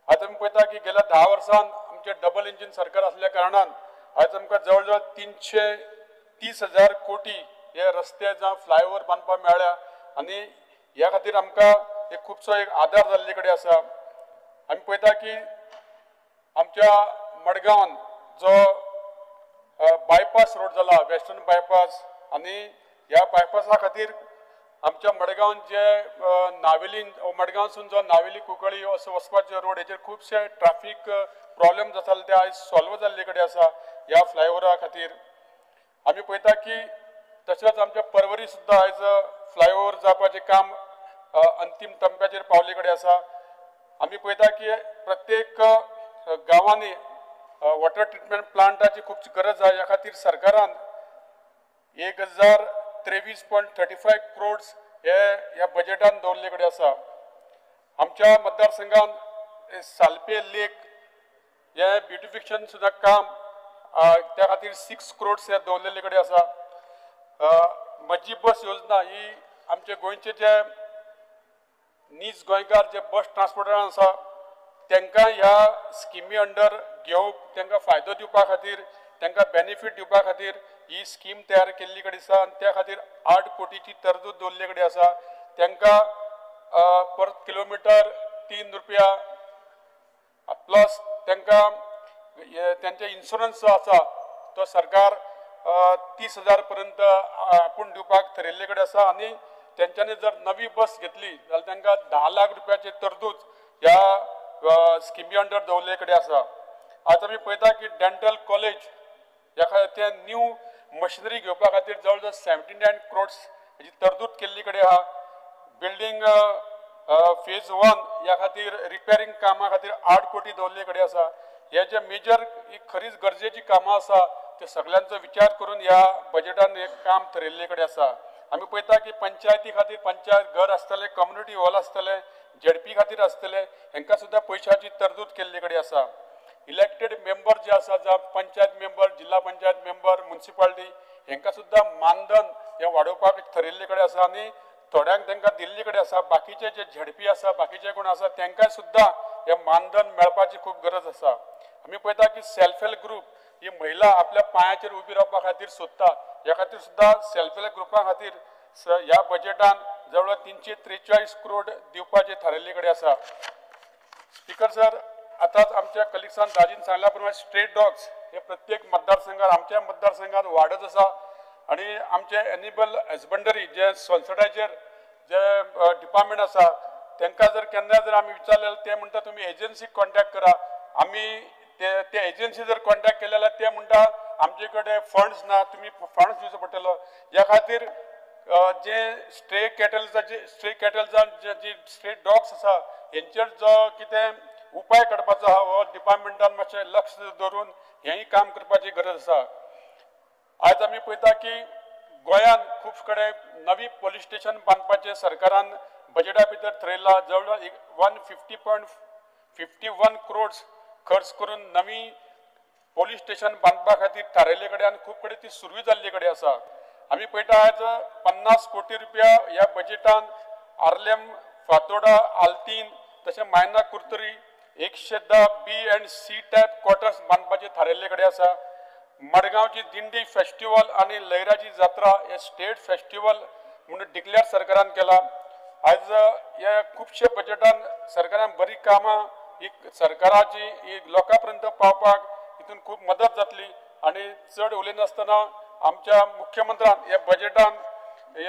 आतां आमी पळयता की गेल्या 10 वर्सांत आमचें डबल इंजीन सरकार आसल्या कारणान आयज आमकां जवळ जवळ 330,000 कोटी हे रस्ते जावं फ्लायओवर बांदपाक मेळ्ळ्या आनी ह्या खातीर आमकां एक खुबसो एक आदार जाल्ले कडेन आसा. आमी पळयता की आमच्या मडगांवान जो बायपास रोड जाला वेस्टर्न बायपास आनी ह्या बायपासा खातीर आमच्या मडगांव जे नावेली मडगांवसून जो नावेली कुंकळी असो वचपाचो रोड हेचेर खुबशे ट्राफीक प्रॉब्लेम जाताले ते आयज सॉल्व जाल्ले कडेन आसा ह्या फ्लायओवरा खातीर. आमी पळयता की तशेंच आमच्या परवरी सुद्दां आयज फ्लायओवर जावपाचें काम अंतीम टप्प्याचेर पावले कडेन आसा. आमी पळयता की प्रत्येक गांवांनी वॉटर ट्रिटमेंट प्लांटाची खूब गरज आसा. ह्या खातीर सरकारान 1023.35 crores हे ह्या बजेटान दवरले कडेन आसा. आमच्या मतदारसंघान सालपे लेक हे ब्युटिफिकेशन सुद्दां काम त्या खातीर 6 crores हे दवरलेले कडेन आसा. म्हजी बस योजना ही आमचे गोंयचे जे नीज गोंयकार जे बस ट्रान्सपोर्टरां आसा तांकां ह्या स्किमी अंडर घेवंक तांकां फायदो दिवपा खातीर तांकां बेनिफीट दिवपा खातीर ही स्कीम तयार केल्ली कडेन आसा आनी त्या खातीर 8 कोटीची तरतूद दवरल्ले कडेन आसा. तांकां पर किलोमिटर 3 रुपया प्लस तांकां तांचे इन्शुरन्स जो आसा तो सरकार 30,000 पर्यंत आपूण दिवपाक थरयल्ले कडेन आसा आनी तेंच्यांनी जर नवी बस घेतली जाल्यार तांकां 10 लाख रुपयाची तरतूद ह्या स्किमी अंडर दवरले कडेन आसा. आतां आमी पळयता की डेंटल कॉलेज ह्या खातीर ते न्यू मशिनरी घेवपा खातीर जवळ जवळ 79 crores हेजी तरतूद केल्ली कडेन आहा. बिल्डींग फेज 1 ह्या खातीर रिपेरींग कामा खातीर 8 कोटी दवरले कडेन आसा. हे जे मेजर ही खरीच गरजेची कामां आसा ते सगळ्यांचो विचार करून ह्या बजेटान एक काम थरयल्ले कडेन आसा. आमी पळयता की पंचायती खातीर पंचायत घर आसतलें, कम्युनिटी हॉल आसतलें, झेडपी खातीर आसतलें, हेंकां सुद्दां पयशाची तरतूद केल्ले कडेन आसा. इलेक्टेड मेंबर जे आसा जावं पंचायत मेंबर, जिल्हा पंचायत मेंबर, मुन्सिपालिटी हेंकां सुद्दां मानधन हें वाडोवपाक थरयल्ले कडेन आसा आनी थोड्यांक तांकां दिल्ले कडेन आसा. बाकीचे जे झेडपी आसा, बाकीचे कोण आसा तांकां सुद्दां हें मानधन मेळपाची खूब गरज आसा. आमी पळयता की सेल्फ हेल्प ग्रूप ही महिला आपल्या पांयाचेर उबी रावपा खातीर सोदता, ह्या खातीर सुद्दां सेल्फ हेल्प ग्रुपा खातीर ह्या बजेटान जवळ 343 करोड दिवपाचे थारायल्ले कडेन आसा. स्पीकर सर, आतांच आमच्या कलिग्सान दाजीन सांगल्या प्रमाणे स्ट्रेट डॉग्स हे प्रत्येक मतदारसंघात आमच्या मतदारसंघात वाडत आसा आनी आमचे एनिमल हजबंडरी जे सनसेटाचेर जे डिपार्टमेंट आसा तांकां जर केन्ना जर आमी विचारलें जाल्यार ते म्हणटा तुमी एजन्सीक कॉन्टेक्ट करा. आमी ते एजन्सी जर कॉन्टेक्ट केले जाल्यार ते म्हणटा आमचे कडेन फंड्स ना, तुमी फंड्स दिवचो पडटलो. ह्या खातीर जे स्ट्रे कॅटल्साचे स्ट्रे कॅटल्सान जे स्ट्रे डॉग्स आसा हेंचेर जो कितें उपाय काडपाचो आहा हो डिपार्टमेंटान मातशें लक्ष दवरून हेंय काम करपाची गरज आसा. आयज आमी पळयता की गोंयांत खूब कडेन नवी पोलीस स्टेशन बांदपाचें सरकारान बजेटा भितर थरयलां. जवळ जवळ 150.51 crores खर्च करून नवी पोलीस स्टेशन बांदपा खातीर थारायल्ले कडेन आनी खूब कडेन ती सुरूय जाल्ले कडेन आसा. आमी पळयता आयज 50 कोटी रुपया ह्या बजेटान आर्लेम, फातोडा, आल्तीन तशें मायना कुर्तरी 110 B and C type quarters बांदपाचे थारायल्ले कडेन आसा. मडगांवची दिंडी फेस्टिवल आनी लयराची जात्रा हे स्टेट फेस्टिवल म्हणून डिक्लेअर सरकारान केला. आयज हे खुबशे बजेटान सरकारान बरी कामां ही सरकाराची ही लोकां पर्यंत पावपाक हितून खूब मदत जातली. आनी चड उलयनासतना आमच्या मुख्यमंत्र्यान ह्या बजेटान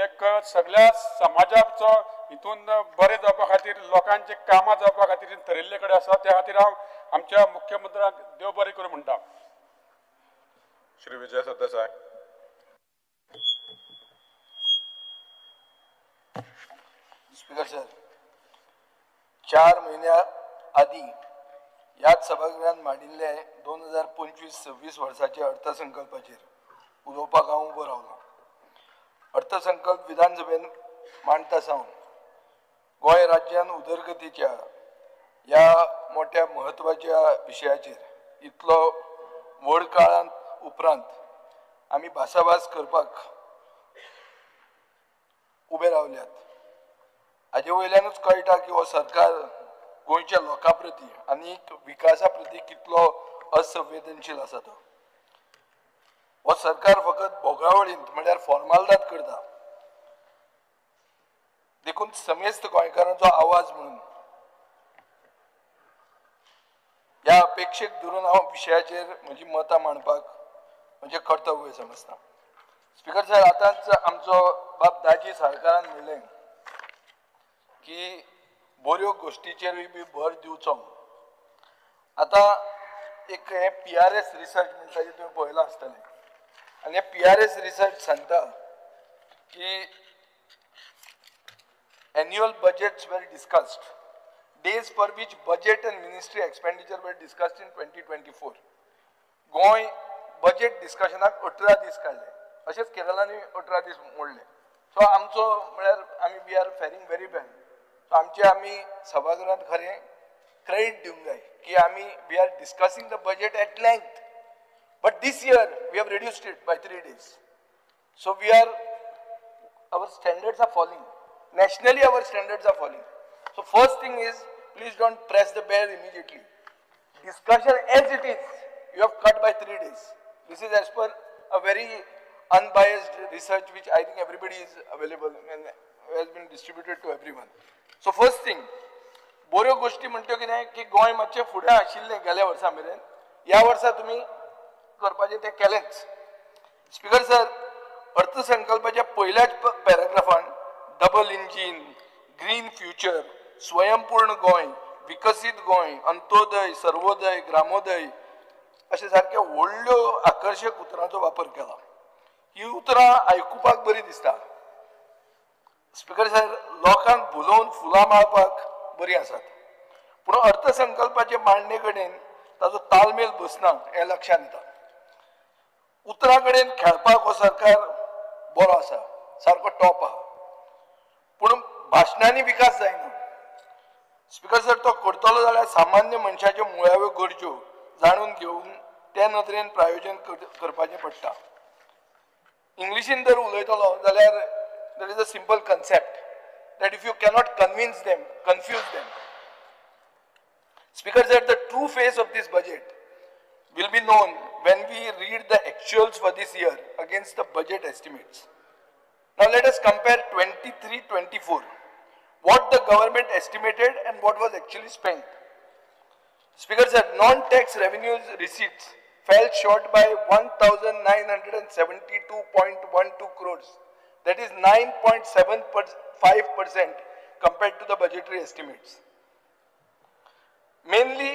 एक सगळ्या समाजाचो हितून बरें जावपा खातीर लोकांची कामां जावपा खातीर थरयल्ले कडेन आसा. त्या खातीर हांव आमच्या मुख्यमंत्र्यांक देव बरें करूं म्हणटा. श्री विजय सरदेसाय. स्पीकर सर, 4 म्हयन्या आदीं ह्याच सभागृहान मांडिल्ले 2025-26 वर्साच्या अर्थसंकल्पाचेर उलोवपाक हांव उबो रावलो. अर्थसंकल्प विधानसभेन मांडटा सावन गोंय राज्यान उदरगतीच्या ह्या मोठ्या म्हत्वाच्या विशयाचेर इतलो व्हड काळांत उपरांत आमी भासाभास करपाक उबे रावल्यात. हाजे वयल्यानूच कळटा की हो सरकार गोंयच्या लोकां प्रती आनी विकासा प्रती कितलो असंवेदनशील आसा तो. हो सरकार फकत भोगावळींत म्हळ्यार फॉर्मालदाद करता. देखून समेस्त गोंयकारांचो आवाज म्हणून ह्या अपेक्षेक धरून हांव विशयाचेर म्हजी मतां मांडपाक म्हजें कर्तव्य समजता. स्पीकर सर, आतांच आमचो बाब दाजी सरकारान म्हणलें की बऱ्यो गोश्टीचेरूय बी भर दिवचो. आतां एक हें PRS research म्हणटा तें तुवें पळयलां आसतलें आनी हें PRS research सांगता की annual budgets were discussed, days for which budget and ministry expenditure were discussed in 2024. Goa budget डिस्कशनाक 18 दीस काडले, अशेंच केरळांनी 18 दीस मोडले. सो आमचो म्हळ्यार आमी we are faring very well. So आमचे आमी सभागृहांत खरें क्रेडीट दिवंक जाय की आमी we are discussing the budget at length, but this year we have reduced it by 3 days. So we are, our standards are falling. Nationally our standards are falling. So first thing is, please don't press the bell immediately. Discussion as it is, you have cut by 3 days. This is as per a very unbiased research which I think everybody is available and has been distributed to everyone. So first thing, बऱ्यो गोष्टी म्हणट्यो कितें की गोंय मातशें फुडें आशिल्लें गेल्या वर्सा मेरेन, ह्या वर्सा तुमी करपाचें तें केलेंच. स्पीकर सर, अर्थसंकल्पाच्या पयल्याच पॅराग्राफान डबल इंजीन, ग्रीन फ्युचर, स्वयंपूर्ण गोंय, विकसीत गोंय, अंत्योदय, सर्वोदय, ग्रामोदय अशे सारक्या व्हडल्यो आकर्शक उतरांचो वापर केला. ही उतरां आयकुपाक बरी दिसता. स्पीकर सर, लोकांक भुलोवन फुलां माळपाक बरी आसात, पूण अर्थसंकल्पाचे मांडणे कडेन ताचो तालमेल बसना हें लक्षांत येता. उतरां कडेन खेळपाक हो सरकार बरो आसा, सारको टॉप आहा, पूण भाशणांनी विकास जायना. स्पीकर सर, तो करतलो जाल्यार सामान्य मनशाच्यो मुळाव्यो गरज्यो जाणून घेवन ते नदरेन प्रायोजन करपाचें पडटा. इंग्लिशीन जर उलयतलो जाल्यार there is a simple concept that if you cannot convince them, confuse them. Speaker sir, the true face of this budget will be known when we read the actuals for this year against the budget estimates. Now let us compare 23-24, what the government estimated and what was actually spent. Speaker sir, non-tax revenues receipts fell short by 1,972.12 crores. That is 9.75% compared to the budgetary estimates. Mainly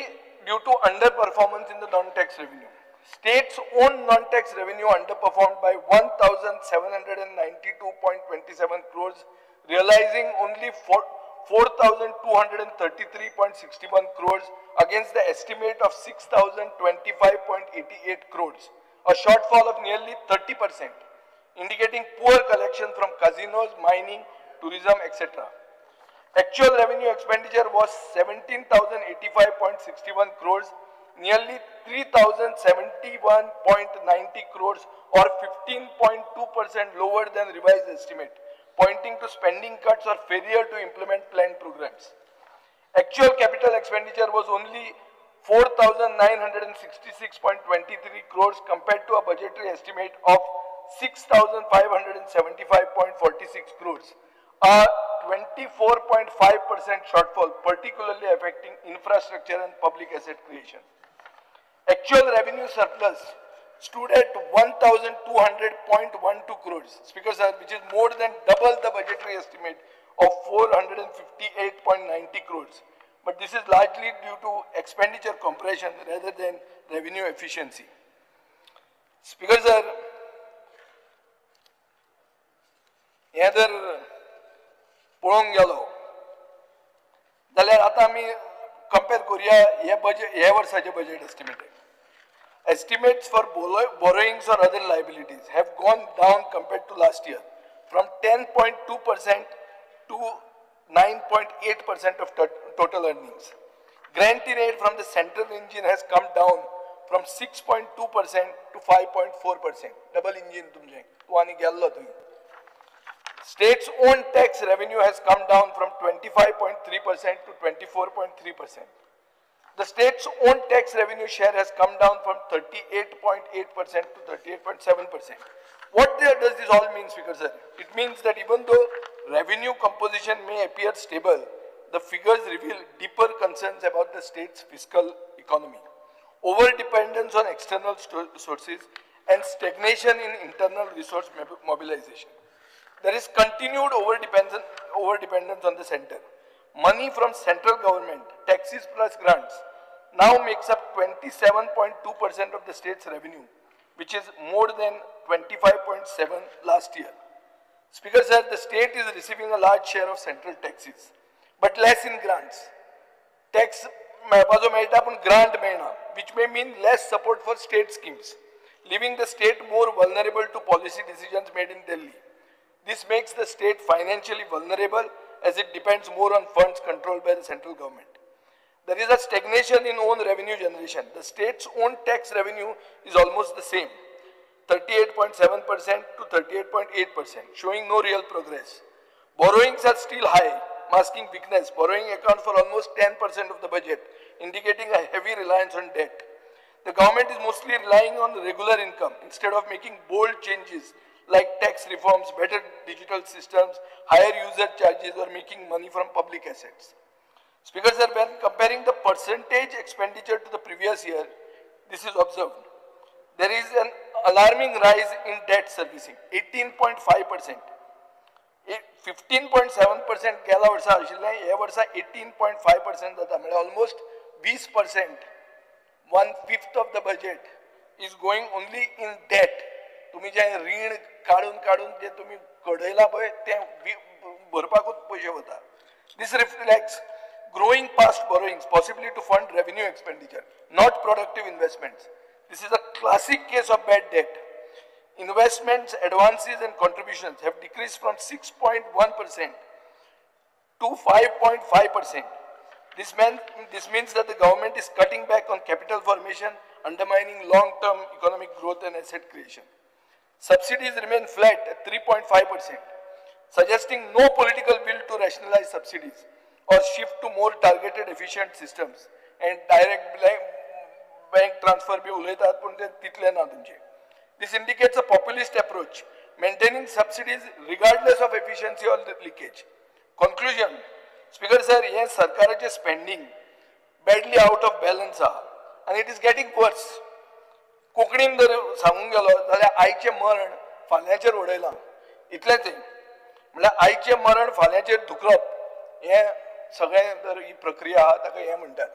due to underperformance in the non-tax revenue. States' own non-tax revenue underperformed by 1,792.27 crores, realizing only 4,233.61 crores against the estimate of 6,025.88 crores, a shortfall of nearly 30%, indicating poor collection from casinos, mining, tourism, etc. Actual revenue expenditure was 17,085.61 crores, nearly 3,071.90 crores or 15.2% lower than revised estimate, pointing to spending cuts or failure to implement planned programs. Actual capital expenditure was only 4,966.23 crores compared to a budgetary estimate of 6,575.46 crores, a 24.5% shortfall, particularly affecting infrastructure and public asset creation. Actual revenue surplus stood at 1,200.12 crores, Speaker sir, which is more than double the budgetary estimate of 458.90 crores. But this is largely due to expenditure compression rather than revenue efficiency. Speaker sir, हें जर पळोवंक गेलो जाल्यार आतां आमी compare करुया हे budget, हे वर्साचे budget estimate. Estimates for borrowings or other liabilities have gone down compared to last year from 10.2% to 9.8% of total earnings. Grant in aid from the central engine has come down from 6.2% to 5.4%. Double engine तुमचे तूं आनी गेल्लो तुवें. State's own tax revenue has come down from 25.3% to 24.3%. The state's own tax revenue share has come down from 38.8% to 38.7%. What does this all mean, Speaker sir? It means that even though revenue composition may appear stable, the figures reveal deeper concerns about the state's fiscal economy, over-dependence on external sources, and stagnation in internal resource mobilization. There is continued over-dependence on the center. Money from central government, taxes plus grants, now makes up 27.2% of the state's revenue, which is more than 25.7% last year. Speaker sir, the state is receiving a large share of central taxes, but less in grants. Tax मेळपाचो मेळटा पूण grant मेळना, which may mean less support for state schemes, leaving the state more vulnerable to policy decisions made in Delhi. This makes the state financially vulnerable as it depends more on funds controlled by the central government. There is a stagnation in own revenue generation. The state's own tax revenue is almost the same, 38.7% to 38.8%, showing no real progress. Borrowings are still high, masking weakness. Borrowing accounts for almost 10% of the budget, indicating a heavy reliance on debt. The government is mostly relying on regular income instead of making bold changes like tax reforms, better digital systems, higher user charges, or making money from public assets. Speaker sir, when comparing the percentage expenditure to the previous year, this is observed. There is an alarming rise in debt servicing, 18.5%. 15.7% गेल्या वर्सा आशिल्लें, हे वर्सा 18.5% जाता, म्हळ्यार almost 20%, 1/5 of the budget is going only in debt. तुमी जें रीण काडून काडून जें तुमी कडयलां पळय तें भरपाकूच पयशे वता. This reflects growing past borrowings, possibly to fund revenue expenditure, not productive investments. This is a classic case of bad debt. Investments, advances and contributions have decreased from 6.1% to 5.5%. This means that the government is cutting back on capital formation, undermining long-term economic growth and asset creation. Subsidies remain flat at 3.5%, suggesting no political will to rationalize subsidies or shift to more targeted, efficient systems and direct bank transfer बी उलयतात पूण ते तितले ना तुमचे. This indicates a populist approach, maintaining subsidies regardless of efficiency or leakage. Conclusion, Speaker sir, हे सरकाराचे spending badly out of balance आहा आनी it is getting worse. कोंकणीन जर सांगूंक गेलो जाल्यार आयचें मरण फाल्यांचेर उडयलां इतलेंच. म्हणल्यार आयचें मरण फाल्यांचेर धुकलप हें सगळें जर ही प्रक्रिया आहा ताका हें म्हणटात.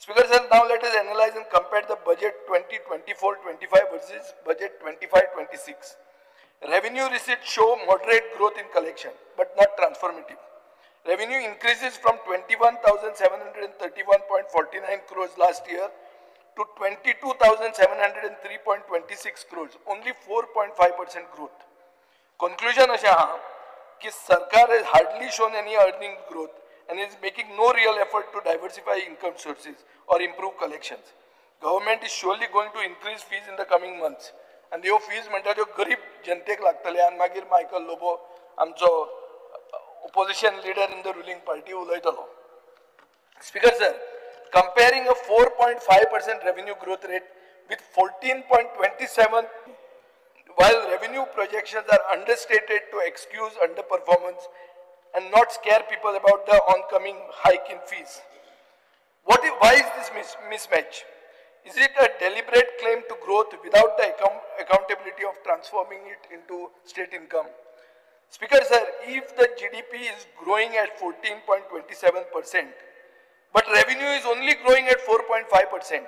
Speaker sir, now let us analyze and compare the budget 2024-25 versus budget 25-26. Revenue receipts show moderate growth in collection, but not transformative. Revenue increases from 21,731.49 crores last year to 22,703.26 crores, only 4.5% growth. Conclusion अशें आहा की सरकार has hardly shown any earning growth and is making no real effort to diversify income sources or improve collections. Government is surely going to increase fees in the coming months. आनी ह्यो fees म्हणटा त्यो गरीब जनतेक लागतले. आनी मागीर Michael Lobo आमचो opposition leader in the ruling party उलयतलो. Speaker sir, comparing a 4.5% revenue growth rate with 14.27, while revenue projections are understated to excuse underperformance and not scare people about the oncoming hike in fees. Why is this mismatch? Is it a deliberate claim to growth without the accountability of transforming it into state income? Speaker sir, if the GDP is growing at 14.27%, but revenue is only growing at 4.5%,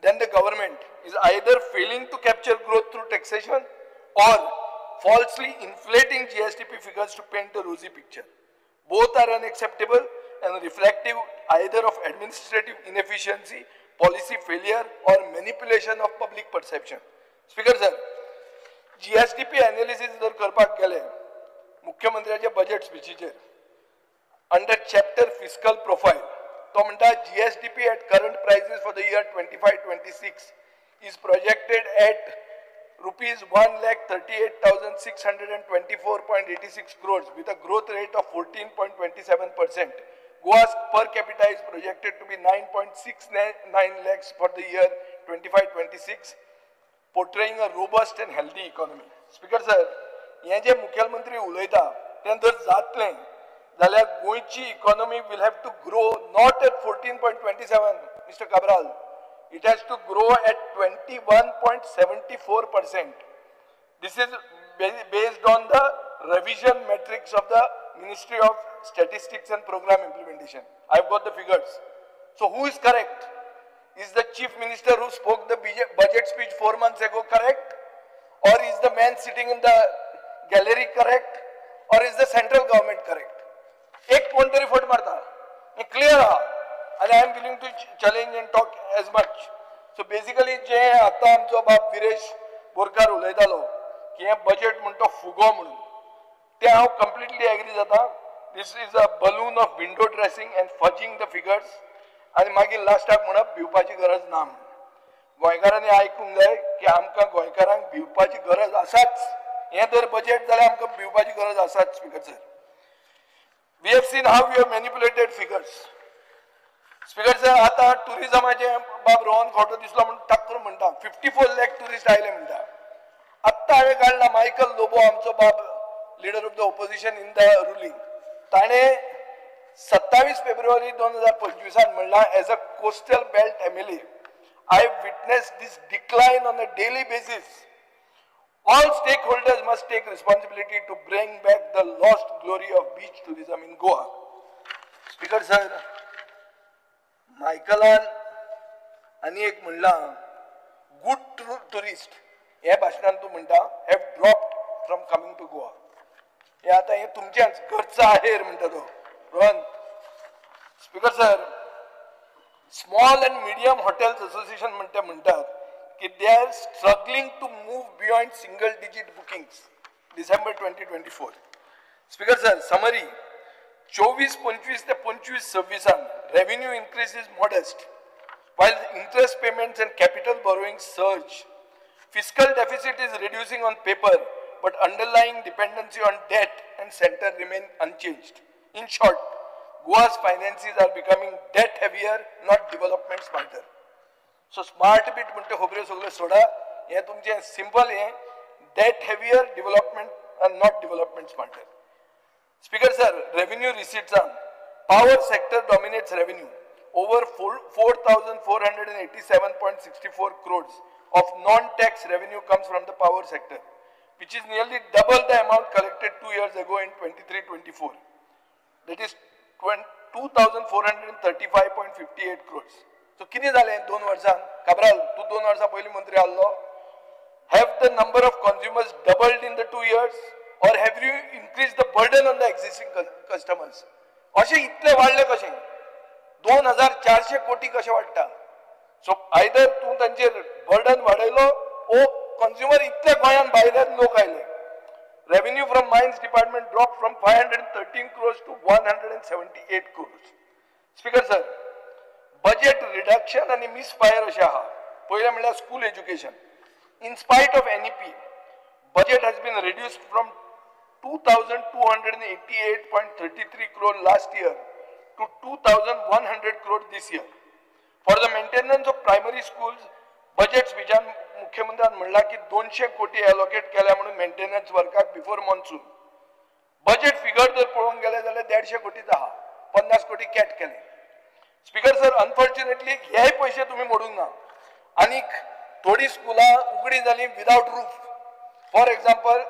then the government is either failing to capture growth through taxation or falsely inflating GSDP figures to paint a rosy picture. Both are unacceptable and reflective either of administrative inefficiency, policy failure or manipulation of public perception. Speaker sir, GSDP analysis जर करपाक गेले मुख्यमंत्र्याच्या budget स्पिचीचेर under chapter fiscal profile, तो म्हणटा GSDP at current prices for the year 25-26 is projected at rupees 1,38,624.86 crores with a growth rate of 14.27%. Goa's per capita is projected to be 9.69 lakhs for the year 25-26, portraying a robust and healthy economy. Speaker sir, हे जे मुख्यमंत्री उलयता तें जर जातलें जाल्यार गोंयची economy will have to grow not at 14.27, Mister Cabral, it has to grow at 21.74%. This is based on the revision metrics of the Ministry of Statistics and Program Implementation. I've got the figures. So who is correct? Is the Chief Minister who spoke the budget speech 4 months ago correct? Or is the man sitting in the gallery correct? Or is the central government correct? एक कोण तरी फट मारता, हे clear आहा. आनी I am willing to challenge and talk as much. So basically जे आतां आमचो बाब विरेश बोरकार उलयतालो की हें बजेट म्हणटा फुगो म्हणून, तें हांव कंप्लिटली एग्री जाता. This is a balloon of window dressing and fudging the figures. आनी मागीर लास्टाक म्हणप भिवपाची गरज ना म्हणून. गोंयकारांनी आयकूंक जाय की आमकां गोंयकारांक भिवपाची गरज आसाच. हें जर बजेट जाल्यार आमकां भिवपाची गरज आसाच. Speaker sir, we have seen how we have manipulated figures. Speaker sir, आतां टुरिजमाचें बाब रोहन खोटो दिसलो म्हूण टाक करून म्हणटा 54 लाख टुरिस्ट आयले म्हणटा. आत्तां हांवें काडला मायकल लोबो आमचो बाब leader of the opposition in the ruling, ताणें 27 फेब्रुवारी 2025 म्हणलां, as a coastal belt MLA I witness this decline on a daily basis. All stakeholders must take responsibility to bring back the lost glory of beach tourism in Goa. Speaker sir, मायकलान आनी एक म्हणलां, good tourist ह्या भाशणान तूं म्हणटा have dropped from coming to Goa. हे आतां हें तुमचेंच घरचो आहेर म्हणटा तो Rohan. Speaker sir, small and medium hotels association म्हणटा म्हणटात की they are struggling to move beyond single digit bookings December 2024. Speaker sir, summary 24-25 ते 25-26 revenue increase is modest while interest payments and capital borrowing surge. Fiscal deficit is reducing on paper, but underlying dependency on debt and center remain unchanged. In short, Goa's finances are becoming debt heavier, not development smarter. So smart bit म्हणटा खबऱ्यो सगळ्यो सोडा, हें तुमचें simple हें debt heavier development and not development smarter. Speaker sir, revenue receipts power sector dominates revenue. Over 4,487.64 crores of non-tax revenue comes from the power sector, which is nearly double the amount collected 2 years ago in 23-24. That is 2,435.58 crores. So कितें जालें 2 वर्सां? काब्राल, तूं 2 वर्सां पयलीं मंत्री आहलो. Have the number of consumers doubled in the 2 years? Or have you increase the burden on the existing customers? अशें इतले वाडले कशें? 2400 कोटी कशें वाडटा? सो आयदर तूं तांचेर बर्डन वाडयलो ओ कंज्युमर इतले गोंयान भायल्यान लोक आयले. Revenue from mines department drop from 513 crores to 178 crores. Speaker sir, budget reduction आनी मिसफायर अशें आहा. पयलें म्हणल्यार school education. In spite of NEP, budget has been reduced from 2,288.33 crore last year to 2,100 crore this year. For the maintenance of primary schools, budget स्पीचान मुख्यमंत्र्यान म्हणला की 200 कोटी allocate केल्या म्हणून मेंटेनन्स वर्काक बिफोर मॉन्सून. बजेट फिगर जर पळोवंक गेले जाल्यार 150 कोटीच आहा, 50 कोटी कॅट केले. स्पीकर सर, अनफॉर्च्युनेटली हे पयशे तुमी मोडूंक ना. आनीक थोडी स्कुलां उगडी जाली without roof. For example,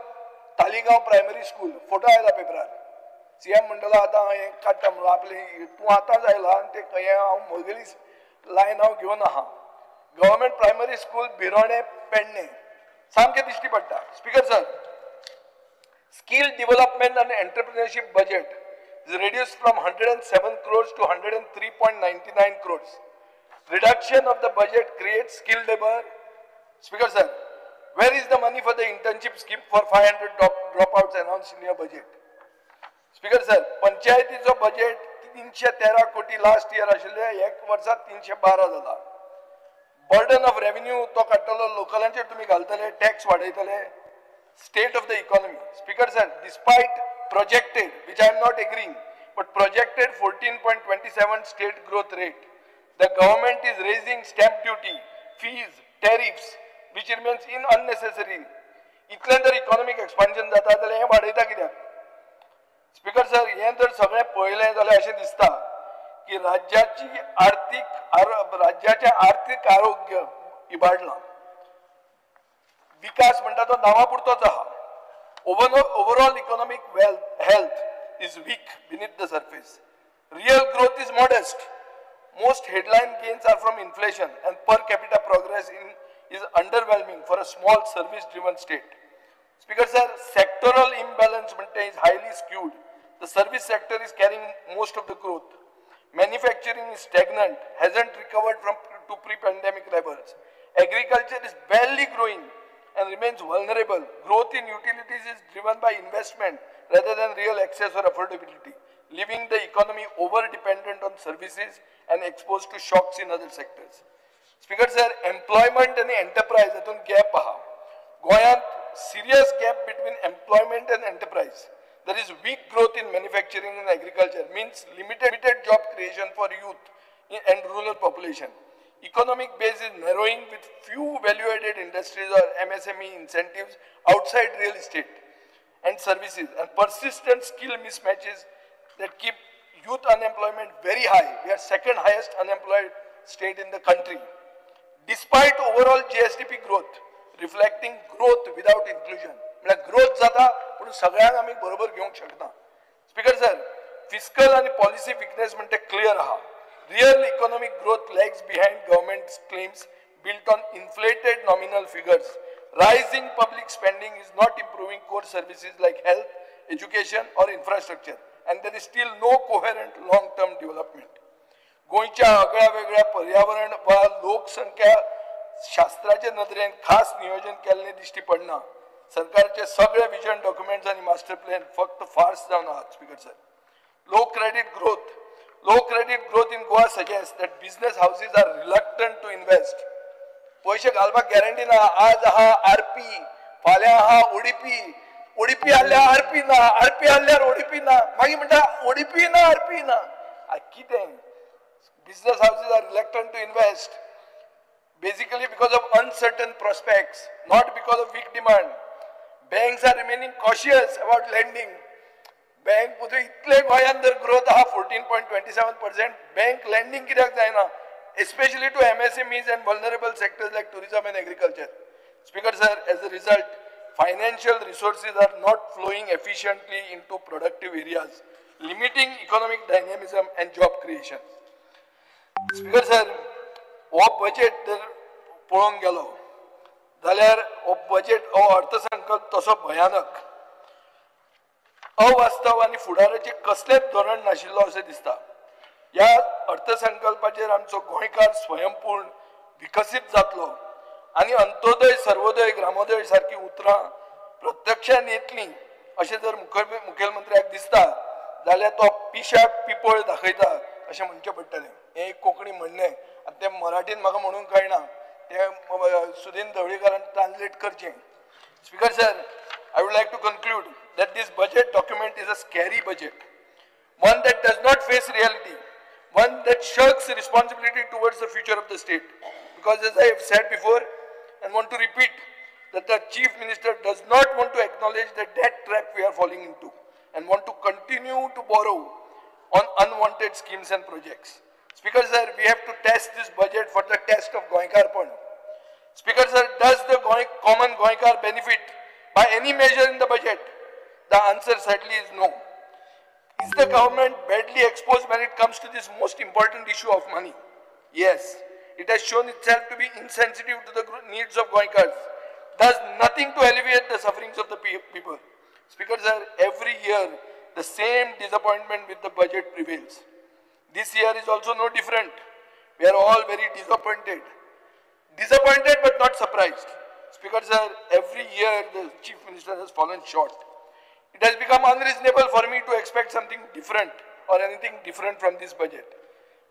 Taleigao primary school photo आयला पेपरार. सीएम म्हणटलो आतां हें काडटा म्हणून आपले तूं आतांच आयला आनी ते हें हांव म्हगेली लायन हांव घेवन आहा. Government primary school Bhirone Pedne सामकें दिश्टी पडटा. स्पीकर सर, skill development आनी entrepreneurship budget is reduced from 107 crores to 103.99 crores. Reduction of the budget creates skilled labor. Speaker sir, where is the money for the internship scheme for 500 dropouts announced in your budget? Speaker sir, पंचायतीचो budget 313 कोटी last year आशिल्ले, एक वर्सा 312 जाला. Burden of revenue तो काडटलो, लोकलांचेर तुमी घालतले, tax वाडयतले. State of the economy. Speaker sir, despite projected, which I am not agreeing, but projected 14.27 state growth rate, the government is raising stamp duty, fees, tariffs, which remains in unnecessary. इतलें जर economic expansion जाता जाल्यार हें वाडयता कित्याक? Speaker sir, हें जर सगळें पळयलें जाल्यार अशें दिसता की राज्याचें आर्थीक आरोग्य इबाडलां. विकास म्हणटा तो नांवा पुरतोच आहा. Overall economic health is weak beneath the surface. Real growth is modest. Most headline gains are from inflation and per capita progress is underwhelming for a small service driven state. Speaker sir, sectoral imbalance म्हणटा is highly skewed. The service sector is carrying most of the growth. Manufacturing is stagnant, hasn't recovered from to pre-pandemic levels. Agriculture is barely growing and remains vulnerable. Growth in utilities is driven by investment rather than real access or affordability, leaving the economy over-dependent on services and exposed to shocks in other sectors. Speaker sir, employment and enterprise हातूंत gap आहा. गोंयांत serious gap between employment and enterprise. There is weak growth in manufacturing and agriculture, means limited job creation for youth and rural population. Economic base is narrowing with few value-added industries or MSME incentives outside real estate and services, and persistent skill mismatches that keep youth unemployment very high. We are second highest unemployed state in the country. Despite overall GSDP growth, reflecting growth without inclusion. म्हळ्यार growth जाता पूण सगळ्यांक आमी बरोबर घेवंक शकना. Speaker sir, fiscal आनी policy weakness म्हणटा क्लियर आहा. Real economic growth lags behind government claims built on inflated nominal figures. Rising public spending is not improving core services like health, education or infrastructure, and there is still no coherent long-term development. गोंयच्या आगळ्या वेगळ्या पर्यावरण वा लोकसंख्या शास्त्राचे नदरेन खास नियोजन केल्लें दिश्टी पडना. सरकारचे सगळे विजन डॉक्युमेंट्स आनी मास्टर प्लॅन फक्त फार्स जावन आहात. Speaker sir, low credit growth. Low credit growth in Goa suggests that business houses are reluctant to invest. पयशे घालपाक गॅरंटी ना. आज आहा आरपी, फाल्यां आहा ओडीपी, ओडीपी आहल्यार आरपी ना, आरपी आहल्यार ओडीपी ना, मागीर म्हणटा ओडीपी ना आरपी ना. कितें? Business houses are reluctant to invest basically because of uncertain prospects, not because of weak demand. Banks are remaining cautious about lending. Bank इतले गोंयांत जर ग्रोथ आहा 14.27%, बँक लँडींग कित्याक जायना, especially to MSMEs and vulnerable sectors like tourism and agriculture. Speaker sir, as a result, financial resources are not flowing efficiently into productive areas, limiting economic dynamism and job creation. Speaker sir, हो budget जर पळोवंक गेलो जाल्यार हो budget हो अर्थसंकल्प तसो भयानक. अवास्तव आनी फुडाराचें कसलेंच धोरण नाशिल्लो अशें दिसता. ह्या अर्थसंकल्पाचेर आमचो गोंयकार स्वयंपूर्ण विकसीत जातलो आनी अंत्योदय, सर्वोदय, ग्रामोदय सारकी उतरां प्रत्यक्षान येतलीं अशें जर मुखेलमंत्र्याक दिसता जाल्यार तो पिशाक पिपळ दाखयता अशें म्हणचें पडटलें. हें एक कोंकणी म्हणणें आनी तें मराठीन म्हाका म्हणूंक कळना, तें सुदीन ढवळीकारान ट्रान्सलेट करचें. Speaker sir, I would like to conclude that this budget document is a scary budget, one that does not face reality, one that shirks responsibility towards the future of the state. Because as I have said before and want to repeat, that the Chief Minister does not want to acknowledge the debt trap we are falling into and want to continue to borrow on unwanted schemes and projects. Speaker sir, we have to test this budget for the test of Goenkarpan. Speaker sir, does the common Goenkar benefit by any measure in the budget? The answer sadly is no. Is the government badly exposed when it comes to this most important issue of money? Yes. It has shown itself to be insensitive to the needs of Goenkars, does nothing to alleviate the sufferings of the people. Speaker sir, every year the same disappointment with the budget prevails. This year is also no different. We are all very disappointed. Disappointed but not surprised. Speaker sir, every year the Chief Minister has fallen short. It has become unreasonable for me to expect something different or anything different from this budget,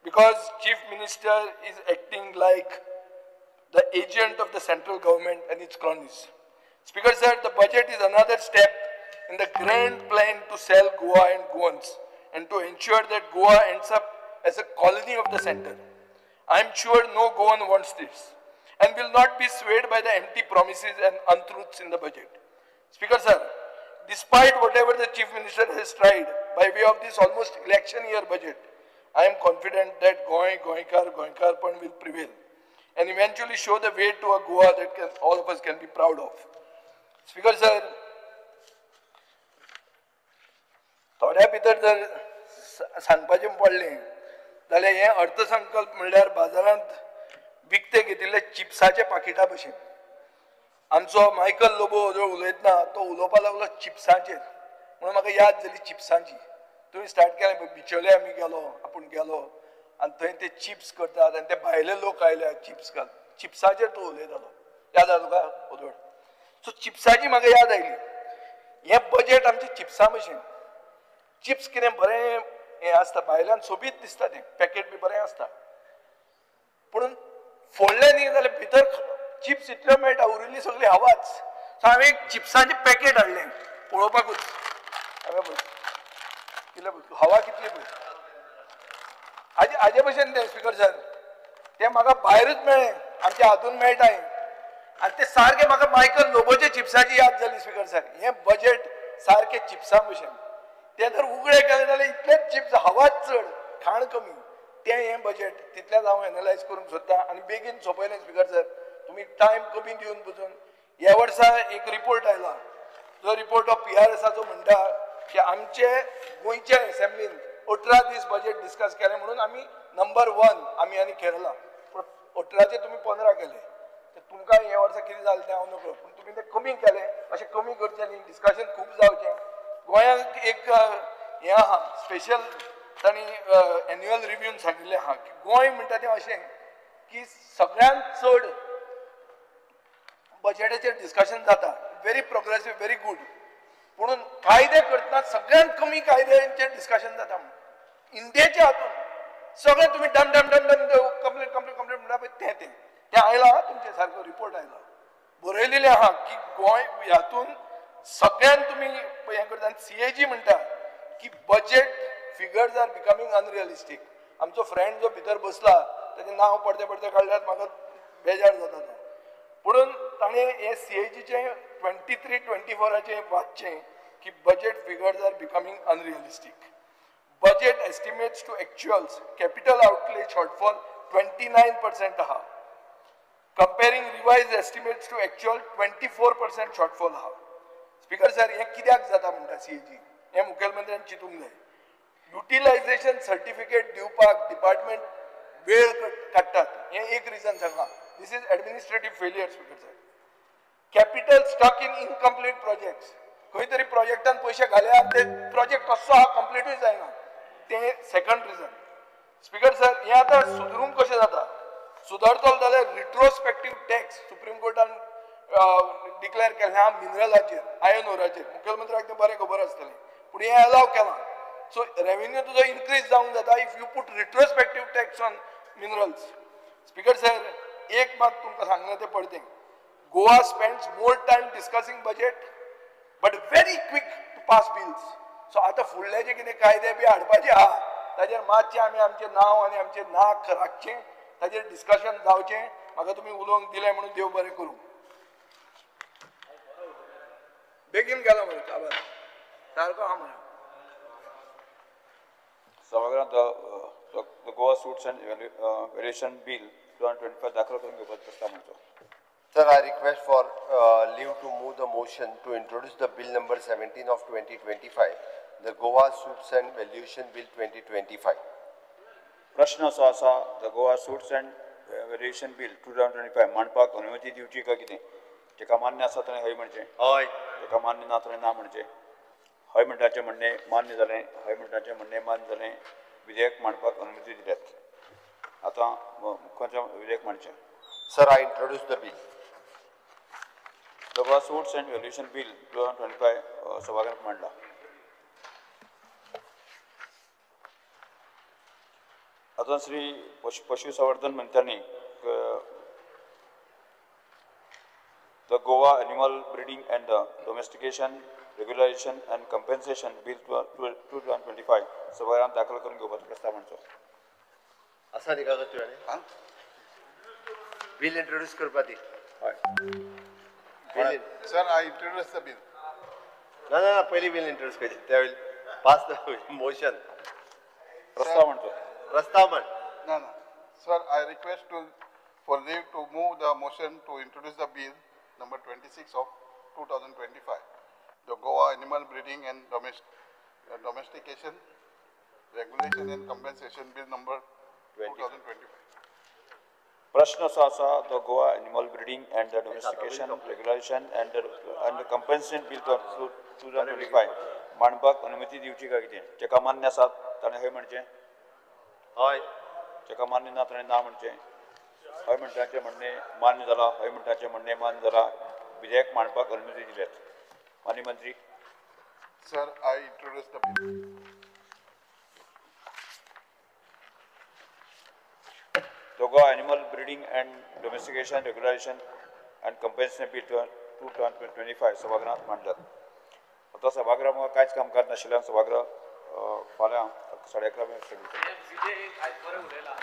because Chief Minister is acting like the agent of the central government and its cronies. Speaker sir, the budget is another step in the grand plan to sell Goa and Goans and to ensure that Goa ends up as a colony of the center. I am sure no Goan wants this and will not be swayed by the empty promises and untruths in the budget. Speaker sir, despite whatever the Chief Minister has tried by way of this almost election year budget, I am confident that Goa, Goenkar, Goenkarpan will prevail and eventually show the way to a Goa that all of us can be proud of. Speaker sir, थोड्या भितर जर सांगपाचें पडलें जाल्यार हें अर्थसंकल्प म्हणल्यार बाजारांत विकते घेतिल्ले चिप्साचे पाकिटा भशेन. आमचो मायकल लोबो जो उलयतना तो उलोवपाक लागलो चिप्सांचेर, म्हणून म्हाका याद जाली चिप्सांची. तुवें स्टार्ट केलें बिचोले आमी गेलो, आपूण गेलो आनी थंय ते चिप्स करतात आनी ते भायले लोक आयले चिप्स घाल, चिप्साचेर तो उलयतालो. याद जाता तुका ओदोळ? सो चिप्साची म्हाका याद आयली. हें बजेट आमचें चिप्सां भशेन. चिप्स कितें बरें हें आसता, भायल्यान सोबीत दिसता, तें पॅकेट बी बरें आसता, पूण फोडलें न्ही जाल्यार भितर चिप्स इतल्यो मेळटा, उरिल्ली सगळी हवाच. सो हांवें एक चिप्साचें पॅकेट हाडलें पळोवपाकूच. हांवें पळय कितले हवा कितली पळय हाजे भशेन तें. स्पीकर सर, तें म्हाका भायरूच मेळ्ळें, आमच्या हातून मेळटा हें. आनी तें सारकें म्हाका मायकल लोबोचे चिप्साची याद जाली. स्पीकर सर, हें बजेट सारकें चिप्सां भशेन. तें जर उगडे केलें जाल्यार इतलेंच चिप्स, हवाच चड, खाण कमी. तें हें बजेट तितलेंच हांव एनलायज करूंक सोदता आनी बेगीन सोंपयलें. स्पीकर सर, तुमी टायम कमी दिवन पसून ह्या वर्सा एक रिपोर्ट आयला, जो रिपोर्ट ऑफ PRSआचो म्हणटा की आमचे गोंयच्या एसेंब्लीन 18 दीस बजेट डिस्कस केलें म्हणून आमी नंबर 1 आमी आनी केरला. पूण 18चे तुमी 15 केले, तर तुमकां हे वर्सा कितें जालें तें हांव नकळो, पूण तुमी तें कमी केलें. अशें कमी करचें न्ही, डिस्कशन खूब जावचें. गोंयांक एक हें आहा स्पेशल, तांणी एन्युअल रिव्यून सांगिल्लें आहा की गोंय म्हणटा तें अशें की सगळ्यांत चड बजेटाचेर डिस्कशन जाता, व्हेरी प्रोग्रेसीव, व्हेरी गूड, पूण कायदे करतना सगळ्यांत कमी कायद्यांचेर डिस्कशन जाता म्हणून इंडियेच्या हातून सगळें तुमी डम डम डम डम कंप्लीट कंप्लीट कंप्लीट म्हणटा पळय तें तें तें आयलां तुमचें सारको रिपोर्ट आयला, बरयलेलें आहा की गोंय हातून सगळ्यांत तुमी हें करता. आनी CAG म्हणटा की budget figures are becoming unrealistic. आमचो फ्रेंड जो भितर बसला ताचें नांव पडते पडते काडल्यार म्हाका बेजार जाता तो, पुणून ताणें हें CAGचें 23-24 वाचचें की budget figures are becoming unrealistic. Budget estimates to actuals capital outlay shortfall 29% आहा, comparing revised estimates to actual 24% shortfall आहा. स्पीकर सर, हें कित्याक जाता म्हणटा CAG, हें मुखेलमंत्र्यान चिंतूंक जाय. युटिलायझेशन सर्टिफिकेट दिवपाक डिपार्टमेंट वेळ काडटात, हें एक रिजन सांगलां. This is administrative failure, Speaker sir. Capital stuck in incomplete projects. खंय तरी प्रोजेक्टान पयशे घाले ते प्रोजेक्ट कसो आहा कंप्लिटूय जायना. तें सेकंड रिजन. स्पीकर सर, हें आतां सुदरूंक कशें जाता? सुदारतलो जाल्यार रिट्रोस्पेक्टीव टॅक्स सुप्रीम कोर्टान डिक्लेअर केलें आहा मिनरलाचेर, आयर्न ओराचेर. मुखेलमंत्र्याक तें बरें खबर आसतलें, पूण हें अलाव केलां. सो रेवेन्यू तुजो इनक्रीज जावंक जाता if you put retrospective tax on minerals. Speaker sir, एक मात तुमकां सांगलें तें पडतें, Goa spends more time discussing budget but very quick to pass bills. So आतां फुडले जे कितें कायदे बी हाडपाचे आहा ताजेर मातशें आमी आमचें नांव आनी आमचें नाक राखचें, ताजेर डिस्कशन जावचें. म्हाका तुमी उलोवंक दिलें म्हणून देव बरें करूं. बेगीन गेलो मरे काबार सारको आहा मरे. सभागृहांत the Goa suits and valuation bill 2025 दाखल करून घेवपाचो प्रस्ताव मांडचो. Sir, I request for leave to move the motion to introduce the bill number 17 of 2025, the Goa Suits and Valuation Bill 2025. प्रश्न असो आसा, the Goa suits and valuation bill 2025 मांडपाक अनुमती दिवची काय कितें? जेका मान्य आसा ताणें हय म्हणचें, हय. जेका मान्य ना ताणें ना म्हणचें. हय म्हणटाचें म्हणणें मान्य जालें, हय म्हणटाचें म्हणणें मान्य जालें. विधेयक मांडपाक अनुमती दिल्यात. आतां मुख्यमंत्री विधेयक मांडचें. Sir, I introduce the bill. The Goa suits and valuation bill 2025 सभागृहात मांडला. आतां श्री पशुसंवर्धन मंत्र्यांनी the Goa animal breeding and domestication regularisation and compensation bill 2025 सभागृहात दाखल करून घेवपाचो प्रस्ताव मांडचो. आसा न्ही कागद तुवें? बील इंट्रोड्यूस करपा दी. हय. Sir, I introduce the bill. ना ना ना, पयलीं बील इंट्रोड्यूस करचें, त्या वयली पास the motion. प्रस्ताव मांडचो. प्रस्ताव मांड. ना ना sir, I request to for leave to move the motion to introduce the bill number 26 of 2025, the Goa Animal Breeding and Domestication Regulation and Compensation Bill number 2025. प्रश्न असो आसा, the Goa animal breeding and domestication regulation and compensation bill 2025 मांडपाक अनुमती दिवची काय कितें? जेका मान्य आसा ताणें हय म्हणचें, हय. जेका मान्य ना ताणें ना म्हणचें. हय म्हणटाचें म्हणणें मान्य जालां, हय म्हणटाचें म्हणणें मान्य जालां. विधेयक मांडपाक अनुमती दिल्यात. माननीय मंत्री. Sir, I introduce the bill. The Goa Animal Breeding and Domestication Regulation and Compensation Bill 2025 सभागृहात मांडल्यात. आतां सभागृहात कांयच कामकाज नाशिल्ल्यान सभागृह फाल्यां 11:30 मेरेन स्थगीत. विजय आयज बरें उलयला.